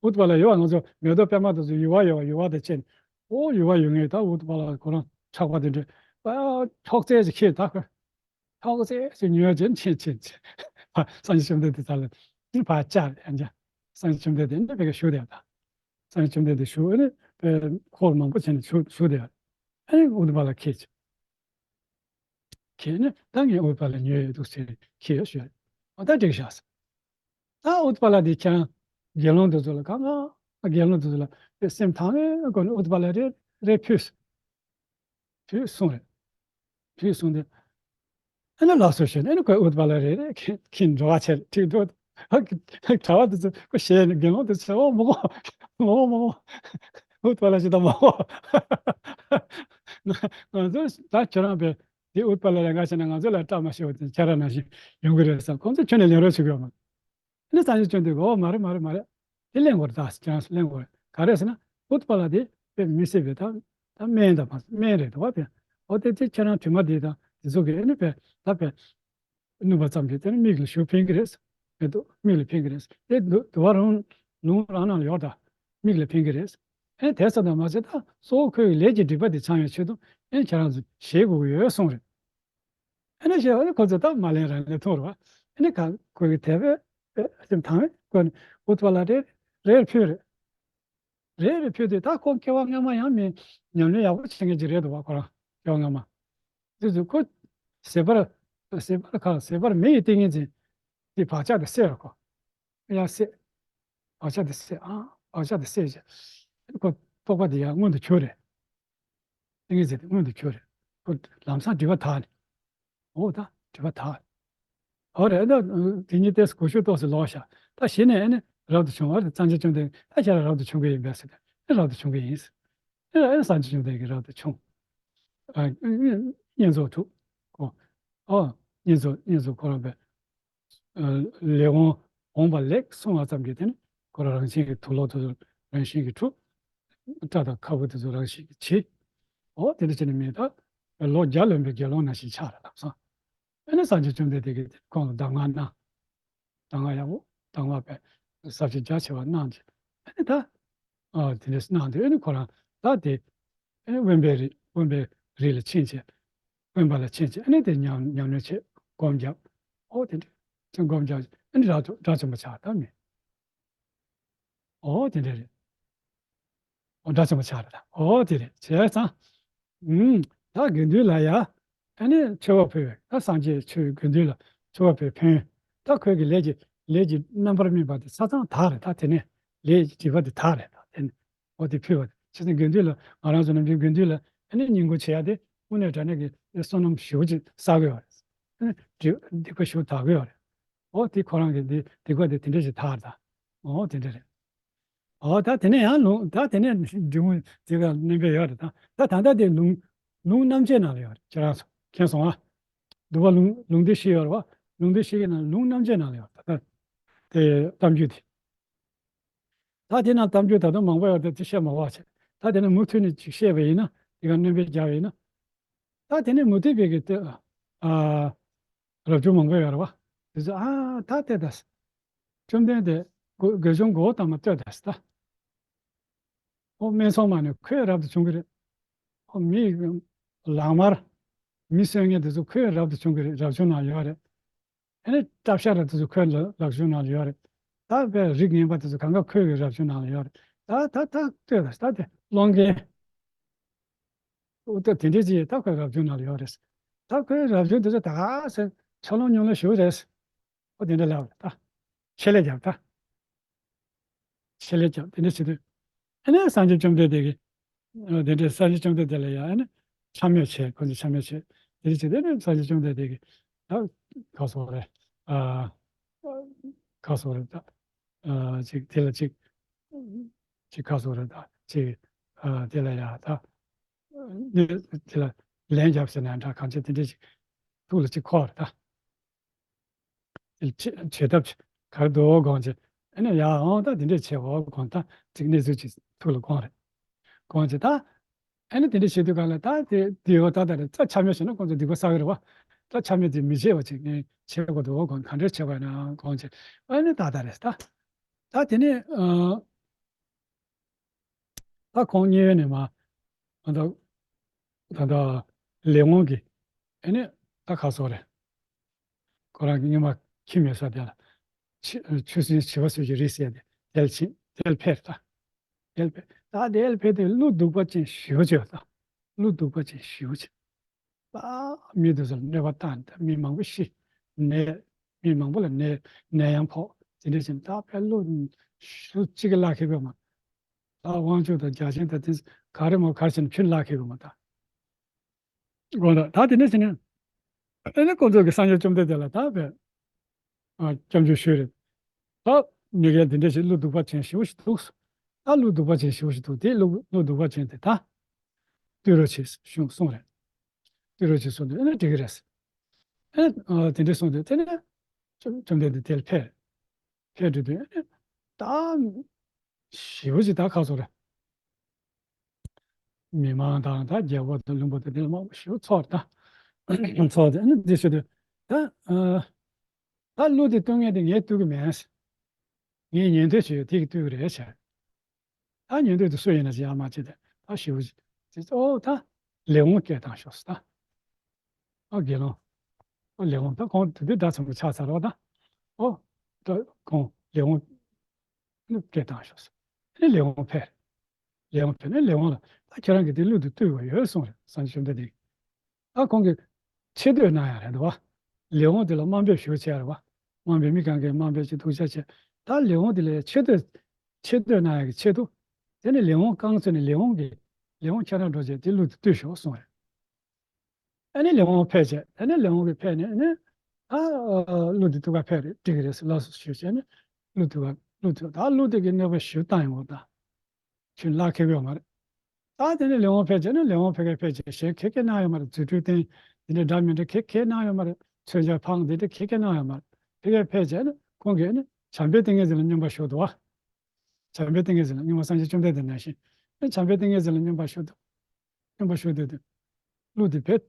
ཨུ་ཏུ་པ་ལ་ཡོད་པ། ང་ཚོ་མེ་ཏོག་པད་མ་དེ་ཚོ་ཡུ་བ་ཡོད་པ། ཡུ་བ་དེ་ཅན། ཨོ་ཡུ་བ་ཡོད་ངེས། ད་ཨུ་ཏུ་པ་ལ་ཁོ་རང་ཁྲག་པ་དེ་འདྲ་དཔེ་ཐོག་བརྩེགས་ཅིག་ཁྱེར་ད་ཁོ། ཐོག་བརྩེགས་ཅིག་ཉོས་ཅན་ཕྱིན་ཕྱིན་ཕྱིན། ཕ་སངས་རྒྱས་བཅོམ་ལྡན་འདས་ད་ལ་ཕར་བཅར་ཡང་ཅི། སངས་རྒྱས་བཅོམ་ལྡན་འདས་ནི་བེ་ག་བཞུགས་དེ་ད། སངས་རྒྱས་བཅོམ་ལྡན་འདས་བཞུགས་ནི་བེ་འཁོར་མང་པོ་བྱས་ནས་བཞུགས་བཞུགས་དེ། ཨ་ནི་ཨུ་ཏུ་པ་ལ་ཁྱེར་ཅིག་ཁྱེར་ནས་ད་ངས་ཨུ་ཏུ་པ་ལ་ཉོས་ཡོད་འདུག་ཟེར་ཁྱེར་ཞུས། ཨོ་ད་འགྲིག་ཤག་ཟེར། ད་ཨུ་ཏུ་པ་ལ་དེ་ཁྱེད་རང་དགེ་སློང་དེ་ཚོ་ལ་གང་ག་དགེ་སློང་དེ་ཚོ་ལ་དཔེ་སེམས་ཐང་བའི་སྒོ་ནས་ཨུ་ཏུ་པ་ལ་རེ་རེ་ཕུལ། ཕུལ་སོང་རེད། ཕུལ་སོང་སྟེ། ཨ་ནི་ལགས་སོ་ཞུས་ནས་ཨ་ནི་ཁོས་ཨུ་ཏུ་པ་ལ་རེ་རེ་ཁྱེར་ཁྱེར་འགྲོ་བ་བྱས་ཁྲིད་འགྲོ། གྲྭ་པ་དེ་ཚོ་ཁོ་ཞེད་ནས་དགེ་སློང་དེ་ཚོ་ཨོ་མ་གོ་མ་གོ་མ་གོ། ཨུ་ཏུ་པ་ལ་ཞིག་ད་མ་གོ། ང་ང་ཚོ་ད་ཁྱོད་རང་པས་དེ་ཨུ་ཏུ་པ་ལ་ལས་ཀ་བྱས་ན་ང་ཚོ་ལ་སྐྲག་མ་ཤེས་པ་དེ་ཁྱེད་རང་ནང་བཞིན་ཡོང་གི་རེད་བསམ། ཁོང་ཚོ་ཁྱོན་ནས་ལེན་རོགས་བྱེད་ཀྱི་ཡོད་མ་རེད། ཨ་ནི་སངས་རྒྱས་བཅོམ་ལྡན་འདས་ཀྱིས་ཨོ་མ་རེད་མ་རེད་མ་རེད། དེ་ལེན་དགོས་རེད། ད་ཁྱེད་རང་ཚོ་ལེན་དགོས་རེད། ག་རེ་ཟེར་ན་ཨུ་ཏུ་པ་ལ་དེ་དཔེ་མི་སྲིད་པའི་ད་ད་སྨན་དང་མ་སྨན་རེད་དོ་བ་དེ། ཨོ་དེ་དེ་ཁྱེད་རང་གྲིབ་མ་དེ་དང་དེ་ཚོ་གི་ཨ་ནི་དཔེ་ད་དཔེ་བསྣུན་པ་ཙམ་གྱིས་དེ་ནི་མིག་ལ་ཞུ་ཕན་གྱི་རེད། མེ་ཏོག་མིག་ལ་ཕན་གྱི་རེད། དེ་དུ་དུ་བ་རང་ལུང་རང་ནང་ལ་ཡོད་ད། མིག་ལ་ཕན་གྱི་རེད། ཨེ་དེ་ཙམ་དུ་མ་ཟད་ད་གཙོ་བོ་ཁོའི་ལས་ཀྱི་སྒྲིབ་པ་དེ་ཚང་བའི་ཆེད་དུ་ཨེ་ཁྱེད་རང་ཚོ་བཞེས་དགོས་ཀྱི་ཡོད་གསུངས་རེད། ཨ་ནི་བྱས་པ་ནི་ཁོ་ཚོས་ད་མ་ལེན་རང་ལེན་མཐོང་རུང་། ཨ་ནི་གང་ཁོ་གི་དད་པས་སེམས་དང་བས་ཁོ་ནི་ཨུ་ཏུ་པ་ལ་རེ་རེ་ཕུལ་རེད། རེ་རེ་ཕུལ་དུས་ད་ཁོ་སྐྱེ་བ་སྔ་མ་ཡང་མི་ཉམས་ལེན་ཡག་པོ་བྱེད་མཁན་ཅིག་རེད་འདུག་བ། ཁོ་རང་སྐྱེ་བ་སྔ་མ། དེ་ཚོ་ཁོ་ཟད་པར་ཟད་པར་གང་ཟད་པར་མེ་ཡི་ཏིང་ངེ་འཛིན་དེ་བག་ཆགས་དེ་སད་རེད་ཁོ། ཡང་སད། བག་ཆགས་དེ་སད། ཨ་བག་ཆགས་དེ་སད་བྱས། ཁོ་རྟོགས་པ་དེ་ཡང་མངོན་དུ་གྱུར་རེད། ཏིང་ངེ་འཛིན་དེ་མངོན་དུ་གྱུར་རེད། ཁོ་ལམ་སང་སྒྲིབ་པ་དག་ནས། འོ་ད་སྒྲིབ་པ་དག། འོ་རེད་ད། དེ་ཉིད་ཏོག་ཙམ་གོ་ཤུགས་ཏོག་ཙམ་ལོག་ཤག་ད་གཞི་ནས་ཨ་ནི་རབ་ཏུ་བྱུང་བ་རེད། སངས་རྒྱས་བཅོམ་ལྡན་འདས་ད་ཁྱེད་རང་རབ་ཏུ་བྱུང་གི་ཡིན་པས་ཟེར་ཏེ་ཨ་རབ་ཏུ་བྱུང་གི་ཡིན། ཨ་ཨ་སངས་རྒྱས་བཅོམ་ལྡན་འདས་ཀྱིས་རབ་ཏུ་བྱུང་། ཨ་བསྙེན་རྫོགས་དྲུག་གོ། ཨོ་བསྙེན་རྫོགས་བསྙེན་རྫོགས་ཁོ་རང་པས། ལས་དབང་འོངས་པ་ལེགས་གསུངས་པ་ཙམ་གྱིས་དེ་ནི་ཁོ་རང་རང་བཞིན་གྱིས་དུག་ལོག་དུ་རང་བཞིན་གྱིས་འཁྲུ། སྐྲ་དང་ཁ་སྤུ་དེ་ཚོ་རང་བཞིན་གྱིས་བྱི། འོ་དེ་འདྲ་བྱས་ནས་མི་ད་ལོ་བརྒྱ་ལོན་པའི་དགེ་སློང་ནང་བཞིན་ཆགས་རེད་ལབ་སོང་། ཨ་ནི་སངས་རྒྱས་བཅོམ་ལྡན་འདས་ཀྱིས་ཁོང་ལ་གདམས་ངག་གནང་། གདམས་ངག་ཡག་པོ་གདམས་ངག་པས་ཟབ་ཅིང་རྒྱ་ཆེ་བ་གནང་རྗེས་ཨ་ནི་ད། ཨ་དེ་འདྲ་གནང་དུས་ཨ་ནི་ཁོ་རང་ད་དེ། ཨེ་དབེན་པའི་རི་དབེན་པའི་རི་ལ་ཕྱིན་བྱས། དབེན་པ་ལ་ཕྱིན་བྱས་ཨ་ནི་དེ་ཉམས་ཉམས་ལེན་བྱས་སྒོམ་བརྒྱབ། ཨོ་དེ་འདྲ་ཅིག་སྒོམ་བརྒྱབ་ཨ་ནི་དགྲ་དགྲ་བཅོམ་པ་ཆགས་ད་མི། ཨོ་དེ་འདྲ་རེད། ཨོ་དགྲ་བཅོམ་པ་ཆགས་རེད་ད། ཨོ་དེ་རེད་བྱས་ཙང་། ཨུམ། ད་དགེ་འདུན་ལ་ཡ། ཨ་ནི་མཆོད་པ་ཕུལ་བས་ད་སངས་རྒྱས་ཆོས་དགེ་འདུན་ལ་མཆོད་པ་ཕུལ་ཕན། ད་ཁོས་ཀྱི་ལས་ཀྱི་ལས་ཀྱི་རྣམ་པར་སྨིན་པ་དེ་ཆ་ཚང་དག་རེད་ད། དེ་ནས་ལས་ཀྱི་སྒྲིབ་པ་དེ་དག་རེད་ད། དེ་ནས་འོ་དེ་ཕུལ་བ་དེ་ཆ་ཚང་དགེ་འདུན་ལ་ང་རང་ཚོ་ནམ་རྒྱུན་དགེ་འདུན་ལ་ཨ་ནི་བསྙེན་བཀུར་བྱེད་ཡ་དེ་དངོས་གནས་དྲང་གནས་ཀྱི་བསོད་ནམས་ཞེ་པོ་ཅིག་བསགས་ཡོད་རེད། ཨ་ནི་སྒྲིབ་སྡིག་པ་ཞེ་པོ་དག་ཡོད་རེད། འོ་དེ་ཁོ་རང་གི་འདི་སྡིག་པ་དེ་དེ་འདྲ་ཞིག་དག་རེད་ད། འོ་དེ་འདྲ་རེད། ཨོ་ད་དེ་ནས་ཡང་ལུང་ད་དེ་ནས་འབྲི་མོ་དེ་ག་གནོན་པའི་ཡོད་རེད་ད། ད་ད་ལྟ་དེ་ལུང་ལུང་རྣམ་འབྱེད་ནང་ལ་ཡོད་རེད། ཁྱེད་རང་ཚོ་མཁྱེན་སོང་ཨ། འདུལ་བ་ལུང་ལུང་སྡེ་བཞི་ཡོད་རེད་བ། ལུང་སྡེ་བཞི་གི་ནང་ལུང་རྣམ་འབྱེད་ནང་ལ་ཡོད་རེད་ད། དེ་གཏམ་རྒྱུད་དེ། ད་དེ་ནང་གཏམ་རྒྱུད་ད་དུང་མང་པོ་ཡོད་རེད་དེ་བཤད་མ་བ་བྱས། ད་དེ་ནས་མུ་མཐུད་ནས་ཅིག་བཤད་པ་ཡིན་ན་དེ་ག་གནོན་པའི་རྒྱབ་ཡིན་ན། ད་དེ་ནས་མུ་སྟེགས་པའི་གི་ལྟོས། ཨ། རབ་བྱུང་མང་པོ་ཡོད་རེད་བ། དེ་ཚོ་ཨ་ད་ལྟོས་ད། བཅོམ་ལྡན་འདས་དགེ་སྦྱོང་གོའུ་ཏ་མ་ལྟོས་ད་ཟེར་ད། ཨོ་སྨད་འཚོང་མ་ནི་ཁོས་རབ་ཏུ་བྱུང་གི་རེད། ཨོ་མི་ལག་དམར། མི་གསོད་མཁན་དེ་ཚོ་ཁོས་རབ་ཏུ་བྱུང་གི་རེད། རབ་བྱུང་ནང་ཡོད་རེད། ཨ་ནི་སྐྲ་བཞར་དེ་ཚོ་ཁོའི་རབ་བྱུང་ནང་ལ་ཡོད་རེད། ད་དཔེ་རིགས་ངན་པ་དེ་ཚོ་གང་ག་ཁོའི་རབ་བྱུང་ནང་ལ་ཡོད་རེད། ད་ད་ད་ལྟོས་ད་ད་དེ་སློང་མཁན། ཨོ་ད་དེ་འདྲས་ཅིག་ད་ཁོའི་རབ་བྱུང་ནང་ལ་ཡོད་རེད། ད་ཁོའི་རབ་བྱུང་དེ་ཚོ་ད་ག་ཟེ་ཆ་ལོང་ཉུང་ལོ་ཞུ་རེད། ཨོ་དེ་འདྲ་ལབ་རེད་ད། ཆེད་ལས་རྒྱབ་ད། ཆེད་ལས་རྒྱབ་དེ་འདྲ་བྱེད་དུས། ཨ་ནི་སངས་རྒྱས་བཅོམ་ལྡན་འདས་ཀྱིས། ཨ་དེ་འདྲ་སངས་རྒྱས་བཅོམ་ལྡན་འདས་ལ་ཡང་ཨ་ནི་འཕྱ་སྨོད་བྱས། ཁོ་ཚོས་འཕྱ་སྨོད་བྱས། དེ་འདྲ་བྱེད་དུས་ཨ་ནི་སངས་རྒྱས་བཅོམ་ལྡན་འདས་ཀྱིས་ད་ག་སོགས་རེད། ཨ་ག་སོགས་རེད་ད། ཨ་ཅིག་དེ་ལ་ཅིག་ཅིག་ག་སོགས་རེད་ད་ཅིག་ཨ་དེ་ལ་ཡང་ད། དེ་ལ་ལན་རྒྱབ་ཟེར་ན་འདྲ་གང་བྱེད་དེ་འདྲ་ཅིག་ཐུགས་ལ་ཅིག་འཁོར་རེད་ད། བྱེད་ཐབས་ག་རེ་འདུག་དགོངས་བྱས། ཨ་ནི་ཡ་ཨང་ད་དེ་འདྲས་བྱས་པ་གོང་ད་ཅིག་གནས་ཚུལ་ཅིག་ཐུགས་ལ་དགོངས་རེད། དགོངས་བྱས་ད། ཨ་ནི་དེ་འདྲས་བྱེད་དུས་གང་ལ་ད་དེ་དེ་ཡོད་ད་ད་རེད་ད་ཆ་མེད་བྱས་ན་ཁོང་ཚོ་སྡིག་པ་བསགས་ཀྱི་རེད་བ། ད་ཆ་མེད་དེ་མི་བྱེད་པ་ཅིག་ངས་བྱེད་དགོས་འདུག་གོང་ག་འདྲས་བྱས་པ་ཡིན་ན་གོང་བྱས། ཨ་ནི་ད་ད་རེད་ད། ད་དེ་ནས་ཨ། ད་ཁོང་གཉིས་ཡོད་ནས་མ། ད་ད་ད་ལས་དབང་གིས་ཨ་ནི་ད་ཁ་སོ་རེད། ཁོ་རང་གི་སྔོན་མ་ཁྱིམ་ཡོད་ས་དེ་ལ་ཆུ་ཆུ་སྲིན་བྱི་བ་ཟེར་གྱི་རིགས་ཟེར་ཏེ་དེ་ལ་ཕྱིན་དེ་ལ་ཕེབས་ད། དེ་ལ་ཕེབས་ད་དེ་ལ་ཕེབས་དུས་ཀླུ་གདུག་པ་ཅན་ཞེ་པོ་ཅིག་ཡོད་ད། ཀླུ་གདུག་པ་ཅན་ཞེ་པོ་ཅིག་ད་མི་དེ་ཚོ་ལ་གནོད་པ་བཏང་ད་མི་མང་པོ་ཤི། ནད་མི་མང་པོ་ལ་ནད་ནད་ཡམས་ཕོག་དེ་འདྲ་བྱས་ད་དཔེ་ཀླུ་ཞེ་པོ་ཅིག་གི་ལག་ཁེལ་དགོས་མ། ད་དབང་ཕྱུག་དང་རྒྱལ་ཆེན་དང་དེ་ག་རེ་མོ་ག་རེ་བྱས་ན་ཁྱོད་ལ་ཁེལ་དགོས་མ་ད། དགོངས་དག་ད་དེ་ནས་བྱས་ནས་ཨེ་ནི་ཁོང་ཚོ་གི་སངས་རྒྱས་བཅོམ་ལྡན་འདས་ལ་ད་བས་ཨ་སྐྱབས་འཇུག་ཞུས་རེད། ད་མི་རྒན་དེ་འདྲ་ཞིག་ཀླུ་གདུག་པ་ཅན་ཞེ་པོ་ཞིག་འདུག་ད་ཀླུ་གདུག་པ་ཅན་ཞེ་པོ་ཞིག་འདུག་དེ་ཀླུ་ཀླུ་གདུག་པ་ཅན་དེ་ད་བཏུལ་རོགས་བྱེད་གསུངས་གསུངས་རེད། བཏུལ་རོགས་བྱེད་གསུངས་དུས་ཨེ་ནི་འགྲིག་གི་རེད། ཨེ་ནི་ཨ་དེ་འདྲ་གསུངས་དུས་དེ་ནས་བཅོམ་བཅོམ་ལྡན་འདས་དེ་ལ་ཕེབས། ཕེབས་འགྲོ་དུས་ཨེ་ནི་ད་ཞེ་པོ་ཅིག་ད་ཁག་སོང་རེད། མི་མང་དང་ད་རྒྱལ་པོ་དང་བློན་པོ་དང་དེ་ལ་མང་པོ་ཞེ་པོ་ཚོགས་ད། ཚོགས་ཏེ་ཨ་ནི་འདི་ཞུ་དུས་ད་ཨ་ད་ཀླུ་དེ་བཏུལ་མཁན་དེ་ངས་བཏུལ་གི་མེད། ངས་ཉན་ཐོས་བྱས་ཡོད་དེ་གིས་བཏུལ་གི་རེད་བྱས། ད་ཉན་ཐོས་དེ་སུ་ཡིན་ན་ཅི་ཡང་མ་བྱེད་དེ་ད་ཞེ་པོ་ཅིག་དེ་ཨོ་ད་ལས་དབང་སྐད་བཏང་ཤོག་ཟེར་ད། ཨོ་དགེ་སློང་། ཨོ་ལས་དབང་ད་ཁོང་དེ་དུས་དགྲ་ཆེན་པོ་ཆགས་ཚར་བ་ད། ཨོ་ད་ཁོང་ལས་དབང་སྐད་བཏང་ཤོག་ཟེར། ཨ་ནི་ལས་དབང་ཕེབས། ལས་དབང་ཕེབས་ནས་ལས་དབང་ལ་ད་ཁྱེད་རང་གིས་དེ་ཀླུ་དེ་བཏུལ་བ་ཡོད་གསུངས་རེད་སངས་རྒྱས་བཅོམ་ལྡན་འདས་ཀྱིས། ད་ཁོང་གིས་ཆེ་བསྟོད་གནང་ཡག་རེད་འདུག་བ། ལས་དབང་དེ་ལ་དམའ་འབེབས་ཞེ་པོ་བྱས་རེད་བ། དམའ་འབེབས་མི་གང་གིས་དམའ་འབེབས་ཀྱི་སྡུག་ཅག་བྱས། ད་ལས་དབང་དེ་ལ་ཆེ་བསྟོད་ཆེ་བསྟོད་གནང་ཡག་གི་ཆེད་དུ། དེ་ནས་ལས་དབང་རྐང་བཙུགས་ནས་ལས་དབང་གིས་ལས་དབང་ཁྱེད་རང་འགྲོ་བྱས་དེ་ཀླུ་དེ་བཏུལ་ཤོག་གསུངས་རེད། ཨ་ནི་ལས་དབང་ཕེབས་བྱས་ཨ་ནི་ལས་དབང་གིས་ཕེབས་ནས་ཨ་ནི་ཨ་ཀླུ་དེ་ཐུག་ག་ཕེབས་རེད་འགྲིག་གི་རེད་ཟེར་ལགས་སོ་ཞུས་བྱས་ནས་ཀླུ་ཐུག་ག་ཀླུ་ཐུག་ད་ཀླུ་དེ་གི་གནོད་པ་ཞེ་པོ་བཏང་ཡོང་བ་ད། ཁྱོད་ལག་ཁེལ་གི་ཡོད་མ་རེད། ད་དེ་ནས་ལས་དབང་ཕེབས་བྱས་ནས་ལས་དབང་ཕེབས་ག་ཕེབས་བྱས་གཞན་ཁེ་ཁེ་གནང་ཡོད་མ་རེད། རྫུ་འཕྲུལ་བསྟན་འདི་འདྲ་འདྲ་མི་འདྲ་ཁེ་ཁེ་གནང་ཡོད་མ་རེད། མཚོན་ཆ་འཕངས་འདི་འདྲ་ཁེ་ཁེ་གནང་ཡོད་མ་རེད། ཕེབས་ག་ཕེབས་བྱས་ནས་ཁོང་གིས་ནི་བྱམས་པའི་ཏིང་ངེ་འཛིན་ལ་སྙོམས་པར་ཞུགས་འདུག་བ། བྱམས་པའི་ཏིང་ངེ་འཛིན་ལ་སྔོན་མ་སངས་རྒྱས་བཅོམ་ལྡན་འདས་ནང་བཞིན་ནི་བྱམས་པའི་ཏིང་ངེ་འཛིན་ལ་སྙོམས་པར་ཞུགས་འདུག་སྙོམས་པར་ཞུགས་འདུག་དུས་ཀླུ་འདི་བས་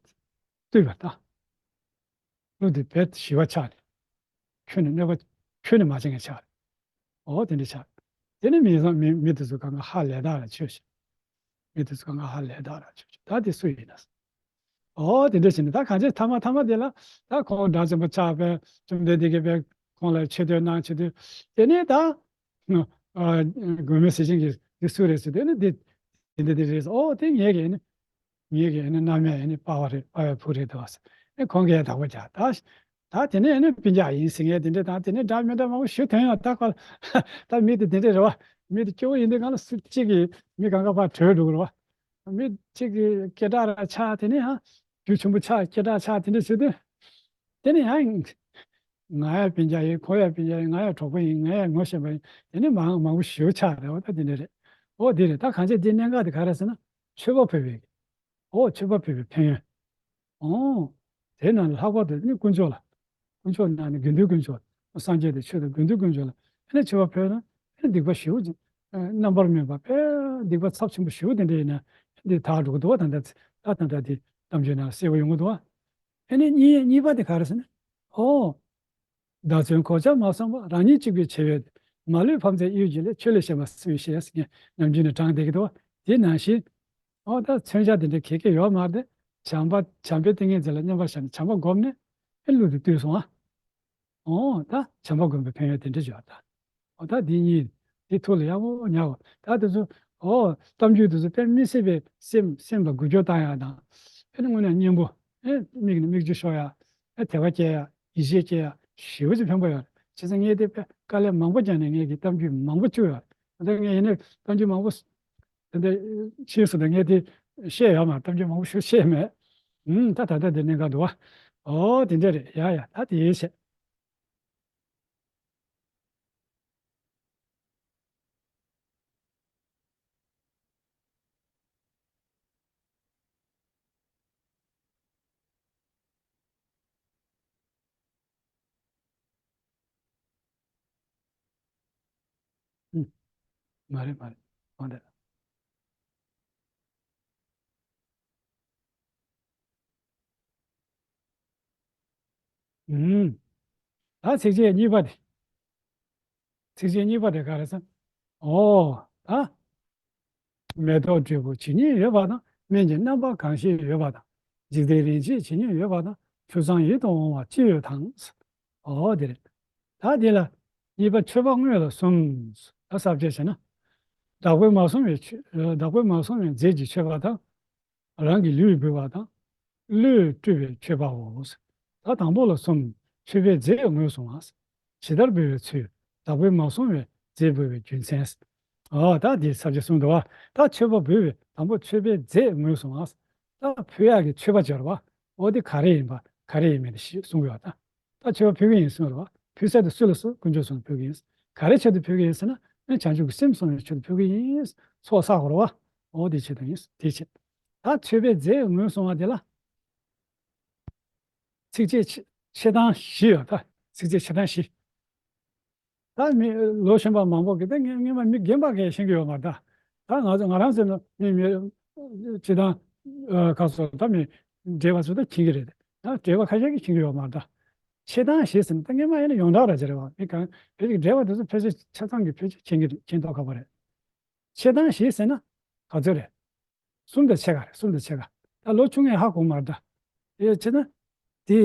བཏུལ་བར་ལྟ། ཀླུ་འདི་བས་ཞི་བ་ཆགས་ནས། ཁྱོད་ནི་གནོད་པ་ཁྱོད་ནི་མ་བྱེད་མཁན་ཆགས་རེད། འོ་དེ་འདྲ་ཆགས། དེ་ནི་མི་བཟང་མི་མི་དེ་ཚོ་གང་ག་ཧ་ལས་དག་ལ་ཆོས་ཤིག་མི་དེ་ཚོ་གང་ག་ཧ་ལས་དག་ལ་ཆོས་ཤིག་ད་དེ་སུ་ཡིན་ན། འོ་དེ་འདྲ་བྱས་ནས་ད་གང་ཅི་ཐ་མ་ཐ་མ་དེ་ལ་ད་ཁོང་དགྲ་བཅོམ་པ་ཆགས་པས་བཅོམ་ལྡན་འདས་ཀྱིས་པས་ཁོང་ལ་ཆེ་བསྟོད་གནང་ཆེ་བསྟོད། དེ་ནས་ད་ཨ་མགོན་མེད་ཟས་སྦྱིན་གྱིས་འདི་སུ་རེད་ཟེར་དེ་ནི་འདི་འདི་འདི་འདི་རེད་ཟེར། འོ་དེ་ངེད་ཀྱི་ནི། ངེད་ཀྱི་ཨ་ནི་མནའ་མས་ཨ་ནི་པ་ཕ་རེད་པ་ཕའི་བུ་རེད་འདུག་ཟེར། ཨེ་ཁོང་གིས་ཡང་བདག་པོ་རྒྱག་ད། ད་དེ་ནས་ཨ་ནི་སྤུན་ཀྱག་ཡིན་ཟེར་མཁན་དེ་འདྲ་དང་དེ་ནས་འདྲ་མི་འདྲ་མང་པོ་ཞུ་དོན་ཡང་ད་ཁོ་ད་མི་དེ་དེ་འདྲ་རེད་བ། མི་དེ་སྐྱོ་བོ་ཡིན་དུས་གང་ལ་སུ་གཅིག་གིས་མི་གང་ག་ཕར་བྲོས་འགྲོ་གི་རེད་བ། མི་གཅིག་གིས་སྐད་གྲགས་ར་ཆགས་དེ་ནས་ཧ་རྒྱུ་ཆེན་པོ་ཆགས་སྐད་གྲགས་ཆགས་དེ་འདྲ་བྱེད་དུས། དེ་ནས་ཡང་ང་ཡང་སྤུན་ཀྱག་ཡིན་ཁོ་ཡང་སྤུན་ཀྱག་ཡིན་ང་ཡང་ངོ་ཤེས་པ་ཡིན་དེ་ནས་མང་མང་པོ་ཞུ་ཆགས་རེད་བ། ད་དེ་འདྲ་རེད། འོ་དེ་རེད། ད་གང་ཅི་དེ་གནད་འགག་དེ་ག་རེ་ཟེར་ན་མཆོད་པ་ཕུལ་བའི། ཨོ་མཆོད་པ་ཕུལ་བའི་ཕན་ཡོན། ཨོ། དེ་ནང་ལྷག་པར་དུ་ནི་དཀོན་མཆོག་ལ། དཀོན་མཆོག་ནང་ནས་དགེ་འདུན་དཀོན་མཆོག་སངས་རྒྱས་དང་ཆོས་དང་དགེ་འདུན་དཀོན་མཆོག་ལ་ཨ་ནི་མཆོད་པ་ཕུལ་ན་ཨ་ནི་སྡིག་པ་ཞེ་པོ་ཅིག་རྣམ་པར་སྨིན་པ་དཔེ་སྡིག་པ་ཚབས་ཆེན་པོ་ཞེ་པོ་དེ་འདྲ་ཡིན་ན་འདི་དག་འགྲོ་གི་འདུག་བ། ད་ལྟ་ད་ད་ལྟ་འདི་གཏམ་རྒྱུད་ནང་གསལ་པོ་ཡོང་གི་འདུག་བ། ཨ་ནི་གཉིས་གཉིས་པ་དེ་ག་རེ་ཟེར་ན། ཨོ། བདག་བཙན་གོ་ཆ་མ་སོང་བ་རང་ཉིད་གཅིག་པུས་བྱས་པའི་མ་ལུས་ཕམ་མཛད་གཡུལ་གྱི་ལས། ཆོས་ལས་གཞན་པ་སུས་ཤེས་ཟེར་ནས་ནམ་རྒྱུན་ནས་དྲངས་བསྡད་ཀྱི་འདུག་དེ་ནང་བཞིན། ཨོ་ད་མཚོན་ཆ་དེ་འདྲ་ག་གེ་ཡོད་མ་རེད། བྱམས་པ་བྱམས་པའི་ཏིང་ངེ་འཛིན་ལ་སྙོམས་པར་བཞག་ནས་བྱམས་པ་བསྒོམས་ནས་ཨེ་ཀླུ་དེ་བཏུལ་སོང་ཨ། ཨོ་ད་བྱམས་པ་བསྒོམས་པའི་ཕན་ཡོན་དེ་འདྲ་ཡོད་ད། ཨོ་ད་འདི་གཉིས་དེ་ཐུགས་ལ་ཡག་པོ་ཉར་དགོས། ད་དེ་ཚོ་ཨོ་གཏམ་རྒྱུད་དེ་ཚོ་དཔེ་མི་སྲིད་པའི་སེམས་སེམས་ལ་འགུལ་སྐྱོད་བཏང་ཡག་དང་། དཔེ་ནི་དངོས་གནས་སྙན་པོ་ཨེ་མིག་ནས་མིག་ཆུ་ཤོར་ཡག་ཨེ་དད་པ་སྐྱེ་ཡག་ཡིད་ཆེས་སྐྱེ་ཡག་ཞེ་པོ་ཅིག་ཕན་པོ་ཡོད་རེད། བྱས་ཙང་ངས་དེ་དཔེ་དཀའ་ལས་མང་པོ་བརྒྱབ་ནས་ངས་ཀྱི་གཏམ་རྒྱུད་མང་པོ་བཅུག་ཡོད་རེད། ད་ངས་ཡིན་ནའི་གཏམ་རྒྱུད་མང་པོ་དེ་འདྲ་ཕྱིས་སུ་ད་ངས་དེ་བཤད་ཡོད་མ་རེད། གཏམ་རྒྱུད་མང་པོ་ཞིག་བཤད་མེད། ཨུམ་ད་ད་ལྟ་དེ་གནད་འགག་འདུག་བ། ཨོ་དེ་འདྲ་རེད་ཡ་ཡ་ད་དེ་བྱས། མ་རེད་མ་རེད། འོ་འདི། ཨུམ། ད་ཚིགས་བཅད་གཉིས་པ་དེ། ཚིགས་བཅད་གཉིས་པ་དེ་ག་རེ་ཟེར། ཨོ། ད། མེ་ཏོག་འབྲས་བུ་ཇི་སྙེད་ཡོད་པ་དང་། སྨན་གྱི་རྣམ་པ་གང་ཞིག་ཡོད་པ་དང་། འཇིག་རྟེན་རིན་ཆེན་ཇི་སྙེད་ཡོད་པ་དང་། ཆུ་གཙང་ཡིད་དུ་འོང་བ་ཅི་ཡོད་དང་། ཨོ་དེ་རེད། ད་དེ་ལ་གཉིས་པ་མཆོད་པ་དངོས་ལ་གསུམ། ད་ས་བཅད་བྱས་ན། བདག་པོས་མ་བཟུང་བའི་མཆོད། བདག་པོས་མ་བཟུང་བའི་རྫས་ཀྱི་མཆོད་པ་དང་། རང་གི་ལུས་འབུལ་བ་དང་། བློས་སྤྲུལ་བའི་མཆོད་པའོ། ད་དང་པོ་ལ་གསུམ། མཆོད་པའི་རྫས་ངོས་བཟུང་བ། ཇི་ལྟར་འབུལ་བའི་ཚུལ། བདག་པོས་མ་བཟུང་བའི་རྫས་འབུལ་བའི་རྒྱུ་མཚན། ཨོ་ད་འདི་ས་བཅད་གསུམ་འདུག་བ། ད་མཆོད་པ་འབུལ་བའི་དང་པོ་མཆོད་པའི་རྫས་ངོས་བཟུང་བ། ད་ཕུལ་ཡག་གི་མཆོད་པ་སྦྱར་བ། ཨོ་དེ་ག་རེ་ཡིན་པ་ག་རེ་ཡིན་མིན་དེ་ཞིག་གསུང་གི་ཡོད་ད། ད་མཆོད་པ་ཕུལ་གི་ཡིན་གསུངས་རེད་བ། ཕུལ་ས་དེ་སུ་ལ་སུ་དཀོན་མཆོག་གསུམ་ལ་ཕུལ་གི་ཡིན། ག་རེ་ཆེད་དུ་ཕུལ་གི་ཡིན་ཟེར་ན། ཨ་ནི་བྱང་ཆུབ་ཀྱི་སེམས་བསམ་ཡས་ཆེད་དུ་ཕུལ་གི་ཡིན། ཚོགས་བསགས་དགོས་རེད་བ། འོ་དེ་ཆེད་དུ་ཡིན། དེ་ཆེད། ད་མཆོད་པའི་རྫས་ངོས་བཟུང་བ་དེ་ལ། ཚིགས་བཅད་ཆེ་ཆེ་གྲངས་བཞི་ཡོད་ད། ཚིགས་བཅད་ཆེ་གྲངས་བཞི། ད་མི་ལོ་གཞོན་པ་མང་པོ་གིས་ད་ངས་སྔོན་མ་མི་རྒན་པ་གིས་ཤེས་ཀྱི་ཡོད་མ་རེད་ད། ད་ང་ཚོ་ང་རང་ཚོ་ནི་མི་མི་སྤྱི་བཏང་ཨ་ཁ་སོ་ད་མི་བགྲེས་པ་ཚོ་ད་མཁྱེན་གྱི་རེད། ད་བགྲེས་པ་ཁ་ཤས་ཀྱིས་མཁྱེན་གྱི་ཡོད་མ་རེད་ད། ཆེ་གྲངས་བཞི་ཟེར་ན་ད་སྔོན་མ་ཡིན་ན་ཡོངས་གྲགས་ར་ཅིག་རེད་བ། མི་གང་བོད་ཀྱི་བགྲེས་པ་དེ་ཚོ་ཕལ་ཆེར་ཆ་ཚང་གིས་ཕལ་ཆེར་མཁྱེན་གྱི་མཁྱེན་མདོག་ཁ་པོ་རེད། ཆེ་གྲངས་བཞི་ཟེར་ན་ག་ཚོད་རེད། གསུམ་དང་ཕྱེད་ཀ་རེད། གསུམ་དང་ཕྱེད་ཀ། ད་ལོ་ཆུང་ངས་ཧ་གོ་མ་རེད་ད། དེ་བྱས་ན། དེ་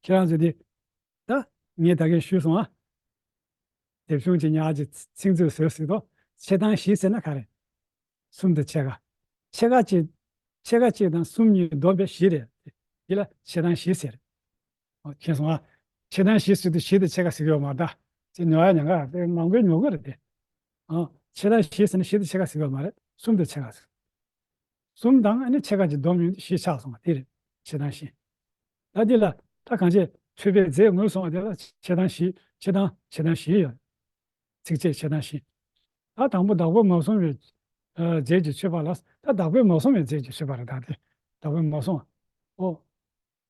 ཁྱེད་རང་ཚོ་དེ། ད་ངས་ད་གིན་ཞུས་སོང་ཨ། དེབ་ཆུང་གི་ཉག་གི་ཚིག་མཛོད་བཟོས་ཟེར་དོ། ཕྱེད་དང་བཞི་ཟེར་ན་ག་རེ། གསུམ་དང་ཕྱེད་ཀ། ཕྱེད་ཀ་གཅིག་ཕྱེད་ཀ་གཅིག་དང་གསུམ་གཉིས་བསྡོམས་པས་བཞི་རེད། དེ་ལ་ཕྱེད་དང་བཞི་ཟེར། ཨོ་མཁྱེན་སོང་ཨ། ཕྱེད་དང་བཞི་ཟེར་དུས་བཞི་དང་ཕྱེད་ཀ་ཟེར་གྱི་ཡོད་མ་རེད་ད། དེ་ཉོ་ཡ་ཉན་ག་དེ་མང་པོས་ཉོ་གི་རེད་དེ། ཨོ་ཕྱེད་དང་བཞི་ཟེར་ན་བཞི་དང་ཕྱེད་ཀ་ཟེར་གྱི་ཡོད་མ་རེད། གསུམ་དང་ཕྱེད་ཀ་ཟེར། གསུམ་དང་ཨ་ནི་ཕྱེད་ཀ་གཅིག་བསྡོམས་ཡོང་དུས་བཞི་ཆགས་སོང་བ་དེ་རེད། ཕྱེད་དང་བཞི། ད་འདི་ལ་ད་གང་བྱས་མཆོད་པའི་རྫས་ངོས་བཟུང་བ་དེ་ལ་ཕྱེད་དང་བཞི། ཕྱེད་དང་ཕྱེད་དང་བཞི་ཡོད། ཚིགས་བཅད་ཕྱེད་དང་བཞི། ད་དང་པོ་བདག་པོས་མ་བཟུང་བའི་ཨ་རྫས་ཀྱི་མཆོད་པ་ལ། ད་བདག་པོས་མ་བཟུང་བའི་རྫས་ཀྱི་མཆོད་པ་རེད་ད་དེ། བདག་པོས་མ་བཟུང་བ། ཨོ།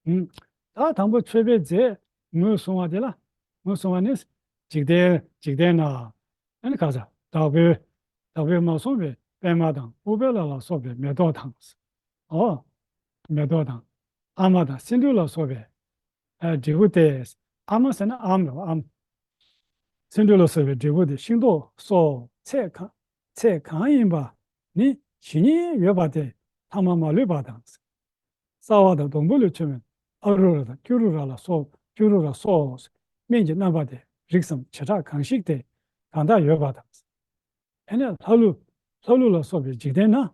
ཨུམ། ད་དང་པོ་མཆོད་པའི་རྫས་ངོས་བཟུང་བ་དེ་ལ། ངོས་བཟུང་བ་ནི། འཇིག་རྟེན་འཇིག་རྟེན་ན། ཨ་ནི་ག་ས་བདག་པོས། བདག་པོས་མ་བཟུང་བའི་པད་མ་དང་ཨུཏྤལ་ལ་ལ་སོགས་པའི་མེ་ཏོག་དང་། ཨོ། མེ་ཏོག་དང་། ཨ་མ་དང་སེ་འབྲུ་ལ་སོགས་པའི། ཨ་འབྲས་བུ་སྟེ། ཨ་མ་ཟེར་ན་ཨམ་རེད་བ་ཨམ། སེ་འབྲུ་ལ་སོགས་པའི་འབྲས་བུ་སྟེ་ཤིང་ཏོག་སོགས་ཚད་གང་ཚད་གང་ཡིན་པ་ནི་ཇི་སྙེད་ཡོད་པ་སྟེ་ཐ་མ་མ་ལུས་པ་དང་། རྩ་བ་དང་སྡོང་པོ་ལས་བྱུང་བའི་ཨ་རུ་ར་དང་ཀྱུ་རུ་ར་ལ་སོགས་ཀྱུ་རུ་ར་སོགས་སྨན་གྱི་རྣམ་པ་སྟེ་རིགས་སམ་བྱེ་བྲག་གང་ཞིག་སྟེ་གང་དག་ཡོད་པ་དང་། ཨེ་ནས་ལྷ་ཀླུ། ལྷ་ཀླུ་ལ་སོགས་པའི་འཇིག་རྟེན་ན།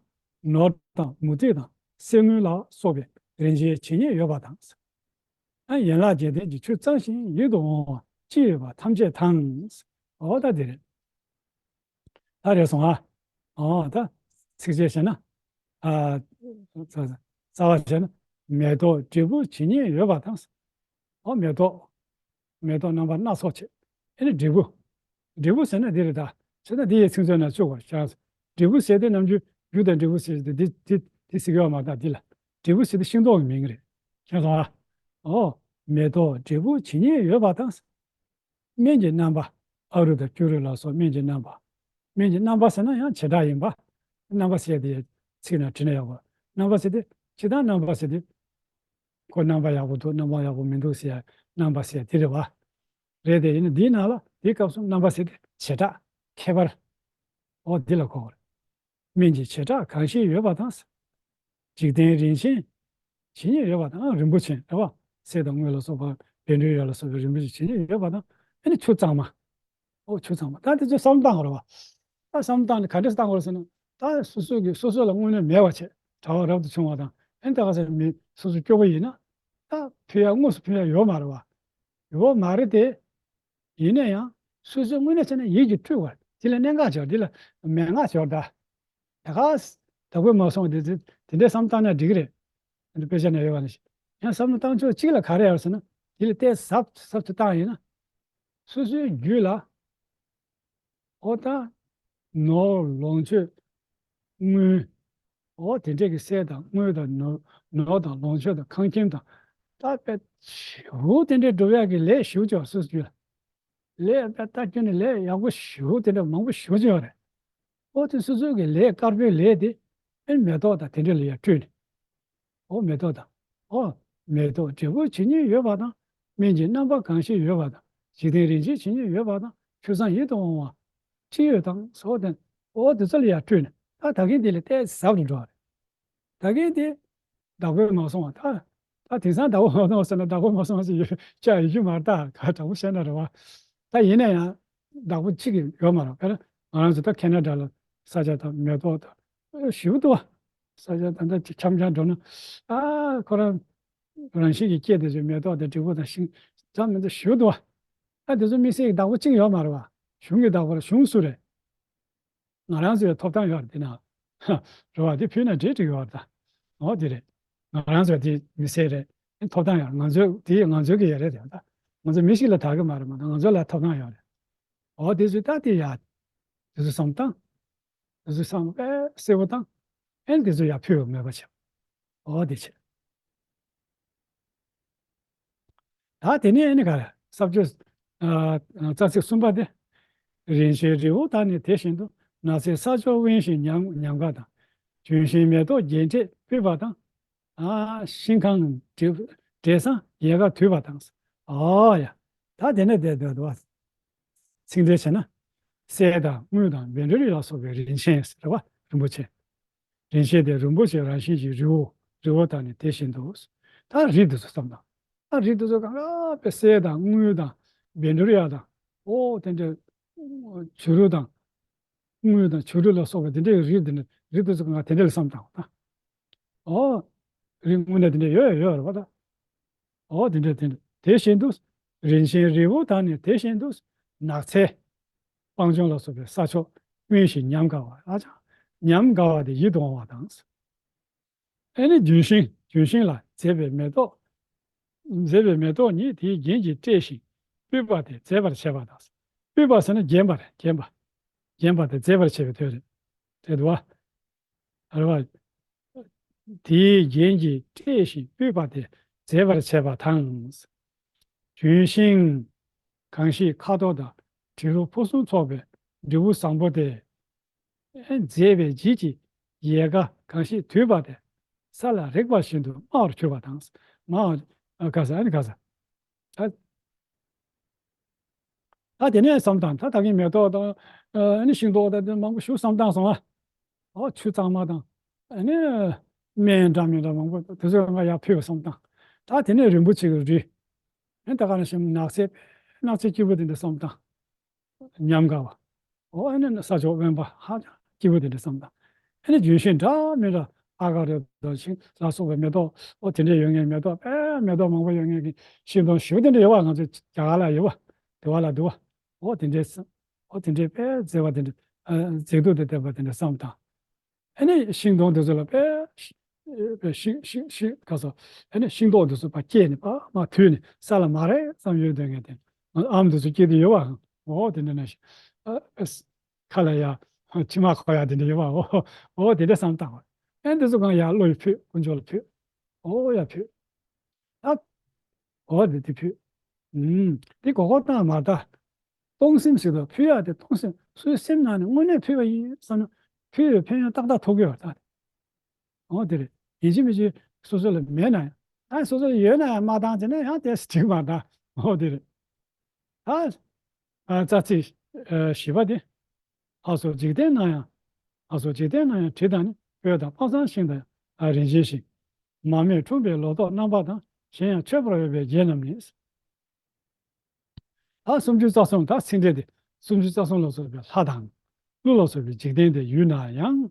ནོར་དང་མུ་ཏིག་དང་གསེར་དངུལ་ལ་སོགས་པའི་རིན་ཆེན་ཇི་སྙེད་ཡོད་པ་དང་། ཨ་ཡན་ལག་བརྒྱད་ལྡན་གྱི་ཆུ་གཙང་ཞིང་ཡིད་དུ་འོང་བ་ཅི་ཡོད་པ་ཐམས་ཅད་དང་། འོ་ད་དེ་རེད། ད་རེད་སོང་ཨ། འོ་ད་ཚིགས་བཅད་བྱས་ན། ཨ་རྩ་རྩ་བ་བྱས་ན། མེ་ཏོག་འབྲས་བུ་ཇི་སྙེད་ཡོད་པ་དང་། འོ་མེ་ཏོག་མེ་ཏོག་རྣམ་པ་སྣ་ཚོགས་བྱས། ཨེ་ནི་འབྲས་བུ། འབྲས་བུ་ཟེར་ན་འདི་རེད་ད། བྱས་ན་འདི་ཡི་ཚིག་མཛོད་ན་བཅུག་པར་བྱ། འབྲས་བུ་ཟེར་དེ་ནམ་རྒྱུན་རྒྱུ་དང་འབྲས་བུ་ཟེར་དེ་འདི་འདི་འདི་ཟེར་གྱི་ཡོད་མ་རེད་ད་འདི་ལ། འབྲས་བུ་ཟེར་དེ་ཤིང་ཏོག་གི་མིང་རེད། མཁྱེན་སོང་ཨ། འོ། མེ་ཏོག་འབྲས་བུ་ཇི་སྙེད་ཡོད་པ་དང་། སྨན་གྱི་རྣམ་པ། ཨ་རུ་དང་ཀྱུ་རུ་ལ་སོགས་སྨན་གྱི་རྣམ་པ། སྨན་གྱི་རྣམ་པ་ཟེར་ན་ཡང་བྱེ་བྲག་ཡིན་པ། རྣམ་པ་ཟེར་དེ་ཚིག་ནང་བྲིས་ན་ཡག་པོ། རྣམ་པ་ཟེར་དེ་ཇི་ལྟར་རྣམ་པ་ཟེར་དེ། ཁོ་རྣམ་པ་ཡག་པོ་འདུག་རྣམ་པ་ཡག་པོ་མི་འདུག་ཟེར་ཡ་རྣམ་པ་ཟེར་དེ་རེད་བ། རེད་དེ་ཡིན་ན་འདིའི་ནང་ལ་འདིའི་སྐབས་སུ་རྣམ་པ་ཟེར་དེ་བྱེ་བྲག་ཁྱད་པར། འོ་འདི་ལ་གོ་དགོས་རེད། སྨན་གྱི་བྱེ་བྲག་གང་ཞིག་ཡོད་པ་དང་། འཇིག་རྟེན་རིན་ཆེན་ཇི་སྙེད་ཡོད་པ་དང་རིན་པོ་ཆེ་རེད་བ། གསེར་དང་དངུལ་ལ་སོགས་པ་བཻ་ཌཱུརྱ་ལ་སོགས་པའི་རིན་པོ་ཆེ་ཇི་སྙེད་ཡོད་པ་དང་། ཨ་ནི་ཆུ་གཙང་མ། ཨོ་ཆུ་གཙང་མ་ད་དེ་ཚོ་བསམ་བློ་བཏང་དགོས་རེད་བ། ད་བསམ་བློ་བཏང་ནས་ག་འདྲས་བཏང་དགོས་རེད་ཟེར་ན། ད་སོ་སོ་གི་སོ་སོ་ལ་དངོས་གནས་མེད་པ་བྱས་གྲྭ་པ་རབ་ཏུ་བྱུང་བ་དང་། ཨ་ནི་ད་ག་ཟེར་མི་སོ་སོ་སྐྱོ་པོ་ཡིན་ན། ད་ཕུལ་ཡ་དངོས་སུ་ཕུལ་ཡ་ཡོད་མ་རེད་བ། ཡོད་མ་རེད་དེ། ཡིན་ན་ཡང་སོ་སོའི་དངོས་གནས་བྱས་ན་ཡིད་ཀྱིས་སྤྲུལ་བ་འདི་ལ་གནད་འགག་ཆེ་བ། འདི་ལ་མན་ངག་ཆེ་བ་ད། ད་ག་བདག་པོས་མ་བཟུང་བ་དེ་དེ་འདྲའི་བསམ་བཏང་ན་འགྲིག་གི་རེད། འདི་དཔེ་ཆ་ནས་ཡོད་པ་ནི་ཡང་བསམ་བློ་བཏང་ཕྱོགས་གཅིག་ལ་ག་རེ་ཡོད་ཟེར་ན། འདི་ལ་ཏོག་ཙམ་ཟབ་ཏུ་བཏང་ཡིན་ན། སོ་སོའི་རྒྱུད་ལ། ཨོ་ད། ནོར་ལོངས་སྤྱོད། དངུལ། ཨོ་དེ་འདྲས་ཀྱི་གསེར་དང་དངུལ་དང་ནོར་ནོར་དང་ལོངས་སྤྱོད་དང་ཁང་ཁྱིམ་དང་། ད་དཔེ་ཞེ་པོ་དེ་འདྲས་འགྲུབ་ཡག་གི་ལས་ཞེ་པོ་ཅིག་སོ་སོའི་རྒྱུད་ལ། ལས་དཔེ་ད་ཁྱོན་ནས་ལས་ཡག་པོ་ཞེ་པོ་དེ་འདྲ་མང་པོ་ཞེ་པོ་ཅིག་ཡོད་རེད། ཨོ་དེ་སོ་སོའི་གི་ལས་དཀར་པོའི་ལས་དེ་ཨེ་མེ་ཏོག་དང་དེ་འདྲ་ལ་ཡར་སྤྲུལ་ནས། ཨོ་མེ་ཏོག་དང་། ཨོ་མེ་ཏོག་འབྲས་བུ་ཇི་སྙེད་ཡོད་པ་དང་། སྨན་གྱི་རྣམ་པ་གང་ཞིག་ཡོད་པ་དང་། འཇིག་རྟེན་རིན་ཆེན་ཇི་སྙེད་ཡོད་པ་དང་། ཆོས་བཟང་ཡིད་དུ་འོང་བ་ཅི་ཡོད་དང་སོགས་དང་། ཨོ་དེ་ཚོ་ལ་ཡར་སྤྲུལ་ནས་ད་ད་གིན་དེ་ལས་ཏོག་ཙམ་ཟབ་ཏུ་འགྲོ་བ་རེད། ད་གིན་དེ་བདག་པོས་མ་སོང་བ་ད། ད་དེང་སང་བདག་པོ་མ་སོང་བ་ཟེར་ན་བདག་པོ་མ་སོང་བ་ཞིག་ཡོད་ཅག་ཡོད་རྒྱུ་མ་རེད་ད། ག་དྲང་པོ་བཤད་ན་རེད་བ། ད་ཡིན་ན་ཡང་བདག་པོ་གཅིག་གི་ཡོད་མ་རེད། དཔེར་ན་ང་རང་ཚོ་ད་ཁེ་ན་ཌ་ལ་ས་ཆ་དང་མེ་ཏོག་དང་ཞེ་པོ་འདུག་བ། ས་ཆ་ད་ལྟ་འཆམ་འཆམ་འགྲོ་ན་ཨ་ཁོ་རང་རང་བཞིན་གྱི་སྐྱེ་དེ་ཚོའི་མེ་ཏོག་དང་འབྲས་བུ་དང་ཤིང་ཙམ་མི་འདུག་ཞེ་པོ་འདུག་བ། ད་དེ་ཚོ་དམིགས་བསལ་གྱི་བདག་པོ་གཅིག་ཡོད་མ་རེད་བ། གཞུང་གི་བདག་པོ་ལ་གཞུང་སུ་རེད། ང་རང་ཚོའི་ཐོབ་ཐང་ཡོད་རེད་དེ་ན། རེད་བ། དེ་ཕུལ་ན་འགྲིག་འགྲིག་ཡོད་རེད་ད། འོ་དེ་རེད། ང་རང་ཚོ་དེ་མི་སེར་རེད། ཐོབ་ཐང་ཡོད་རེད། ང་ཚོའི་དེ་ང་ཚོའི་གི་ཡོད་རེད་དེ་ད། ང་ཚོ་མི་ཞིག་ལ་བདག་གི་མ་རེད་མ་གཏོགས་ང་ཚོ་ལ་ཐོབ་ཐང་ཡོད་རེད། འོ་དེ་ཚོས་ད་དེ་ཡ། དེ་ཚོ་བསམ་སྟངས། དེ་ཚོ་བསམ་པའི་གསལ་པོ་བཏང་། ཨེ་དེ་ཚོ་ཡ་ཕུལ་བ་མེད་པ་བྱས། འོ་དེ་བྱས། ད་དེ་ནས་ཨ་ནི་ག་རེ་ས་བཅད། ཨ་རྩ་ཚིག་གསུམ་པ་དེ། རིན་ཆེན་རི་བོ་དག་ནི་དེ་བཞིན་དུ། ནགས་ཚལ་ས་ཕྱོགས་དབེན་ཞིང་ཉམས་ཉམས་དགའ་དང་། ལྗོན་ཤིང་མེ་ཏོག་རྒྱས་འབྲས་སྤོས་པ་དང་། ཨ་ཤིང་ཁང་བྲེ་བྲེ་སྲང་ཡལ་ག་དུད་པ་དང་། ཨོ་ཡ། ད་དེ་ནས་དེ་དེ་དུ་བ། ཚིག་འགྲེལ་བྱས་ན། གསེར་དང་དངུལ་དང་བཻ་ཌཱུརྱ་ལ་སོགས་པའི་རིན་ཆེན་ཟེར་བ་རིན་པོ་ཆེ། རིན་ཆེན་དེ་རིན་པོ་ཆེ་རང་བཞིན་གྱི་རི་བོ། རི་བོ་དག་ནི་དེ་བཞིན་དུ། ད་རི་འདི་ཚོ་བསམ་དང་། ད་རི་འདི་ཚོ་གང་ག་དཔེ་གསེར་དང་དངུལ་དང་བཻ་ཌཱུརྱ་དང་། ཨོ་དེ་འདྲ་བྱུ་རུ་དང་། དངུལ་དང་བྱུ་རུ་ལ་སོགས་པ་དེ་འདྲའི་རི་འདི་ནི་རི་འདི་ཚོ་གང་ག་དེ་འདྲ་ལ་བསམ་དང་། ད་ཨོ་རི་དངོས་གནས་དེ་འདྲ་ཡོད་ཡོད་རེད་བ་ད། ཨོ་དེ་འདྲ་དེ་འདྲ་དེ་བཞིན་དུ། རིན་ཆེན་རི་བོ་དག་ནི་དེ་བཞིན་དུ། ནགས་ཚལ། སྤང་ལྗོངས་ལ་སོགས་པའི་ས་ཕྱོགས་དབེན་ཞིང་ཉམས་དགའ་བ། ཨ་ཅག་ཉམས་དགའ་བ་དེ་ཡིད་དུ་འོང་བ་དང་། ཨེ་ནི་ལྗོན་ཤིང་། ལྗོན་ཤིང་ལ་མཛེས་པའི་མེ་ཏོག་མཛེས་པའི་མེ་ཏོག་ཉིད་དེའི་རྒྱན་གྱིས་སྤྲས་ཤིང་སྤུད་པ་དེ་མཛེས་པར་བྱེད་པ་དང་། སྤུད་པ་ཟེར་ན་རྒྱན་པ་རེད། རྒྱན་པ། རྒྱན་པ་དེ་མཛེས་པར་བྱེད་པའི་དོན་རེད། དེ་འདུག་བ། རེད་བ། དེའི་རྒྱན་གྱིས་སྤྲས་ཤིང་སྤུད་པ་དེ་མཛེས་པར་བྱེད་པ་དང་། ལྗོན་ཤིང་གང་ཞིག་ཁ་དོག་དང་དྲི་རོ་ཕུན་སུམ་ཚོགས་པའི་འབྲས་བུ་བཟང་པོ་དེ། མཛེས་པའི་བརྗིད་ཀྱིས་ཡལ་ག་གང་ཞིག་དུད་པ་དེ་ས་ལ་རེག་པ་བཞིན་དུ་དམར་བར་གྱུར་པ་དང་། དམར་བ། ག་ས་ཨ་ནི་ག་ས། ད་ད་དེ་ནས་བསམ་སྟངས། ད་ད་གིན་མེ་ཏོག་དང་། ཨ་ནི་ཤིང་ཏོག་དང་དེ་མང་པོ་ཞིག་བསམ་སྟངས་སོང་ཨ། ཨོ་ཆུ་གཙང་མ་དང་། ཨ་ནི་སྨན་འདྲ་མི་འདྲ་མང་པོ་དེ་ཚོ་ང་ཡར་ཕུལ་བ་བསམ་སྟངས། ད་དེ་ནས་རིན་པོ་ཆེ་གི་རི། ཨ་ནི་ད་ག་ནང་བཞིན་ནགས་ཚལ། ནགས་ཚལ་སྐྱིད་པོ་དེ་འདྲ་བསམ་སྟངས། ཉམས་དགའ་བ། འོ་ཨ་ནི་ས་ཕྱོགས་དབེན་པ་ཧ་ཅང་སྐྱིད་པོ་དེ་འདྲ་བསམ་དང་། ཨ་ནི་ལྗོན་ཤིང་འདྲ་མི་འདྲ་ཨ་ག་རེ་དང་ཤིང་ལ་སོགས་པའི་མེ་ཏོག་ཨོ་དེ་འདྲ་ཡོད་ངེས། མེ་ཏོག་དཔེ་མེ་ཏོག་མང་པོ་ཡོད་ངེས་ཀྱི་ཤིང་སྡོང་ཞེ་པོ་དེ་འདྲ་ཡོད་བ། ང་ཚོ་རྒྱ་གར་ལ་ཡོད་བ། དེ་བ་ལ་འདུག་བ། ཨོ་དེ་འདྲའི་ས་ཨོ་དེ་འདྲའི་དཔེ་མཛེས་པ་དེ་འདྲ། ཨ་མཛེས་སྡུག་དང་ལྡན་པ་དེ་འདྲ་བསམ་དང་། ཨ་ནི་ཤིང་སྡོང་དེ་ཚོ་ལ་དཔེ་ཤི་དཔེ་ཤི་ཤི་ཤི་ག་སོ། ཨ་ནི་ཤིང་ཏོག་དེ་ཚོ་ཕར་སྐྱེས་ནས་ཕར་མར་དུད་ནས་ས་ལ་མར་རེག་ཙམ་ཡོད་དོན་ངེས་དེ། ཨམ་དེ་ཚོ་སྐྱེས་དུས་ཡོད་བ། འོ་དེ་འདྲ་ནང་བཞིན། ཨ་ཨ་ཁ་ལ་ཡ་མཆི་མ་འཁོར་ཡ་དེ་འདྲ་ཡོད་བ། འོ་འོ་དེ་འདྲ་བསམ་བཏང་བ། ཨ་ནི་དེ་ཚོ་གང་ཡར་བློ་ཡིས་ཕུད། དཀོན་མཆོག་ལ་ཕུད། འོ་ཡ་ཕུད། ཨ། འོ་དེ་དེ་ཕུད། ཨུམ། དེ་གོ་གོ་བཏང་མ་ད། གཏོང་སེམས་ཟེར་དུས་ཕུལ་ཡག་དེ་གཏོང་སེམས། སོའི་སེམས་ནང་ནས་དངོས་གནས་ཕུལ་བ་ཡིན་བསམ་ན་ཕུལ་བའི་ཕན་ཡོན་ཏག་ཏག་ཐོབ་ཀྱི་ཡོད་རེད་ད། འོ་དེ་རེད། ཡིན་གཅིག་མིན་གཅིག་སོ་སོ་ལ་མེད་ན་ཡང་། ད་སོ་སོ་ལ་ཡོད་ན་ཡང་མ་བཏང་བྱས་ན་ཡང་དེ་འགྲིག་མ་ད། འོ་དེ་རེད། ད་ཨ་རྩ་ཚིག་ཨ་བཞི་པ་དེ། ལྷ་སོགས་འཇིག་རྟེན་ན་ཡང་། ལྷ་སོགས་འཇིག་རྟེན་ན་ཡང་དྲི་དང་ནི། སྤོས་དང་པ་སངས་ཤིང་དང་ཡང་རིན་ཆེན་ཤིང་། མར་མེ་འཁྲུངས་པའི་ལོ་ཏོག་རྣམ་པ་དང་། གཞན་ཡང་མཆོད་པར་འོས་པའི་རྒྱན་རྣམས་ནི། ད་སུམ་ཅུ་རྩ་གསུམ། ད་ཚིག་འགྲེལ་དེ། སུམ་ཅུ་རྩ་གསུམ་ལ་སོགས་པའི་ལྷ་དང་། ཀླུ་ལ་སོགས་པའི་འཇིག་རྟེན་དེ་ཡུལ་ན་ཡང་།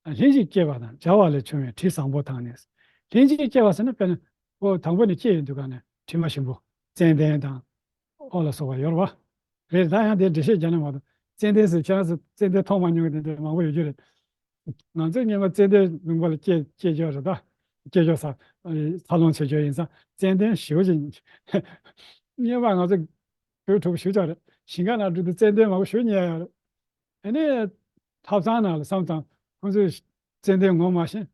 ལྷན་ཅིག་སྐྱེས་པ་དང་སྦྱར་བ་ལས་བྱུང་བའི་དྲི་བཟང་པོ་དག་ནི། ལྷན་ཅིག་སྐྱེས་པ་ཟེར་ན་དཔེར་ན་འོ་དང་པོ་ནས་སྐྱེས་ཡོང་དུས་ག་ནས་དྲི་མ་ཞིམ་པོ་ཙན་དན་དང་། ཨོ་ལ་སོགས་པ་ཡོད་རེད་བ། རེད། ད་ཡང་དེ་འགྲེལ་བཤད་རྒྱག་ན་མ་གཏོགས་ཙན་དན་ཟེར་ཁྱེད་རང་ཚོ་ཙན་དན་མཐོང་མ་མྱོང་མཁན་དེ་འདྲ་མང་པོ་ཡོད་རྒྱུ་རེད། ང་ཚོས་སྔོན་མ་ཙན་དན་ལུང་པ་ལ་སྐྱེས་སྐྱེས་ཡོད་རེད་ད། སྐྱེས་ཡོད་ས། འཚར་ལོངས་བྱེད་ཡོད་ཡིན་ཙང་ཙན་དན་ཞེ་པོ་ཅིག་སྔོན་མ་ང་ཚོ་བོད་ཕྲུ་གུ་ཞེ་པོ་ཅིག་རེད། ཞིང་ཁ་ནང་འགྲོ་དུས་ཙན་དན་མང་པོ་ཞེ་པོ་རྙེད་ཡོད་རེད། ཨ་ནི་ཐབ་ཚང་ནང་ལ་བསམ་ཙང་ཁོང་ཚོས་ཙན་དན་ངོ་མ་ཤེས།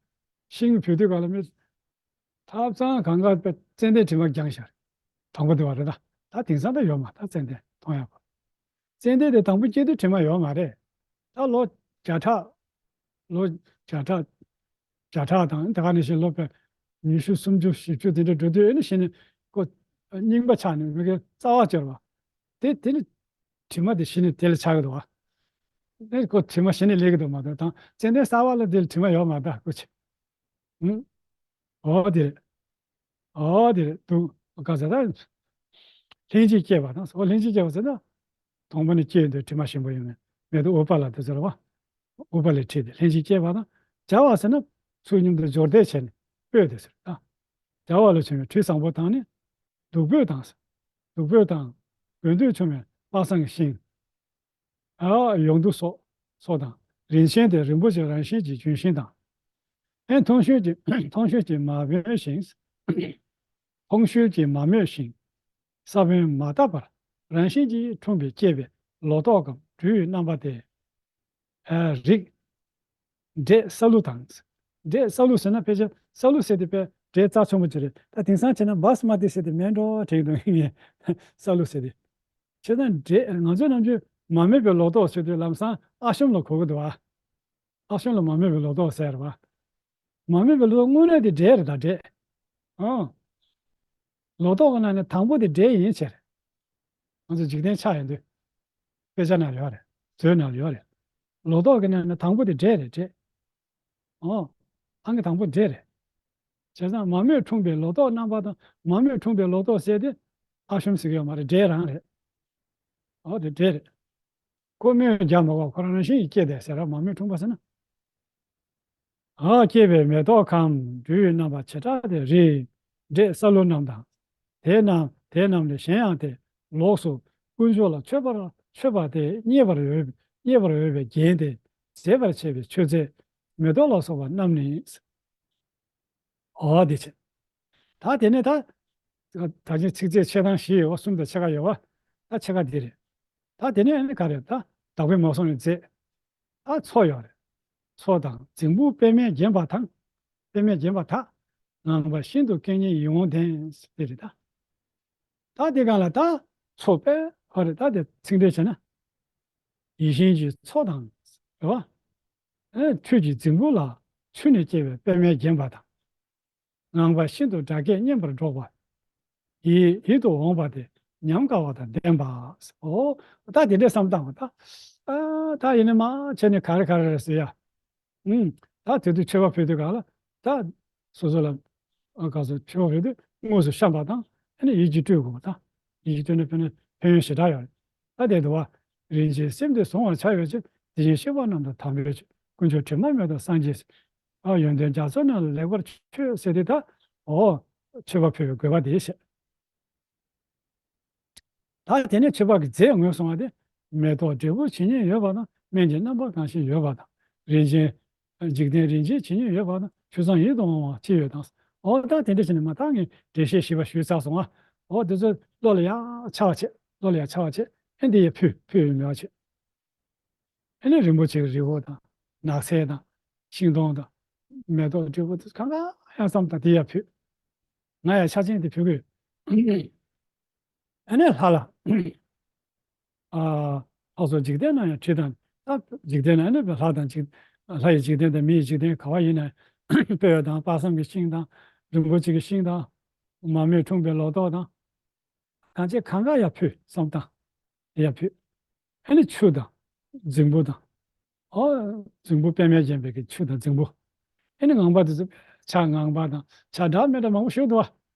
ཤིང་བུད་དུས་ག་ལ་མི། ཐབ་ཚང་གང་ག་པའི་ཙན་དན་དྲི་མ་རྒྱང་ཤར། དང་པོ་དེ་བ་རེད་ད། ད་དེང་སང་ད་ཡོད་མ་ད་ཙན་དན་མཐོང་ཡག་པོ། ཙན་དན་དེ་དང་པོ་སྐྱེས་དུས་དྲི་མ་ཡོད་མ་རེད། ད་ལོ་ བརྒྱ་ཕྲག་ལོ་བརྒྱ་ཕྲག་བརྒྱ་ཕྲག་དང་དེ་ག་ནང་བཞིན་ལོ་བརྒྱ་ཉི་ཤུ་སུམ་ཅུ་བཞི་བཅུ་དེ་འདྲ་འགྲོ་དུས་ཨེ་ནི་གཞི་ནས་ཁོ་རྙིང་པ་ཆགས་ནས་མི་དགེ་རྩ་བ་གཅོད་པ། དེ་དེ་ནི་དྲི་མ་དེ་གཞི་ནས་དེ་ལ་ཆགས་ཀྱི་འདུག་བ། ཨེ་ཁོ་དྲི་མ་གཞི་ནས་སླེབས་ཀྱི་འདུག་མ་གཏོགས་དང་ཙན་དན་གསར་པ་ལ་དེ་ལ་དྲི་མ་ཡོད་མ་རེད་ད་ཁོ་ཆེ། ཨུ། ཨོ་དེ་རེད། ཨོ་དེ་རེད་འདུག་ག་ཟེར་ད། ལྷན་ཅིག་སྐྱེས་པ་དང་ཨོ་ལྷན་ཅིག་སྐྱེས་པ་ཟེར་ན། དང་པོ་ནས་སྐྱེས་དུས་དྲི་མ་ཞིམ་པོ་ཡོད་མེད་མེད་དུ་ཨུཏྤ་ལ་དེ་ཟེར་བ། ཨུཏྤ་ལའི་དྲི་དེ་ལྷན་ཅིག་སྐྱེས་པ་དང་སྦྱར་བ་ཟེར་ན་ཚུལ་མཉམ་དུ་སྦྱོར་སྡེབ་བྱས་ནས་སྤོས་དེ་ཟེར་ད། སྦྱར་བ་ལ་བྱུང་བའི་དྲི་བཟང་པོ་དང་ནི། བདུག་སྤོས་དང་། བདུག་སྤོས་དང་། དགོས་འདོད་ཆུང་བའི་དཔག་བསམ་གྱི་ཤིང་། ཨ་ཡོངས་འདུ་སོགས་སོགས་དང་རིན་ཆེན་དེ་རིན་པོ་ཆེ་རང་བཞིན་གྱི་ལྗོན་ཤིང་དང་། ཨེ་ཐུང་ཤོས་ཀྱི་ཐུང་ཤོས་ཀྱི་མ་བོན་ཤིང་། ཐུང་ཤོས་ཀྱི་མ་རྨོས་ཤིང་། ས་བོན་མ་བཏབ་པར་རང་བཞིན་གྱིས་འཁྲུངས་པའི་སྐྱེས་པའི་ལོ་ཏོག་གམ་སྦྲུལ་ཡི་རྣམ་པ་སྟེ། ཨ་རིགས། འབྲས་སཱ་ལུ་དང་། འབྲས་སཱ་ལུ་ཟེར་ན་ཕལ་ཆེར་སཱ་ལུ་ཟེར་དེ་དཔེ་འབྲས་རྩ་ཆེན་པོ་ཅིག་རེད་ད་དེང་སང་བྱས་ན་བཱ་སི་མ་ཏི་ཟེར་དེ་མེད་འགྲོ་དྲན་གྱི་འདུག་ངས་སཱ་ལུ་ཟེར་དེ། བྱས་ཙང་འབྲས་ང་ཚོས་ནམ་རྒྱུན་མ་རྨོས་པའི་ལོ་ཏོག་ཟེར་དུས་ལམ་སང་ཨ་ཤམ་ལ་གོ་གི་འདུག་ཨ། ཨ་ཤམ་ལ་མ་རྨོས་པའི་ལོ་ཏོག་ཟེར་བ། མ་རྨོས་པའི་ལོ་ཏོག་དངོས་གནས་དེ་འབྲས་རེད་ད་འབྲས། ཨང་། ལོ་ཏོག་གི་ནང་ནས་དང་པོ་དེ་འབྲས་ཡིན་ཟེར། ང་ཚོ་འཇིག་རྟེན་ཆགས་ཡོང་དུས། དཔེ་ཆ་ནང་ཡོད་རེད། མཛོད་ནང་ཡོད་རེད། ལོ་ཏོག་གི་ནང་ནས་དང་པོ་དེ་འབྲས་རེད་འབྲས། ཨང་། ཨང་གི་དང་པོ་འབྲས་རེད། བྱས་ཙང་མ་རྨོས་འཁྲུངས་པའི་ལོ་ཏོག་རྣམ་པ་དང་མ་རྨོས་འཁྲུངས་པའི་ལོ་ཏོག་ཟེར་དེ་ཨ་ཤམ་ཟེར་གྱི་ཡོད་མ་རེད་འབྲས་རང་རེད། ཨོ་དེ་འབྲས་རེད། ཁོ་རྨོས་རྒྱག་མ་དགོས་ཁོ་རང་རང་བཞིན་གྱིས་སྐྱེས་ཏེ་ཟེར་ར་མ་རྨོས་འཁྲུངས་པ་ཟེར་ན། ཨ་སྐྱེས་པའི་མེ་ཏོག་གམ་སྦྲུལ་ཡི་རྣམ་པ་བྱེ་བྲག་སྟེ་རིགས་འབྲས་སཱ་ལུ་རྣམས་དང་། དེ་རྣམས་དེ་རྣམས་ལས་གཞན་ཡང་སྟེ་ལོགས་སུ་དཀོན་མཆོག་ལ་མཆོད་པར་མཆོད་པ་སྟེ་མཉེས་པར་འོས་མཉེས་པར་འོས་པའི་རྒྱན་ཏེ་མཛེས་པར་བྱེད་པའི་མཆོད་རྫས་མེ་ཏོག་ལ་སོགས་པ་རྣམས་ནི། ཨོ་དེ་བྱས། ད་དེ་ནས་ད། ད་ཅི་ཚིགས་བཅད་ཕྱེད་དང་བཞི་ཡོད་པ་གསུམ་དང་ཕྱེད་ཀ་ཡོད་པ། ད་ཕྱེད་ཀ་འདི་རེད། ད་དེ་ནས་ཨ་ནི་ག་རེ་ད་བདག་པོས་མ་བཟུང་བའི་རྫས། ད་མཚོ་ཡོད་རེད། མཚོ་དང་རྫིང་བུ་པདྨས་བརྒྱན་པ་དང་། པདྨས་བརྒྱན་པ་དག་ངང་པ་ཤིན་ཏུ་སྐད་སྙན་ཡིད་འོང་ལྡན་དེ་རེད་ད། ད་དེ་གང་ལ་ད་མཚོ་དཔེ་ཧོ་རེད་ད་དེ་ཚིག་འགྲེལ་བྱས་ན། ཡིད་བཞིན་གྱི་མཚོ་དང་རེད་བ། ཨེ་ཆུ་ཀྱི་རྫིང་བུ་ལ་ཆུ་ནས་སྐྱེས་པའི་པདྨས་བརྒྱན་པ་དང་། ངང་པ་ཤིན་ཏུ་སྒྲ་སྐད་སྙན་པར་སྒྲོག་པ། ཡིད་ཡིད་དུ་འོང་བ་དེ་ཉམས་དགའ་བ་དང་ལྡན་པ། ཨོ། ད་དེ་འདྲའི་བསམ་སྟངས་པ་ད། ཨ་ད་ཡིན་ནི་མ་བྱས་ནས་ག་རེ་ག་རེ་རེད་ཟེར་ཡ། ཨུམ། ད་དེ་དུས་མཆོད་པ་ཕུལ་དུས་ག་ལ། ད་སོ་སོ་ལ་ཨ་ག་ཚོད་མཆོད་པ་ཕུལ་དུས་དངོས་སུ་བཤམས་པ་དང་ཨ་ནི་ཡིད་ཀྱིས་སྤྲུལ་དགོས་པ་དང་། ཡིད་ཀྱིས་སྤྲུལ་ན་ཕན་ན་ཕན་ཡོན་ཞེ་དྲག་ཡོད་རེད། ད་དེ་འདུག་བ། རིན་ཆེན་སེམས་དེ་གཟུང་བར་བྱ་བའི་ཕྱིར། དེ་བཞིན་གཤེགས་པ་རྣམས་དང་དམ་པའི་ཆོས། དཀོན་མཆོག་དྲི་མ་མེད་དང་སངས་རྒྱས་སྲས། ཨ་ཡོན་ཏན་རྒྱ་མཚོ་རྣམས་ལ་ལེགས་པར་མཆོད་ཟེར་དེ་ད། ཨོ། མཆོད་པ་ཕུལ་བའི་དགོས་པ་དེ་བཤད། ད་དེ་ནས་མཆོད་པ་གི་རྫས་ངོས་བཟུང་བ་དེ། མེ་ཏོག་འབྲས་བུ་ཇི་སྙེད་ཡོད་པ་དང་སྨན་གྱི་རྣམ་པ་གང་ཞིག་ཡོད་པ་དང་རིན་ཆེན། འཇིག་རྟེན་རིན་ཆེན་ཇི་སྙེད་ཡོད་པ་དང་ཆུ་གཙང་ཡིད་དུ་འོང་བ་ཅི་ཡོད་དང་། ཨོ་ད་དེ་འདྲ་བྱས་ནས་མ་ཐག་ངས་འགྲེལ་བཤད་ཞིབ་པ་ཞུས་ཚར་སོང་ང་། ཨོ་དེ་ཚོ་བློ་ལ་ཡག་ཆ་བ་བྱེད། བློ་ལ་ཡག་ཆ་བ་བྱེད། ཨེ་འདི་ཡི་ཕུལ་ཕུལ་ཡོད་མེད་པ་བྱེད། ཨེ་ནི་རིན་པོ་ཆེ་གི་རི་བོ་དང་། ནགས་ཚལ་དང་། ཤིང་སྡོང་དང་། མེ་ཏོག་འབྲས་བུ་དེ་གང་ག་ཡང་བསམ་དང་དེ་ཡ་ཕུལ། ང་ཡ་ཆ་ཆེན་དེ་ཕུལ་དགོས། ཨ་ནི་ལྷ་ལ། ཨ། ལྷ་སོགས་འཇིག་རྟེན་ན་ཡང་དྲི་དང་། ད་འཇིག་རྟེན་ན་ནི་ལྷ་དང་འཇིག་ལྷ་ཡི་འཇིག་རྟེན་དང་མི་ཡི་འཇིག་རྟེན་ག་བ་ཡིན་ན། སྤོས་དང་དཔག་བསམ་གྱི་ཤིང་དང་། རིན་པོ་ཆེ་གི་ཤིང་དང་། མ་རྨོས་འཁྲུངས་པའི་ལོ་ཏོག་དང་། གང་བྱེད་གང་ག་ཡར་ཕུལ་བསམ་དང་། ཡར་ཕུལ། ཨ་ནི་ཆུ་དང་། རྫིང་བུ་དང་། ཨོ། རྫིང་བུ་པདྨས་བརྒྱན་པའི་གི་ཆུ་དང་རྫིང་བུ། ཨ་ནི་ངང་པ་དེ་ཚོ་ཆ་ངང་པ་དང་ཆ་འདྲ་མི་འདྲ་མང་པོ་ཞིག་འདུག་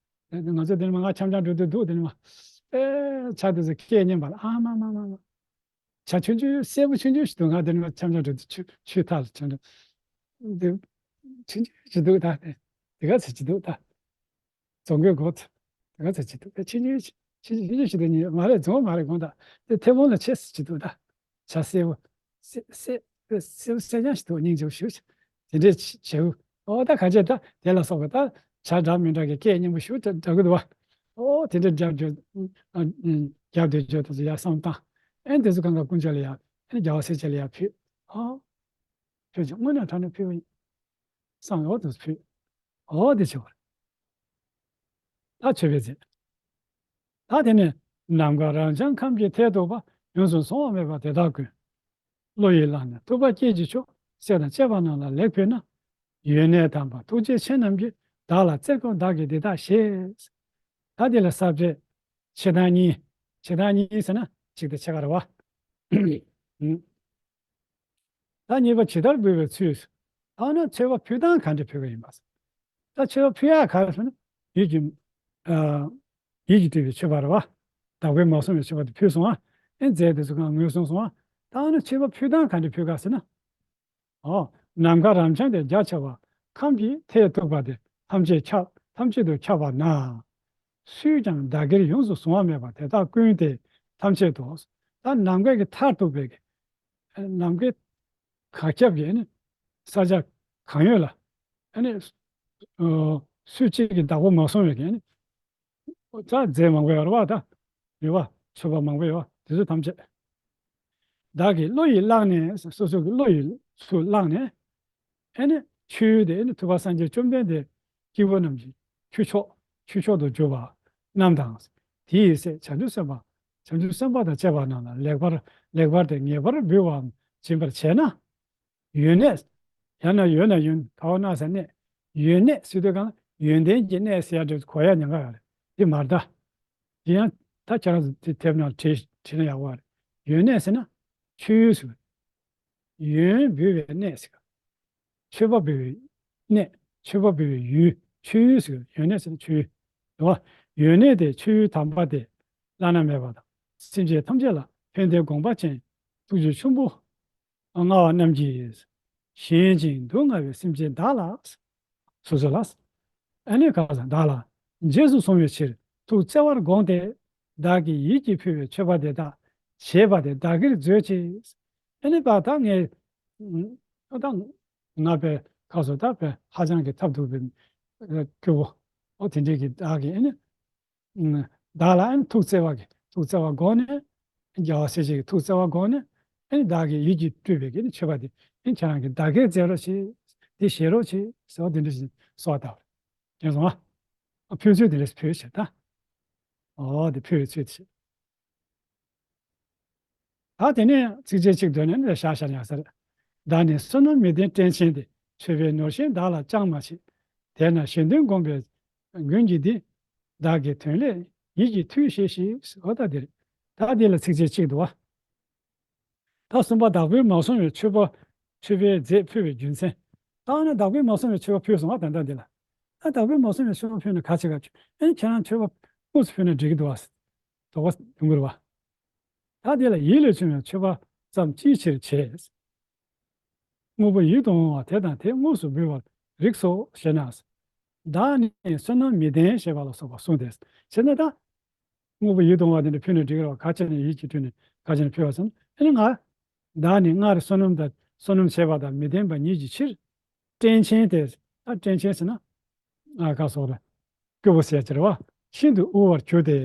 བ། ང་ཚོ་དེ་ནི་མ་ང་འཆམ་འཆམ་འགྲོ་དུས་འདུག་དེ་ནི་མ། ཨེ་ཆ་དེ་ཚོ་སྐད་སྙན་པ་ལ་ཨ་མ་མ་མ་མ། ཆ་ཆུང་ཆུང་སེར་པོ་ཆུང་ཆུང་ཞིག་འདུག་ང་དེ་ནི་མ་འཆམ་འཆམ་འགྲོ་དུས་ཆུ་ཆུ་ཐག་ལ་འཆམ་འཆམ། དེ་ཆུང་ཆུང་ཞིག་འདུག་ད་དེ་དེ་ག་ཚེ་ཅི་འདུག་ད། རྫོང་གི་སྒོ་དེ་ག་ཚོད་ཅི་འདུག་ད་ཆུང་ཆུང་ཆུང་ཆུང་ཆུང་ཞིག་ད་ཉིད་མ་རེད་རྫོང་མ་རེད་དགོངས་དག་དེ་ཐེ་བོང་ལ་ཆེ་སུ་ཅི་འདུག་ད། བྱ་སེར་པོ། སེ་སེ་སེ་སེ་རྐྱང་ཞིག་འདུག་སྙིང་རྗེ་པོ་ཞིག་དེ་འདྲས་བྱེའུ། ཨོ་ད་ག་ཅེ་ད་དེ་ལ་སོགས་པ་ད་བྱ་འདྲ་མི་འདྲ་གི་སྐད་སྙན་པོ་ཞིག་འདྲ་གི་འདུག་བ། ཨོ་དེ་འདྲས་རྒྱབ་རྒྱབ་རྒྱབ་དེ་རྒྱབ་དེ་ཚོ་ཡར་བསམ་བཏང་། ཨེ་དེ་ཚོ་གང་ག་དཀོན་མཆོག་ལ་ཡར་ཨེ་རྒྱལ་བ་སྲས་བཅས་ལ་ཡར་ཕུལ། ཨོ། ཕུལ་ཅིང་དངོས་གནས་དྲང་གནས་ཕུལ་བ་ཡིན། བསམ་ཡོད་དུ་ཕུལ། འོ་དེ་བྱས་པར། ད་མཆོད་པའི་རྫས། ད་དེ་ནས་ནམ་མཁའ་རབ་འབྱམས་ཁམས་ཀྱི་མཐས་གཏུགས་པ་ཡོངས་སུ་བཟུང་བ་མེད་པ་དེ་དག་ཀུན། བློ་ཡིས་བླངས་ནས་ཐུབ་པ་སྐྱེས་ཀྱི་མཆོག། སྲས་དང་བཅས་པ་རྣམས་ལ་ལེགས་ཕུལ་ན། ཡོན་གནས་དམ་པ་ཐུགས་རྗེ་ཆེ་རྣམས་ཀྱིས། བདག་ལ་བརྩེར་དགོངས་བདག་གིས་འདི་དག་བཞེས། ད་འདི་ལ་ས་བཅད་ཕྱེ་སྟངས་གཉིས། ཕྱེ་སྟངས་གཉིས་ཟེར་ན་གཅིག་དང་ཕྱེད་ཀ་རེད་བ། ད་གཉིས་པ་ཇི་ལྟར་འབུལ་བའི་ཚུལ། ཐ་ན་མཆོད་པ་ཕུལ་སྟངས་ག་འདྲ་ཕུལ་གི་ཡིན་པ། ད་མཆོད་པ་ཕུལ་ཡག་ག་རེ་ཟེར་ན་ཡིད་ཀྱི་ཨ་ཡིད་ཀྱིས་སྤྲུལ་པའི་མཆོད་པ་རེད་བ། བདག་པོས་མ་བཟུང་བའི་མཆོད་པ་དེ་ཕུལ་སོང་ཨ། ཨེ་རྫས་དེ་ཚོ་གང་ངོས་བཟུང་སོང་ཨ། ཐ་ན་མཆོད་པ་ཕུལ་སྟངས་ག་འདྲ་ཕུལ་ག་ཟེར་ན། ཨོ། ནམ་མཁའ་རབ་འབྱམས་དེ་རྒྱ་ཆེ་བ། ཁམས་ཀྱི་མཐས་གཏུགས་པ་དེ་ཐམས་ཅད་ཁྱབ་ཐམས་ཅད་དུ་ཁྱབ་པ་ན། སུས་ཀྱང་བདག་གིར་ཡོངས་སུ་བཟུང་བ་མེད་པ་དེ་དག་ཀུན་ཏེ་ཐམས་ཅད་དུ། ད་ནམ་མཁའ་གི་མཐར་གཏུགས་པའི་གི། ནམ་མཁའི་གར་ཁྱབ་ཀྱི་ནི་ས་ཆ་གང་ཡོད་ལ། ནི་སུ་གཅིག་གིས་བདག་པོ་མ་བཟུང་བའི་གི་ནི། ད་རྫས་མང་པོ་ཡོད་རེད་བ་ད། ཡོད་བ། མཆོད་པ་མང་པོ་ཡོད་བ་དེ་ཚོ་ཐམས་ཅད། བདག་གི་བློ་ཡིས་བླངས་ནས་སོ་སོ་གི་བློ་ཡིས་སུ་བླངས་ནས། ཨེ་ནི་མཆོད་ཡུལ་དེ་ཨེ་ནི་ཐུབ་པ་སངས་རྒྱས་བཅོམ་ལྡན་འདས་སྐྱེ་བོ་རྣམས་ཀྱི་ཁྱུ་མཆོག་ཁྱུ་མཆོག་ཏུ་གྱུར་པ་རྣམས་དང་། དེའི་སྲས་བྱང་ཆུབ་སེམས་དཔའ་བྱང་ཆུབ་སེམས་དཔའ་དང་བཅས་པ་རྣམས་ལ་ལེགས་པར་ལེགས་པར་དེ་ངེས་པར་འབུལ་བའམ་སྦྱིན་པར་བྱས་ན། ཡོན་གནས། ཡང་ན་ཡོད་ན་ཡོན་ག་བ་ན་ས་གནས། ཡོན་གནས་ཟེར་དུས་གང་ཡོན་ཏན་གྱི་གནས་ཟེར་ཡ་འདྲ་གོ་ཡ་ཉེན་ཁ་ཡོད་རེད། དེ་མ་རེད་ད། དེ་ཡང་ད་ཁྱེད་རང་ཚོ་དེ་དེབ་ནང་བྲིས་བྲིས་ན་ཡག་པོ་རེད། ཡོན་གནས་ཟེར་ན་མཆོད་ཡུལ་ཟེར། ཡོན་འབུལ་བའི་གནས་ཟེར། མཆོད་པ་འབུལ་བའི་གནས། མཆོད་པ་འབུལ་བའི་ཡུལ་མཆོད་ཡུལ་ཟེར། ཡོན་གནས་ཟེར་ན་མཆོད་ཡུལ། རེད་བ། ཡོན་གནས་དེ་མཆོད་ཡུལ་དམ་པ་དེ་བླ་ན་མེད་པ་དང་སེམས་ཅན་ཐམས་ཅད་ལ་ཕན་བདེའི་དགོངས་པ་ཅན་ཐུགས་རྗེ་ཆེན་པོ་མངའ་བ་རྣམས་ཀྱིས། ཞེན་ཅིང་སྡུག་བསྔལ་བའི་སེམས་ཅན་བདག་ལ། སོ་སོ་ལ། ཨ་ནི་ག་ས་བདག་ལ་རྗེས་སུ་བཟུང་བའི་ཕྱིར་ཐུགས་བརྩེ་བར་དགོངས་ཏེ། བདག་གིས་ཡིད་ཀྱིས་ཕུལ་བའི་མཆོད་པ་དེ་དག་བཞེས་པ་དེ་བདག་གིར་མཛོད་ཅིག། ཨ་ནི་པ་ད་ངས་ཨ་ད་ང་པའི་ག་ས་ད་པའི་ཧ་ཅང་གི་ཐབས་སྡུག་པའི་སྐྱོ་བོ་ཨོ་དེ་འདྲས་ཀྱི་བདག་གིས་ཨ་ནི། བདག་ལ་ཨ་ནི་ཐུགས་བརྩེ་བ་གི་ཐུགས་བརྩེ་བ་སྒོ་ནས། རྒྱལ་བ་སྲས་བཅས་ཀྱི་ཐུགས་བརྩེ་བ་སྒོ་ནས། ཨ་ནི་བདག་གིས་ཡིད་ཀྱིས་སྤྲུལ་པའི་གི་ནི་མཆོད་པ་དེ་ཨ་ནི་ཁྱེད་རང་གིས་བདག་གིར་མཛད་རོགས་བྱེད། དེ་བཞེས་རོགས་བྱེད་ཟེར་བ་དེ་འདྲ་ཞིག་གསོལ་བ་བཏབ་པ་རེད། མཁྱེན་སོང་ཨ། ཕུལ་ཚུལ་དེ་འདྲ་ཞིག་ཕུལ་བྱེད་ད། ཨོ་དེ་ཕུལ་བའི་ཚུལ་དེ་བྱེད། ད་དེ་ནས་ཚིགས་བཅད་གཅིག་བསྡོམས་ནས་བཞག་བཞག་ཡག་ས་རེད། བདག་ནི་བསོད་ནམས་མི་ལྡན་བཀྲེན་ཆེན་ཏེ། མཆོད་པའི་ནོར་གཞན་བདག་ལ་ཅང་མ་མཆིས། དེས་ན་གཞན་དོན་བསྒོམས་པའི་མགོན་གྱིས་འདི། བདག་གི་དོན་སླད་ཡིད་ཀྱིས་ཐུལ་བཞེས་ཤིག། འོ་ད་འདིར། ད་འདི་ལ་ཚིགས་བཅད་གཅིག་འདུག་བ། ད་གསུམ་པ་བདག་པོས་མ་བཟུང་བའི་མཆོད་པ། མཆོད་པའི་རྫས་ཕུལ་བའི་རྒྱུ་མཚན། ད་ནི་བདག་པོས་མ་བཟུང་བའི་མཆོད་པ་ཕུལ་སོང་བ་ད་ལྟ་འདི་ལ། ད་བདག་པོས་མ་བཟུང་བའི་མཆོད་པ་ཕུལ་ན་ག་ཆེ་ག་ཆེ། ཨེ་ཁྱེད་རང་མཆོད་པ་དངོས་སུ་ཕུལ་ན་འགྲིག་གི་འདུག་བ། དོགས་པ་ཡོང་གི་རེད་བ། ད་དེ་ལ་ཡིད་ལས་བྱུང་བའི་མཆོད་པ་ཙམ་ཅིའི་ཕྱིར་བྱས། དངོས་པོ་ཡིད་དུ་འོང་བ་དེ་དང་དེ་དངོས་སུ་འབུལ་བར་རིགས་སོ་ཞེ་ན། བདག་ནི་བསོད་ནམས་མི་ལྡན་ཞེས་པ་ལ་སོགས་པ་གསུངས་ཏེ། བྱས་ན་ད། དངོས་པོ་ཡིད་དུ་འོང་བ་དེ་འདྲ་ཕུལ་ནས་འགྲིག་གི་རེད་བ། ག་ཅི་ནས་ཡིད་ཀྱིས་སྤྲུལ་ནས་ག་ཅི་ནས་ཕུལ་བ་ཟེར་ན། ཨ་ནི་ང་། བདག་ནི་སྔར་བསོད་ནམས་དང་བསོད་ནམས་བྱས་པ་དང་མི་ལྡན་པ་ཉིད་ཀྱི་ཕྱིར། བཀྲེན་ཆེན་ཏེ། ད་བཀྲེན་ཆེན་ཟེར་ན། ཨ་ག་སོགས་རེད། སྐྱོ་པོ་ཟེར་གྱི་རེད་བ། ཤིན་ཏུ་དབུལ་བར་གྱུར་ཏེ།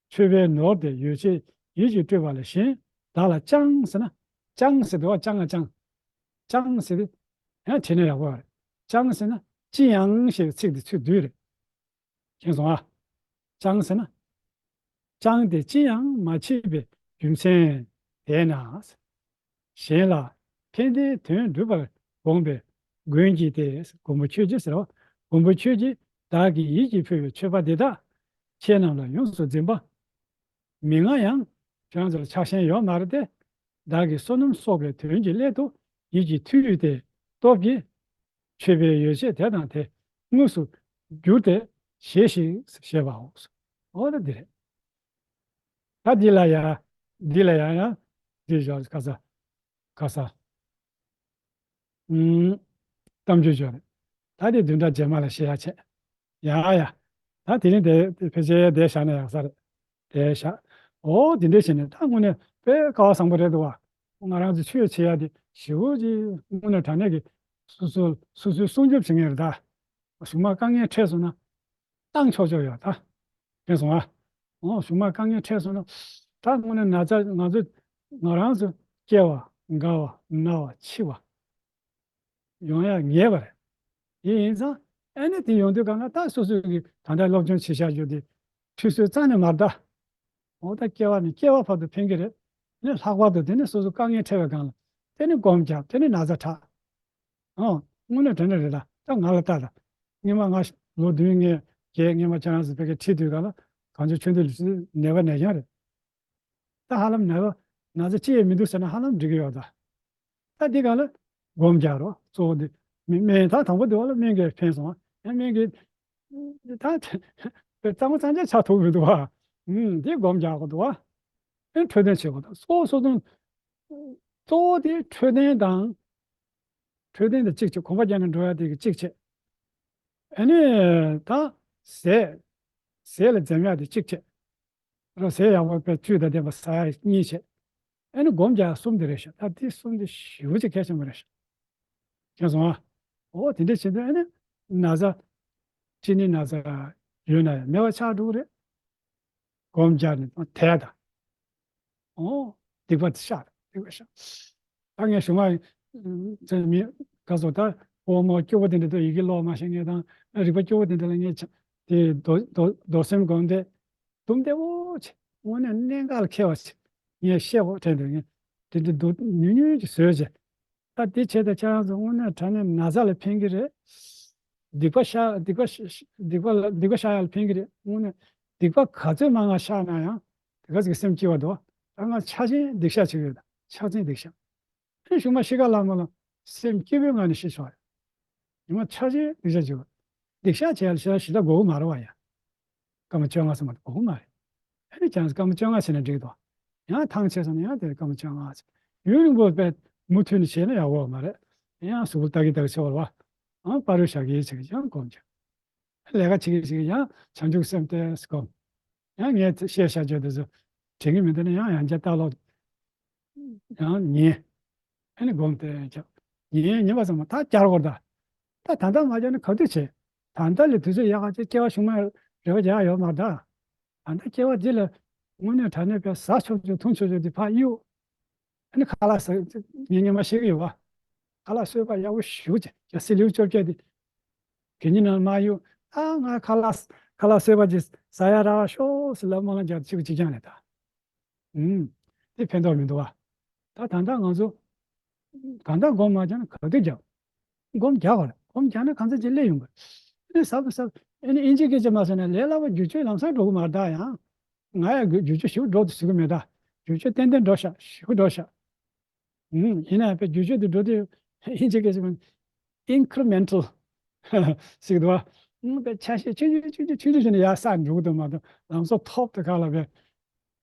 མཆོད་པའི་ནོར་དེ་ཡོ་བྱད་ཡིད་ཀྱིས་སྤྲུལ་པ་ལས་གཞན་བདག་ལ་ཅང་ཟེར་ན། ཅང་ཟེར་དུས་བ་ཅང་ང་ཅང་། ཅང་ཟེར་དུས་ཡང་བྲིས་ན་ཡག་པོ་རེད། ཅང་ཟེར་ན་ཅི་ཡང་ཞེས་པའི་ཚིག་འདི་ཚུར་བསྡུས་རེད། མཁྱེན་སོང་ཨ། ཅང་ཟེར་ན། ཅང་དེ་ཅི་ཡང་མ་མཆིས་པའི་རྒྱུ་མཚན་དེས་ན། གཞན་ལ་ཕན་བདེའི་དོན་སྒྲུབ་པར་དགོངས་པའི་མགོན་གྱིས་ཏེ། མགོན་པོ་ཁྱོད་ཀྱིས་ཟེར་བ། མགོན་པོ་ཁྱོད་ཀྱིས་བདག་གིས་ཡིད་ཀྱིས་ཕུལ་བའི་མཆོད་པ་འདི་དག་ཁྱེད་རྣམས་ལ་ཡོངས་སུ་འཛིན་པ། མི་མངའ་ཡང་ཁྱེད་རང་ཚོ་ལ་ཆགས་ཞེན་ཡོད་མ་རེད་དེ། བདག་གིས་བསོད་ནམས་གསོག་པའི་དོན་གྱི་སླད་དུ་ཡིད་ཀྱིས་ཐུལ་ཏེ་སྟོབས་ཀྱིས། མཆོད་པའི་ཡོ་བྱད་དེ་དང་དེ་དངོས་སུ་བསྒྱུར་ཏེ་བཞེས་ཤིག་ཞེས་པའོ། འོ་ད་འདི་རེད། ད་འདི་ལ་ཡ། འདི་ལ་ཡ་ཡ། འདི་བཞག་ག་ས། ག་ས། ཨུམ། གཏམ་རྒྱུད་བརྗོད་རེད། ད་དེ་བདུན་ཕྲག་རྗེས་མ་ལ་བཤད་ཡ་བྱས། ཡ་ཡ། ད་དེ་རིང་དེ་ཕལ་ཆེར་བསྡད་བཞག་ན་ཡག་ས་རེད། བསྡད་བཞག་ཨོ་དེ་འདྲ་བྱས་ནས་ད་དངོས་གནས་དཔེ་སྐལ་བ་བཟང་པོ་རེད་འདུག་བ། ང་རང་ཚོ་ཆོས་བྱེད་ཡ་དེ་ཞེ་པོ་ཅིག་དངོས་གནས་དྲང་གནས་ཀྱི་སོ་སོ་སོ་སོའི་སྲུང་སྐྱོབ་བྱེད་མཁན་རེད་ད། གཞུག་མ་དཀའ་ངལ་འཕྲད་སོང་ན་བཏང་ཆོག་ཆོག་ཡོད་ད། མཁྱེན་སོང་ཨ། ཨོ་གཞུག་མ་དཀའ་ངལ་འཕྲད་སོང་ན་ད་དངོས་གནས་ན་ཚ་ང་ཚོ་ང་རང་ཚོ་སྐྱེ་བ་རྒ་བ་ན་བ་འཆི་བ། ཡོང་ཡ་ངེས་པ་རེད། དེ་ཡིན་ཙང་ཨ་ནི་དེ་ཡོང་དུས་གང་ལ་ད་སོ་སོ་གི་ད་ལྟ་སློབ་སྦྱོང་བྱེད་བཞག་རྒྱུ་དེ་ཁྲུས་གསོལ་རྩ་ནས་མ་བརྡ། འོ་ད་སྐྱེ་བ་ནས་སྐྱེ་བ་བར་དུ་ཕན་གྱི་རེད། ནི་ལྷག་པར་དུ་དེ་ནི་སོ་སོ་དཀའ་ངལ་འཕྲད་པའི་སྒང་ལ་ དེ་ནི་སྒོམ་རྒྱག་དེ་ནི་ན་ཚ་དྲག་ཨང་། དངོས་གནས་དྲང་གནས་རེད་ད། ད་ང་ལ་ལྟ་ད། སྔོན་མ་ང་ལོ་བདུན་ངས་བརྒྱད་སྔོན་མ་ཁྱེད་རང་ཚོ་བོད་སྐད་ཁྲིད་དུས་ག་ལ་གངས་ལྗོངས་ཆོས་འདུས་ལུས་སུ་ནད་པ་ནད་རྐྱང་རེད། ད་ཧ་ལམ་ནད་པ་ན་ཚ་ཅི་ཡང་མི་འདུག་ཟེར་ན་ཧ་ལམ་འགྲིག་གི་ཡོད་ད། ད་འདི་ག་ལ་སྒོམ་རྒྱག་རོགས་གཙོ་བོ་འདི། མི་སྨན་ད་དང་པོ་འདི་བ་ལ་སྨན་གྱིས་ཕན་སོང་ཨ། ཡང་སྨན་གྱིས་ད་གཙང་མ་གཙང་རྐྱང་ཆགས་ཐུབ་མི་འདུག་ཨ། ཨུམ་འདི་སྒོམ་རྒྱག་དགོས་འདུག་ཨ། ཨེ་འཕྲོད་བསྟེན་བྱེད་དགོས་འདུག་གཙོ་བོ་གཙོ་བོ་གཙོ་བོ་དེ་འཕྲོད་བསྟེན་དང་། འཕྲོད་བསྟེན་དེ་གཅིག་བྱས། གོམ་པ་རྒྱག་ནས་འགྲོ་ཡ་དེ་གི་གཅིག་བྱས། ཨ་ནི་ད་ཟས། ཟས་ལ་འཛེམ་ཡ་དེ་གཅིག་བྱས། རོ་ཟས་ཡག་པོ་དཔེ་བཅུད་དང་ལྡན་པ་ཟ་ཡ་གཉིས་བྱས། ཨ་ནི་སྒོམ་རྒྱག་ཡ་གསུམ་དེ་རེད་ཤག་ད་དེ་གསུམ་དེ་ཞེ་པོ་ཅིག་གལ་ཆེན་པོ་རེད་ཤག་མཁྱེན་སོང་ཨ། འོ་དེ་འདྲ་བྱེད་དུས་ཨ་ནི་ན་ཚ། གཅིན་སྙི་ན་ཚ་ཡོད་ན་ཡང་མེད་པ་ཆགས་འགྲོ་གི་རེད། སྒོམ་རྒྱག་ནས་དེ་དང་། ཨོ། སྡིག་པ་དེ་བཤགས། སྡིག་པ་བཤགས། ད་ངས་གཞུག་མ། ཚེ་མི། ག་སོ་ད། འོ་མོ་སྐྱོ་བོ་དེ་འདྲ་དུ་ཡི་གེ་ཀློག་མ་ཤེས་ངས་དང་། རིག་པ་སྐྱོ་བོ་དེ་འདྲ་ལ་ངས་ཆ། དེ་རྡོ་རྡོ་རྡོར་སེམས་སྒོམ་དེ། དུམ་བདེ་བོ་ཆེ། དངོས་གནས་གནད་འགག་ལ་འཁེལ་བ་ཆེ། ངས་བཤད་དགོས་དྲན་འདུག་ངས། དེ་འདྲ་འདུག་ཉུང་ཉུང་ཅིག་བཟོས་བྱས། ད་དེ་བྱས་ད་ཁྱེད་རང་ཚོ་དངོས་གནས་དྲང་གནས་ན་ཚ་ལ་ཕན་གྱི་རེད། སྡིག་པ་བཤགས། སྡིག་པ་བཤགས། སྡིག་པ་ལ་སྡིག་པ་བཤགས་ཡག་ལ་ཕན་གྱི་རེད། དངོས་གནས་སྡིག་པ་ག་ཚོད་མང་ང་བཤགས་ན་ཡང་དེ་ག་ཚོད་སེམས་སྐྱིད་པ་འདུག་ད་ང་ཕྱག་ཆེན་སྡིག་བཤགས་བྱེད་ཀྱི་ཡོད། ད་ཕྱག་ཆེན་སྡིག་བཤགས། ཨེ་གཞུག་མ་ཤི་ཁ་ལ་མོ་ལ་སེམས་སྐྱིད་པོའི་ངང་ནས་ཤི་ཆོག་ཡ། ཉི་མ་ཕྱག་ཆེན་སྡིག་བཤགས་བྱེད་དགོས། སྡིག་བཤགས་བྱེད་ཡག་ལ་ཤི་ད་ཤི་ད་དགོས་ཀྱི་མ་རེད་བ་ཡ། སྐར་མ་བཅོ་ལྔ་ཙམ་མ་གཏོགས་དགོས་མ་རེད། ཨ་ནི་ཁྱེད་རང་ཚོ་སྐར་མ་བཅོ་ལྔ་བྱས་ན་འགྲིག་འདུག་ཡང་ཐང་ཆད་སོང་ན་ཡང་དེར་སྐར་མ་བཅོ་ལྔ་ཙམ། ཡུན་རིང་པོ་དཔེ་མུ་མཐུད་ནས་བྱས་ན་ཡག་པོ་མ་རེད། ཡང་གཟུགས་པོ་ལྟ་གི་ལྟ་གི་བྱེད་པ་རེད་བ། ཨང་། བར་དུ་བཞག་གི་བྱེད་ཀྱི་ཡང་སྒོམ་རྒྱག་ལས་ཀ་བྱེད་ཀྱི་བྱེད་ཀྱི་ཡང་བྱང་ཆུབ་སེམས་དེ་སྒོམ། ཡང་ངས་བཤད་བྱ་སྤྱོད་དེ་ཚོ་དྲན་གྱི་མི་འདུག་ན་ཡང་ཡང་བསྐྱར་ལྟ་ཀློག་ཡང་ཉན། ཨ་ནི་སྒོམ་དེ་རྒྱབ། ཉན་ཉན་པ་ཙམ་མ་ད་བསྐྱར་དགོས་ད། ད་ད་ལྟ་མ་བསྐྱར་ན་ག་དུས་བྱེད། ད་ལྟ་ལས་དུས་ཚོད་ཡག་ག་ཅིག་སྐྱེ་བ་གཞུག་མ་རེ་བ་རྒྱག་ཡོད་མ་རེད་ད། ད་ལྟ་སྐྱེ་བ་འདི་ལ་དངོས་གནས་དྲང་གནས་པའི་ཟ་ཆོག་ཆོག་འཐུང་ཆོག་ཆོག་འདི་ཕར་གཡུག་ཨ་ནི་ཁ་ལག་ཟ་ངས་ངས་མ་ཤེས་ཀྱི་ཡོད་པ། ཁ་ལག་བཟོས་པ་ཡག་པོ་ཞེ་པོ་ཅིག་རྒྱ་སེ་ལེའུ་བཅོ་བརྒྱད་འདི། གད་སྙིགས་ནང་མ་གཡུག་ཨ་ང་ཁ་ལག་ཁ་ལག་བཟོས་པ་ཅིག་ཟ་ཡ་རག་ཤོག་ཟེར་ལབ་མ་ལ་རྒྱག་གཅིག་གཅིག་རྐྱང་རེད་ད། ཨུམ། དེ་ཕན་ཐོགས་མི་འདུག་བ། ད་ད་ལྟ་ང་ཚོ། ད་ལྟ་སྒོམ་མ་རྒྱག་ན་ག་དུས་རྒྱག་སྒོམ་རྒྱག་དགོས་རེད། སྒོམ་རྒྱག་ན་གང་ཚ་ཅིག་སླེབས་ཡོང་གི། ཨ་ནི་ཟབ་ཟབ། ཨ་ནི་ཨིན་ཇི་སྐད་ཆ་མ་ཟེར་ན་ལས་སླ་བ་བསྒྱུར་བཅོས་ལམ་སང་འགྲོ་གི་མ་རེད་ད་ཡང་། ང་ཡང་བསྒྱུར་བཅོས་ཞེ་པོ་འགྲོ་འདུག་ཟེར་གི་མེད་ད། བསྒྱུར་བཅོས་ཏན་ཏན་འགྲོ་ཤག་ཞེ་པོ་འགྲོ་ཤག་ཨུམ། ཡིན་ན་ཡང་བསྒྱུར་བཅོས་དེ་འགྲོ་དུས་ཨིན་ཇི་སྐད་ཆ་མ། incremental ཟེར་གི་འདུག་བ། ཨུམ། དཔེ་ཆ་ཤས་ཆུང་ཆུང་ཆུང་ཆུང་ཆུང་ཆུང་ནས་ཡར་སར་འགྲོ་གི་འདུག་མ་གཏོགས་ལམ་སང་ཐོབ་དེ་ག་ལ་བས།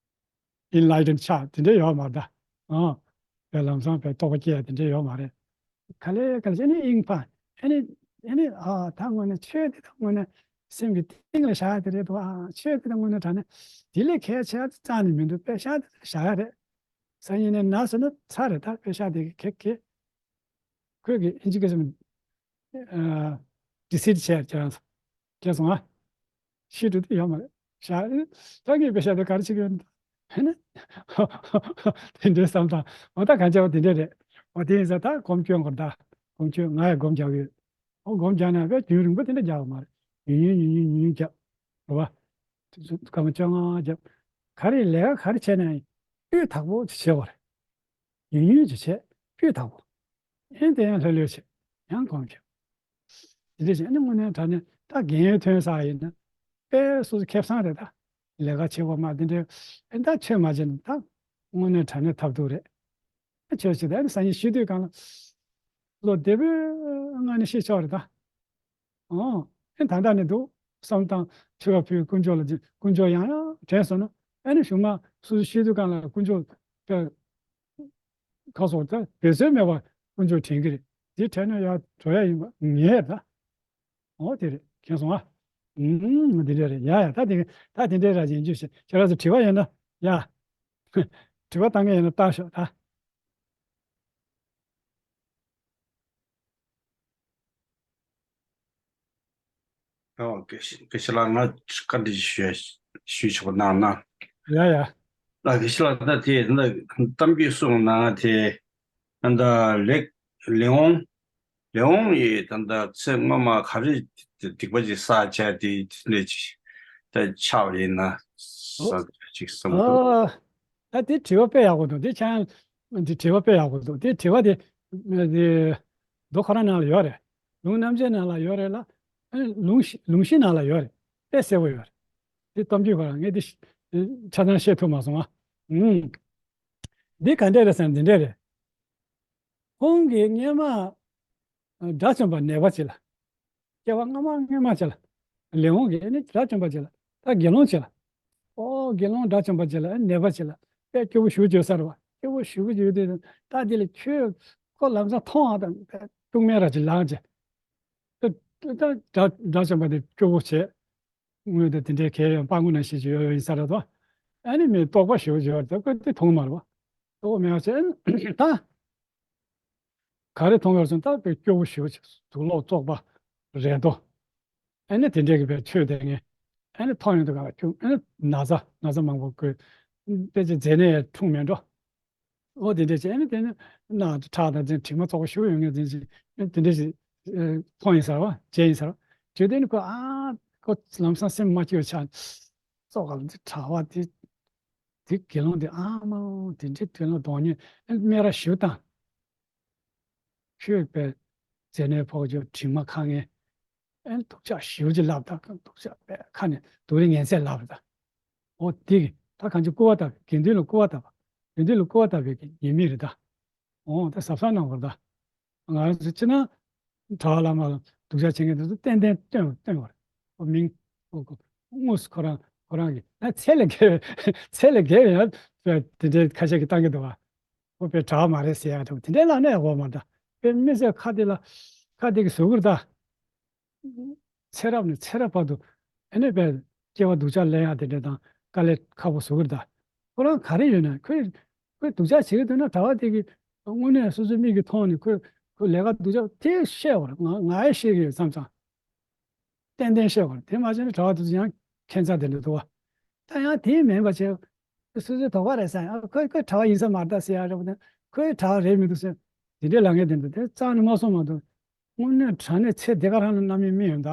ཨིན་ལའི་ཊན་ཆགས་དེ་འདྲ་ཡོད་མ་རེད་ད། ཨང་། དཔེ་ལམ་སང་དཔེ་རྟོགས་པ་སྐྱེ་ཡ་དེ་འདྲ་ཡོད་མ་རེད། ག་ལེ་ག་ལེ་བྱས་ནས་དབྱིངས་ཕ། ཨ་ནི། ཨ་ནི་ཨ་ད་དངོས་གནས་ཆོས་འདི་དང་དངོས་གནས་སེམས་ཀྱི་གཏིང་ལ་བཞག་ཡ་དེ་རེད་འདུག་ཨ། ཆོས་འདི་དང་དངོས་གནས་དྲང་གནས་དེ་ལས་གལ་ཆེ་ཡ་རྩ་ནས་མི་འདུག་དཔེ་ཤག་དེ་བཞག་ཡ་རེད། སང་ཉིན་ནས་ན་ཟེར་ན་ཚར་རེད་ད། དཔེ་ཤག་དེ་གི་གེ་གེ་ཁོས་གི་ཨིན་ཇི་སྐད་ཟེར་ན། ཨ། deceit བྱས་ཀྱང་། ཁྱེད་སོང་ཨ། ཤི་འགྲོ་དུས་ཡོད་མ་རེད། ཤ། ད་ངས་དཔེ་ཤག་དེ་ག་རེ་བྱེད་ཀྱི་ཡོད་ན། ཧེ་ནི། དེ་འདྲའི་བསམ་སྟངས། འོ་ད་གང་བྱས་པ་དེ་འདྲ་རེད། འོ་དེ་ཡིན་ཙང་ད་སྒོམ་སྐྱོན་དགོས་ད། སྒོམ་སྐྱོན་ང་ཡང་སྒོམ་རྒྱག་གི་ཡོད། འོ་སྒོམ་རྒྱག་ན་བས་རྒྱུན་རིང་པོ་དེ་འདྲ་རྒྱག་གི་མ་རེད། ཉུང་ཉུང་ཉུང་ཉུང་ཉུང་ཉུང་རྒྱབ། རེད་བ། དུས་ཚོད་སྐར་མ་བཅོ་ལྔ་རྒྱབ། ག་རེ་ལས་ཀ་ག་རེ་བྱས་ན་ཡང་སྤུས་དག་པོ་ཅིག་བྱེད་དགོས་རེད། ཉུང་ཉུང་ཅིག་བྱས་སྤུས་དག་པོ། ཨེ་དེ་ཡང་ལྷོད་ལྷོད་བྱས་ཡང་སྒོམ་རྒྱག་དེ་འདྲ་བྱས་ཨ་ནི་དངོས་གནས་དྲང་གནས་ད་རྒན་ཡོལ་ཐོན་ས་ཡིན་ན་དཔེ་སོ་སོ་ཁེ་བཟང་རེད་ད། ལས་ཀ་བྱེད་དགོས་མ་དེ་འདྲའི་ཨེ་ད་ཆོས་མ་བྱས་ན་ད་དངོས་གནས་དྲང་གནས་ཐབས་སྡུག་རེད། ཨ་ཆོས་བྱེད་ད་ཨ་ནི་སང་ཉིན་ཤི་དུས་གང་ལ་བློ་བདེ་པོའི་ངང་ནས་ཤི་ཆོག་རེད་ད། ཨོ། ཨེ་ད་ལྟ་ནས་འདུག་བསམ་སྟངས་ཕྱི་བ་ཕུལ་དཀོན་མཆོག་ལ་དཀོན་མཆོག་ཡང་ཡང་དྲན་སོང་ན་ཨ་ནི་གཞུག་མ་སོ་སོ་ཤི་དུས་གང་ལ་དཀོན་མཆོག་དཔེ། ཁ་སོགས་ད་འབད་རྩོལ་མེད་པར་དཀོན་མཆོག་དྲན་གྱི་རེད། དེ་དྲན་ན་ཡར་འགྲོ་ཡ་ཡིན་པ་ངེས་རེད་ད། འོ་དེ་རེད་མཁྱེན་སོང་ཨ། ཨུམ་འདི་འདྲ་རེད་ཡ་ཡ་ད་དེ་ད་དེ་འདྲའི་ར་ཡིན་རྒྱུ་ཞིག་ཁྱེད་རང་ཚོ་དྲི་བ་ཡོད་ན་ཡ། དྲི་བ་བཏང་མཁན་ཡོད་ན་བཏང་ཤོག་ད། ཨོ། དགེ་བཤེས་དགེ་བཤེས་ལགས་ང་བཀའ་འདྲི་ཞུ་ཞུ་ཆོག་པ་གནང་ན། ཡ་ཡ། ད་དགེ་བཤེས་ལགས་ད་དེ་ད་གཏམ་རྒྱུད་གསུངས་ནང་དེ་ད་ལེགས་ལེའོང་ལེའོང་ཡིས་ད་ད་ཚེ་སྔོན་མ་ག་རེ་སྡིག་པ་ཅིག་བསགས་བྱས་དེ་དེ་འདྲ་ཅིག་ད་ཆགས་པ་ཡིན་ན་ས་ཅིག་བསམ་གྱི་འདུག་ཨོ། ད་དེ་དྲི་བ་དཔེ་ཡག་པོ་འདུག་དེ་ཁྱེད་ འདི་དྲི་བ་དཔེ་ཡག་པོ་འདུག་དེ་དྲི་བ་དེ་དེ་མདོ་ཁོ་རང་ནང་ལ་ཡོད་རེད། ལུང་རྣམ་འབྱེད་ནང་ལ་ཡོད་རེད་ལ། ཨ་ནི་ལུང་གཞི་ལུང་གཞི་ནང་ལ་ཡོད་རེད། དཔེ་གསལ་པོ་ཡོད་རེད། དེ་གཏམ་རྒྱུད་ཁོ་རང་ངས་དེ་ཆ་ཚང་བཤད་ཐུབ་མ་སོང་ཨ། ཨུམ། འདི་ག་འདྲ་རེད་ཟེར་ན་འདི་འདྲ་རེད། ཁོང་གིས་སྔོན་མ་དགྲ་བཅོམ་པ་ནད་པ་ཅིག་ལ། སྐྱེ་བ་སྔ་མ་སྔོན་མ་ཅིག་ལ། ལས་དབང་གིས་ཨ་ནི་དགྲ་བཅོམ་པ་ཅིག་ལ། ད་དགེ་སློང་ཅིག་ལ། ཨོ་དགེ་སློང་དགྲ་བཅོམ་པ་ཅིག་ལ་ཨ་ནི་ནད་པ་ཅིག་ལ་དཔེ་སྐྱོ་པོ་ཞེ་པོ་བྱུང་ས་རེད་བ། སྐྱོ་པོ་ཞེ་པོ་བྱུང་དུས་ད་དེ་ལ་ཁྱོད་ཁོ་ལམ་སང་མཐོང་བ་དང་དཔེ་སྡུག་བསྔལ་ར་ཅིག་ལངས་ཅིག་ད་ད་དགྲ་དགྲ་བཅོམ་པ་དེ་སྐྱོ་པོ་བྱས། དངོས་དང་དེ་འདྲའི་གལ་ཡང་སྤྲང་པོ་ནང་བཞིན་ཅིག་ཡོད་ཡིན་ས་རེད་དོ། ཨ་ནི་མི་རྟོགས་པ་ཞེ་པོ་ཅིག་ཡོད་རེད་དོ། ཁོས་དེ་མཐོང་མ་རེད་བ། རྟོགས་པ་མེད་པ་བྱས་ཨ་ནི་ད། ག་རེ་མཐོང་བར་སོང་ད་དཔེ་སྐྱོ་པོ་ཞེ་པོ་ཅིག་དུག་ལོག་བཙོག་པ་རེད་དོ། ཨ་ནི་དེ་འདྲའི་གི་དཔེ་ཆོས་དེ་ངས་ཨ་ནི་མཐོང་ཡོང་དུས་ག་ལ་ཁྱོད་ཨ་ནི་ན་ཚ་ན་ཚ་མང་པོ་ཁོས་དཔེ་ཅིག་མཛེ་ནད་འཁྲུངས་མེད་འགྲོ། འོ་དེ་འདྲ་བྱས་ནས་དེ་ནི་རྣག་ཁྲག་དང་དེ་དྲི་མ་བཙོག་པ་ཞེ་པོ་ཡོང་མཁན་དེ་འདྲ་དེ་འདྲ་ཞིག་མཐོང་ཡིན་ས་རེད་བ། མཇལ་ཡིན་ས་རེད་བ། བྱས་དེ་ནི་ཁོ་ཨ་ཁོ་ལམ་སང་སེམས་མ་སྐྱིད་པ་ཆགས། བཙོག་ག་ལ་འདི་གྲྭ་བ་དེ་དེ་དགེ་སློང་དེ་ཨ་མ་དེ་འདྲའི་དགེ་སློང་གདོང་ཉེས་སྨད་ར་ཞེ་པོ་བཏང་། ཁྱོད་པའི་མཛེ་ནད་ཕོག་རྒྱུ་དྲི་མ་ཁ་ངན། ཨེ་སྡུག་ཅག་ཞེ་པོ་ཅིག་ལབ་ད་སྡུག་ཅག་པས་ཁ་ནས་སྡུག་རུས་ངན་ཚད་ལབ་ད། འོ་དེ་གི་ད་གང་ཅི་སྐུར་བ་བཏབ་དགེ་འདུན་ལ་སྐུར་བ་བཏབ་པ། དགེ་འདུན་ལ་སྐུར་བ་བཏབ་པའི་གི་ཉེས་དམིགས་རེད་ད། འོ་ད་གཟབ་གཟབ་གནང་དགོས་རེད་ད། ང་ཚོ་ཕྱི་ནང་གྲྭ་བ་བླ་མ་ལ་སྡུག་ཅག་བྱེད་མཁན་དེ་ཚོ་ཏན་ཏན་སྟོན་སྟོན་དགོས་རེད། འོ་མིང་འོ་ཁོ་དངོས་སུ་ཁོ་རང་ཁོ་རང་གི་ན་ཚད་ལས་བརྒལ་བའི་ཚད་ལས་བརྒལ་བའི་ཡང་དེ་འདྲའི་ཁ་ཤས་ཀྱིས་བཏང་གི་འདུག་བ། ཁོ་པའི་གྲྭ་བ་མ་རེད་ཟེར་ཡག་འདྲ་པོ་དེ་འདྲའི་ལབ་ན་ཡག་པོ་མ་རེད་ད། པའི་མི་ཟེར་ཁ་དེ་ལ་ཁ་དེ་གི་ཟུག་གུར་ད། ཚེ་རབས་ནས་ཚེ་རབས་བར་དུ་ཨེ་ནས་པའི་སྐྱེ་བ་སྡུག་ཅག་ལེན་ཡག་དེ་འདྲ་དང་དཀའ་ལས་ཁག་པོ་ཟུག་གུར་ད། ཁོ་རང་ག་རེ་ཡོད་ན་ཁོས་ཁོས་སྡུག་ཅག་བྱེད་ཀྱི་འདུག་ན་གྲྭ་བ་དེ་གི་དངོས་གནས་སོ་སོའི་མིག་གིས་མཐོང་ནས་ཁོས་ཁོས་ལས་ཀ་སྡུག་ཅག་དེ་བཤད་པ་རེད། ང་ང་ཡང་ཤེས་ཀྱི་ཡོད་མཚམས་མཚམས། ཏན་ཏན་བཤད་དགོས་རེད། དེ་མ་བྱས་ན་གྲྭ་བ་དེ་ཚོ་ཡང་ཁྱད་མཚར་དེ་འདྲ་འདུག་བ། ད་ཡང་དེ་མིན་པ་བྱས། སོ་སོའི་དོགས་པ་རེད་ཟེར་ཡང་ཁོས་ཁོས་གྲྭ་བ་ཡིན་ས་མ་རེད་ད་ཟེར་ཡག་འདྲ་པོ་དང་ཁོས་གྲྭ་བ་རེད་མི་འདུག་ཟེར། དེ་འདྲའི་ལབ་མཁན་དེ་འདུག་དེ་རྩ་ནས་མ་གསུངས་མ་གཏོགས། དངོས་གནས་དྲང་གནས་ཚེ་འདི་ག་རང་ལ་རྣམ་གཡེང་མི་ཡོང་ད།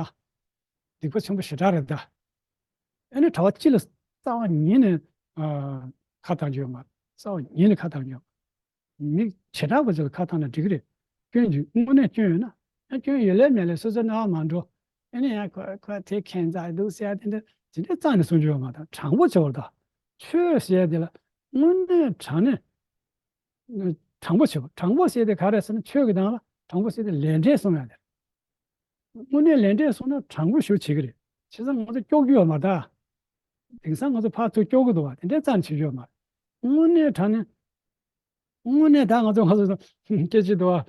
སྡིག་པ་ཆེན་པོ་ཞེ་དྲག་རེད་ད། ཨ་ནི་གྲྭ་བ་སྤྱི་ལ་རྩ་བ་ཉིད་ནས་ཨ་ཁ་བཏང་རྒྱུ་ཡོད་མ་རེད། རྩ་བ་ཉིད་ནས་ཁ་བཏང་རྒྱུ་ཡོད་མ་རེད། མི་བྱེ་བྲག་པ་ཅིག་ལ་ཁ་བཏང་ན་འགྲིག་གི་རེད། སྐྱོན་འདུག་དངོས་གནས་སྐྱོན་ཡོད་ན། ཡང་སྐྱོན་ཡོད་ལེ་མེད་ལེ་སོ་སོའི་རྣ་བ་མ་འགྲོ། ཨ་ནི་ཡང་ཁོ་ཁོ་དེ་ཁྱད་མཚར་འདུག་ཟེར་ཡ་དེ་འདྲ་དེ་འདྲ་རྩ་ནས་གསུང་རྒྱུ་ཡོད་མ་རེད། དྲང་པོ་བྱེད་པ་རེད་ད། ཆོས་ཟེར་ཡ་དེ་ལ་དངོས་གནས་དྲང་གནས་དྲང་པོ་བྱེད་པ། དྲང་པོ་ཟེར་ཡ་དེ་ག་རེ་ཟེར་ན་ཆོས་ཀྱི་ནང་ལ་དྲང་པོ་ཟེར་ཡ་དེ་ལས་འབྲས་གསུང་ཡ་དེ་རེད། དངོས་གནས་ལས་འབྲས་སོང་ན་དྲང་པོ་ཞུ་བྱེད་ཀྱི་རེད། བྱས་ཙང་ང་ཚོ་སྐྱོ་གི་ཡོད་མ་རེད། དེང་སང་ང་ཚོ་ཕར་ཚུར་སྐྱོ་གི་འདུག་བ། དེ་འདྲའི་རྩ་ནས་བྱེད་ཀྱི་ཡོད་མ་རེད། དངོས་གནས་དྲང་གནས། དངོས་གནས་ད་ང་ཚོ་ང་ཚོ་སྐད་ཆ་འདུག་བ།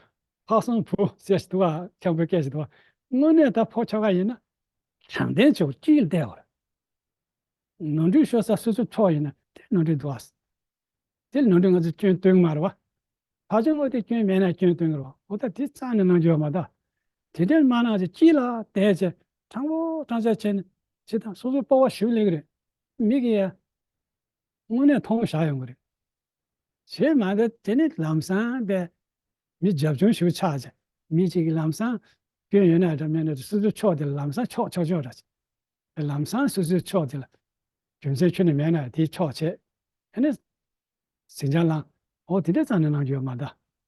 ཕག་སོང་བུ་ཟེར་ཞིག་འདུག་བ། འཁྱམ་པོའི་སྐད་ཆ་འདུག་བ། དངོས་གནས་ད་ཕོ་ཁྱོ་ག་ཡིན་ན། དྲང་བདེན་བྱེད་དགོས་ཅི་ཡིན་བལྟས་བ་རེད། ནོར་འཁྲུལ་ཤོར་ས་སོ་སོ་ཕྱོགས་ཡིན་ན་དེ་ནོར་འཁྲུལ་འདུག་བ། དེ་ལ་ནོར་འཁྲུལ་ང་ཚོས་སྐྱོན་སྟོན་གྱི་མ་རེད་བ། ཕར་ཕྱོགས་ངོས་དེ་སྐྱོན་མེད་ན་སྐྱོན་སྟོན་གྱི་རེད་བ། འོ་ད་དེ་རྩ་ནས་གནང་རྒྱུ་ཡོད་མ་རེད་ད། དེ་འདྲའི་མ་གནང་བྱས་དཀྱིལ་ལ་བསྡད་བྱས་དྲང་པོ་དྲང་བཞག་བྱས་ནས་བྱེད་དང་སོ་སོའི་སྤོབས་པ་ཞིག་སླེབས་ཀྱི་རེད། མི་གིས་ཡ་དངོས་གནས་མཐོང་བཞག་ཡོང་གི་རེད། བྱས་མ་དེ་དེ་ནི་ལམ་སང་པས་མི་རྒྱབ་ལྗོངས་ཞིག་ཆགས་བྱས་མི་གཅིག་གིས་ལམ་སང་སྐྱོན་ཡོད་ན་འདྲ་མེད་ན་འདྲ་སོ་སོའི་ཕྱོགས་དེ་ལ་ལམ་སང་ཕྱོགས་ཆོག་ཆོག་འདྲ་བྱས། ལམ་སང་སོ་སོའི་ཕྱོགས་དེ་ལ་རྒྱུ་མཚན་ཁྱོན་ནས་མེད་ན་དེའི་ཕྱོགས་བྱས། ཨ་ནི་ཟིང་ཆ་ལངས། འོ་དེ་འདྲའི་རྩ་ནས་གནང་རྒྱུ་ཡོད་མ་རེད།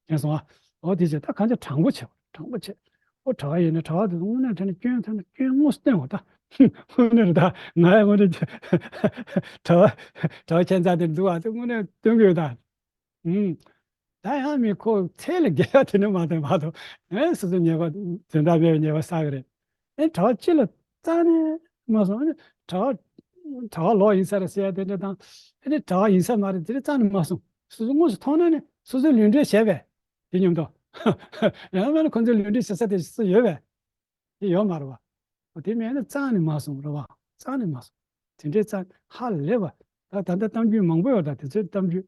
མཁྱེན་སོང་ཨ། འོ་དེ་བྱས་ད་གང་ཅི་དྲང་པོ་བྱེད་དྲང་པོ་བྱེད། འོ་གྲྭ་བ་ཡིན་ན་གྲྭ་བ་དེ་ཚོ་དངོས་གནས་དྲང་གནས་སྐྱོན་ཐོན་ན་སྐྱོན་དངོས་སུ་སྟོན་དགོས་ད། དངོས་གནས་རེད་ད། ང་ཡང་དངོས་གནས་གྲྭ་བ་གྲྭ་བ་ཁྱད་མཚར་དེ་འདུག་ཨ། དེ་དངོས་གནས་སྟོན་གི་ཡོད་ད། ཨུམ། ད་ཡང་མི་ཁོ་ཚད་ལས་བརྒལ་བ་དེ་ནི་མ་དོན་མ་གཏོགས། ཨེ་སོ་སོ་ཉེས་པ་དོན་དག་མེད་པའི་ཉེས་པ་བསགས་ཀྱི་རེད། ཨེ་གྲྭ་བ་སྤྱི་ལ་རྩ་ནས་མ་སོང་། ཨེ་གྲྭ་བ་གྲྭ་བ་ལོག་ཡིན་ས་རེད་ཟེར་ཡ་དེ་འདྲ་དང་། ཨེ་ནི་གྲྭ་བ་ཡིན་ས་མ་རེད་དེ་རྩ་ནས་མ་སོང་། སོ་སོ་དངོས་སུ་མཐོང་ན་ནི་སོ་སོས་ལུས་འབྲེལ་བྱས་པས་དེ་མཉམ་དུ། ཡང་མིན་ན་ཁོ་ཚོས་ལུས་འབྲེལ་བྱེད་ས་དེ་སུ་ཡོད་པས། དེ་ཡོད་མ་རེད་བ། འོ་དེ་མེད་ན་རྩ་ནས་མ་སོང་རེད་བ། རྩ་ནས་མ་སོང་། དེ་འདྲའི་རྩ་ཧ་ལས་པ། ད་ད་ལྟ་གཏམ་རྒྱུད་མང་པོ་ཡོད་ད། དེ་ཚོའི་གཏམ་རྒྱུད།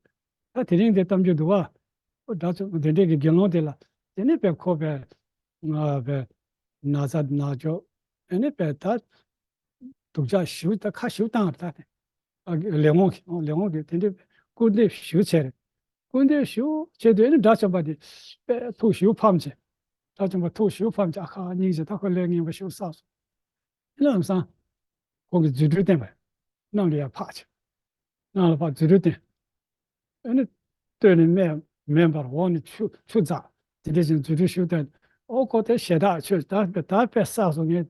ད་དེ་རིང་དེ་གཏམ་རྒྱུད་འདུག་བ། འོ་དགྲ་བཅོམ་དེ་འདྲའི་གི་དགེ་སློང་དེ་ལ་དེ་ནས་པས་ཁོ་པས་ང་པས་ན་ཚ་ན་ཅོག་ཨེ་ནས་པས་ད་སྡུག་ཅག་ཞིག་ད་ཁ་ཞིག་བཏང་རེད་ད་དེ། ཨ་ལས་དབང་གིས་ལས་དབང་གིས་དེ་འདྲའི་སྐུར་འདེབས་ཞིག་བྱས་རེད། སྐུར་འདེབས་ཞུ་བྱེད་དུས་ཨ་ནི་དགྲ་བཅོམ་པ་དེ་དཔེ་ཐུགས་ཞེ་པོ་ཕམ་བྱས། དགྲ་བཅོམ་པ་ཐུགས་ཞེ་པོ་ཕམ་བྱས། ཨ་ཁ་སྙིང་རྗེ། ད་ཁོ་ལས་ངན་པ་ཞེ་པོ་བསགས་སོང་། ཨ་ནི་ལམ་སང་ཁོང་གིས་རྫུ་འཕྲུལ་བསྟན་པ་རེད། གནམ་ལ་ཡར་འཕགས་བྱས། གནམ་ལ་འཕགས་རྫུ་འཕྲུལ་བསྟན། ཨ་ནི་སྟོད་ནས་སྨད་ མེ་འབར། འོག་ནས་ཆུ་ཆུ་འཛག་དེ་འདྲ་བཞིན་རྫུ་འཕྲུལ་ཞུགས་ཏེ། ཨོ་ཁོ་དེ་ཞེ་དྲག་ཆོས་ད་ད་དཔེ་བསགས་སོང་། ངས་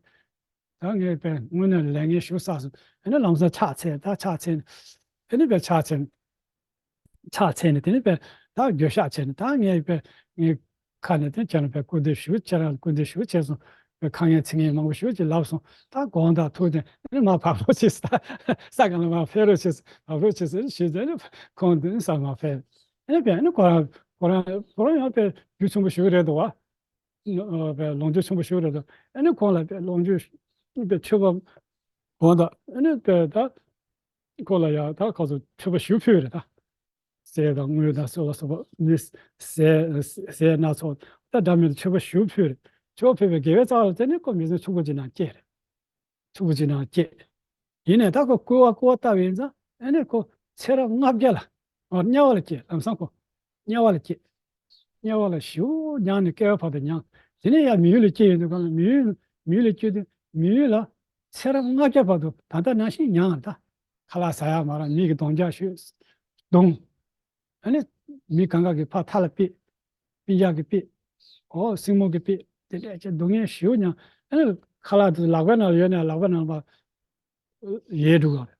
ད་ངས་དཔེ་དངོས་གནས་ལས་ངན་ཞུགས་བསགས་སོང་། ཨ་ནི་ལམ་སང་ཕྱག་འཚལ། ད་ཕྱག་འཚལ་ནས་ཨ་ནི་དཔེ་ཕྱག་འཚལ། ཕྱག་འཚལ་ནས་དེ་ནས་དཔེ་ད་འགྱོད་བཤགས་བྱས་ནས། ད་ངས་དཔེ་ངའི་ཁ་ནས་དེ་ཁྱེད་རང་དཔེ་སྐུར་འདེབས་ཞུ། ཁྱེད་རང་སྐུར་འདེབས་ཞུ་བྱས་སོང་། དཔེ་ཁ་ངན་ཚིག་ངན་མང་པོ་ཞུ་ཅིག་ལབ་སོང་། ད་དགོངས་དག་ཐུགས་དེ་ཨ་ནི་མར་བབས་རོགས་བྱས། ད་ས་ག་ལ་མར་ཕེབས་རོགས་བྱས། བབས་རོགས་བྱས་ཟེར་ཞུས་ཏེ། ཨ་ནི་ཁོང་དེ་ནས་ས་མར་ཕེབས། ཨ་ནི་དཔེ་ཨ་ནི་ཁོ་རང་ཁོ་རང་ཁོ་རང་ཡང་དཔེ་རྒྱུ་ཆེན་པོ་ཞིག་རེད་འདུག་བ། ཨ་དཔེ་ལོངས་སྤྱོད་ཆེན་པོ་ཞིག་རེད་འདུག་ཨ་ནི་ཁོང་ལ་དཔེ་ལོངས་སྤྱོད་དཔེ་མཆོད་པ་དགོངས་དག་ཨ་ནི་དཔེ་ད་ཁོ་ལ་ཡང་ད་ཁོ་ཚོ་མཆོད་པ་ཞིག་ཕུལ་རེད། ད་ཟས་དང་དངུལ་དང་ཟེར་བ་སོགས་པ་ནི་ཟས་ཟས་སྣ་ཚོགས་ད་འདྲ་མིན་དུ་མཆོད་པ་ཞིག་ཕུལ་རེད། མཆོད་པ་ཕུལ་བའི་དགེ་བའི་རྩ་བ་ལ་བརྟེན་ནས་ཁོ་མི་ཚེ་ཕྱུག་པོ་ཅིག་ནང་སྐྱེས་རེད། ཕྱུག་པོ་ཅིག་ནང་སྐྱེས། ཡིན་ནའི་ད་ཁོ་སྐུར་བ་སྐུར་བ་བཏབ་ཡིན་ཙང་ཨ་ནི་ཁོ་ཚེ་རབས་ལྔ་བརྒྱ་ལ་ཨ་དམྱལ་བ་ལ་སྐྱེས། ལམ་སང་ཁོ་དམྱལ་བ་ལ་སྐྱེས། དམྱལ་བ་ལ་ཞེ་པོ་མྱངས་ནས་བསྐལ་པ་བར་དུ་མྱངས། དེ་ནས་ཡང་མི་ཡུལ་ལ་སྐྱེས་ཡོང་དུས་གང་ལ་མི་ཡུལ་མི་ཡུལ་ལ་སྐྱེས་དུས་མི་ཡུལ་ལ་ཚེ་རབས་ལྔ་བརྒྱ་བར་དུ་ད་ལྟ་ནང་བཞིན་མྱངས་ད། ཁ་ལག་ཟ་ཡག་མ་རག་མི་གིས་རྡུང་རྒྱག་ཞུས། རྡུང་། ཨ་ནི་མི་གང་ག་གིས་ཕར་མཐའ་ལ་ཕུད། སྤུན་ཀྱག་གིས་ཕུད། ཨོ་སྲིང་མོ་གིས་ཕུད། དེ་འདྲ་བྱས་སྡུག་བསྔལ་ཞེ་པོ་མྱངས། ཨ་ནི་ཁ་ལག་དེ་ལག་པའི་ནང་ལ་ཡོད་ནའི་ལག་པའི་ནང་ལ་ཕར་ཡལ་འགྲོ་གི་རེད།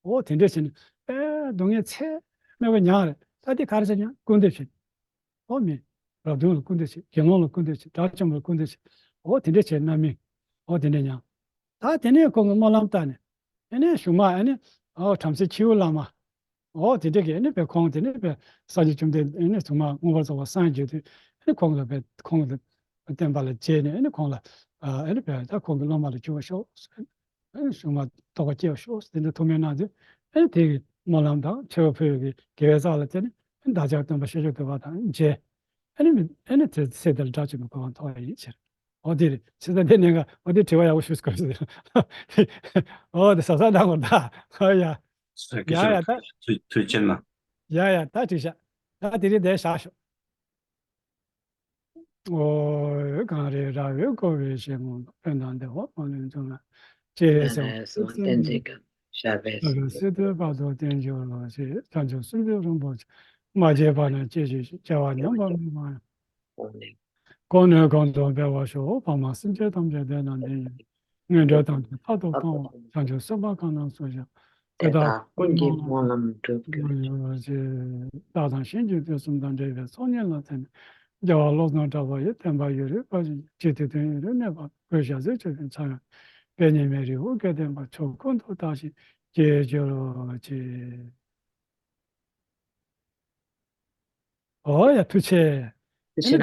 ཨོ་དེ་འདྲ་བྱས་ནས་དཔེ་སྡུག་བསྔལ་ཚད་མེད་པ་མྱངས་རེད། ད་དེ་ག་རེ་བྱས་མྱངས། སྐུར་འདེབས་བྱས། ཨོ་མི་རབ་བྱུང་ལ་སྐུར་འདེབས་བྱས། དགེ་སློང་ལ་སྐུར་འདེབས་བྱས། དགྲ་བཅོམ་པ་ལ་སྐུར་འདེབས་བྱས། ཨོ་དེ་འདྲ་བྱས་རྣམ་སྨིན། ཨོ་དེ་འདྲ་མྱངས། ད་དེ་ནས་ཁོང་གིས་སྨོན་ལམ་བཏབ་ནས་ཨ་ནི་གཞུག་མ་ཨ་ནི་ཨོ་བྲམ་ཟེ་ཁྱེའུ་བླ་མ། ཨོ་དེ་འདྲ་གིས་ཨ་ནི་དཔེ་ཁོང་དེ་ནས་དཔེ་སངས་རྒྱས་བཅོམ་ལྡན་ཨ་ནི་གཞུག་མ་མངོན་པར་རྫོགས་པར་སངས་རྒྱས་དུས་ཨ་ནི་ཁོང་ལ་དཔེ་ཁོང་ལ་བསྟན་པ་ལ་མཇལ་ནས་ཨ་ནི་ཁོང་ལ་ཨ་ནི་དཔེ་ད་ཁོང་གི་སློབ་མ་ལ་གྱུར་པར་ཤོག་ཨ་ནི་གཞུག་མ་རྟོགས་པ་སྐྱེ་བར་ཤོག་དེ་འདྲ་ཐུགས་སྨོན་གནང་དུས་ཨ་ནི་དེ་གི་སྨོན་ལམ་དང་མཆོད་པ་ཕུལ་བའི་དགེ་བའི་རྩ་ལ་བརྟེན་ནས་ཨ་ནི་བདག་ཅག་སྟོན་པ་ཤཱཀྱ་ཐུབ་པ་དང་མཇལ། ཨ་ནི་མི་ཨ་ནི་དེ་ཚེ་འདིར་དགྲ་བཅོམ་པའི་གོ་འཕང་ཐོབ་པ་ཡིན་ཕྱིར། ཨོ་དེ་རེད། ཚེ་ད་དེ་ནས་ང་ཨོ་དེ་དྲི་བ་ཡག་པོ་ཞུས་དགོས་ཟེར། ཨོ་དེ་ཟབ་ཟབ་གནང་དགོས་ད། ཨོ་ཡ། ས་ཀི་ཡ་ཤོད་ཡ་ད། ཐུགས་ཐུགས་རྗེ་ཆེ་གནང་། ཡ་ཡ་ད་དྲི་བྱ། ད་དེ་རིང་འདིར་བཞག་ཤོག་ཨོ་གངས་རི་ར་བས་བསྐོར་བའི་ཞིང་ཁམས་དཔལ་དང་བདེ་བ་མ་ལུས་འབྱུང་བ། སྤྱན་རས་གཟིགས་དབང་བསྟན་འཛིན་སྐྱོང་། ཞབས་པད་སྲིད་མཐའི་བར་དུ་བརྟན་གྱུར་ཅིག་བྱང་ཆུབ་སེམས་མཆོག་རིན་པོ་ཆེ། མ་སྐྱེས་པ་རྣམས་སྐྱེས་གྱུར་ཅིག་སྐྱེ་བ་ཉམས་པ་མེད་པར། གོང་ནས་གོང་དུ་འཕེལ་བར་ཤོག་ཕ་མ་སེམས་ཅན་ཐམས་ཅད་བདེ་དང་ལྡན་ཞིང་། ངན་འགྲོའི་དྭགས་པོ་མཐར་ཐུག་ཕམ་པ། བྱང་ཆུབ་སེམས་དཔའ་གང་རྣམས་སུ་ཞིག་དེ་དག་ཀུན་གྱིས་སྨོན་ལམ་འགྲུབ་གྱུར་ཅིག་བདག་དང་གཞན་གྱི་དུས་གསུམ་དང་འབྲེལ་བའི་ཚོགས་གཉིས་ལ་བརྟེན་ནས། རྒྱལ་བ་བློ་བཟང་གྲགས་པ་ཡི་བསྟན་པ་ཡུན་རིང་དཔའ་ཞིང་རྒྱས། ཆེ་མཐོའི་དོན་ཡོད་རིག་གནས་པ། གུས་ཞབས་སུ་བྱེད་པའི་ཚངས་དབྱངས་དཔལ་ཉི་མའི་རི་བོ་སྐལ་ལྡན་པ། ཕྱོགས་ཀུན་ཏུ་དར་ཞིང་རྒྱས་གྱུར་ཅིག་ཨོ་ཡ་ཐུགས་རྗེ་ཆེ། ཐུགས་རྗེ་ཆེ།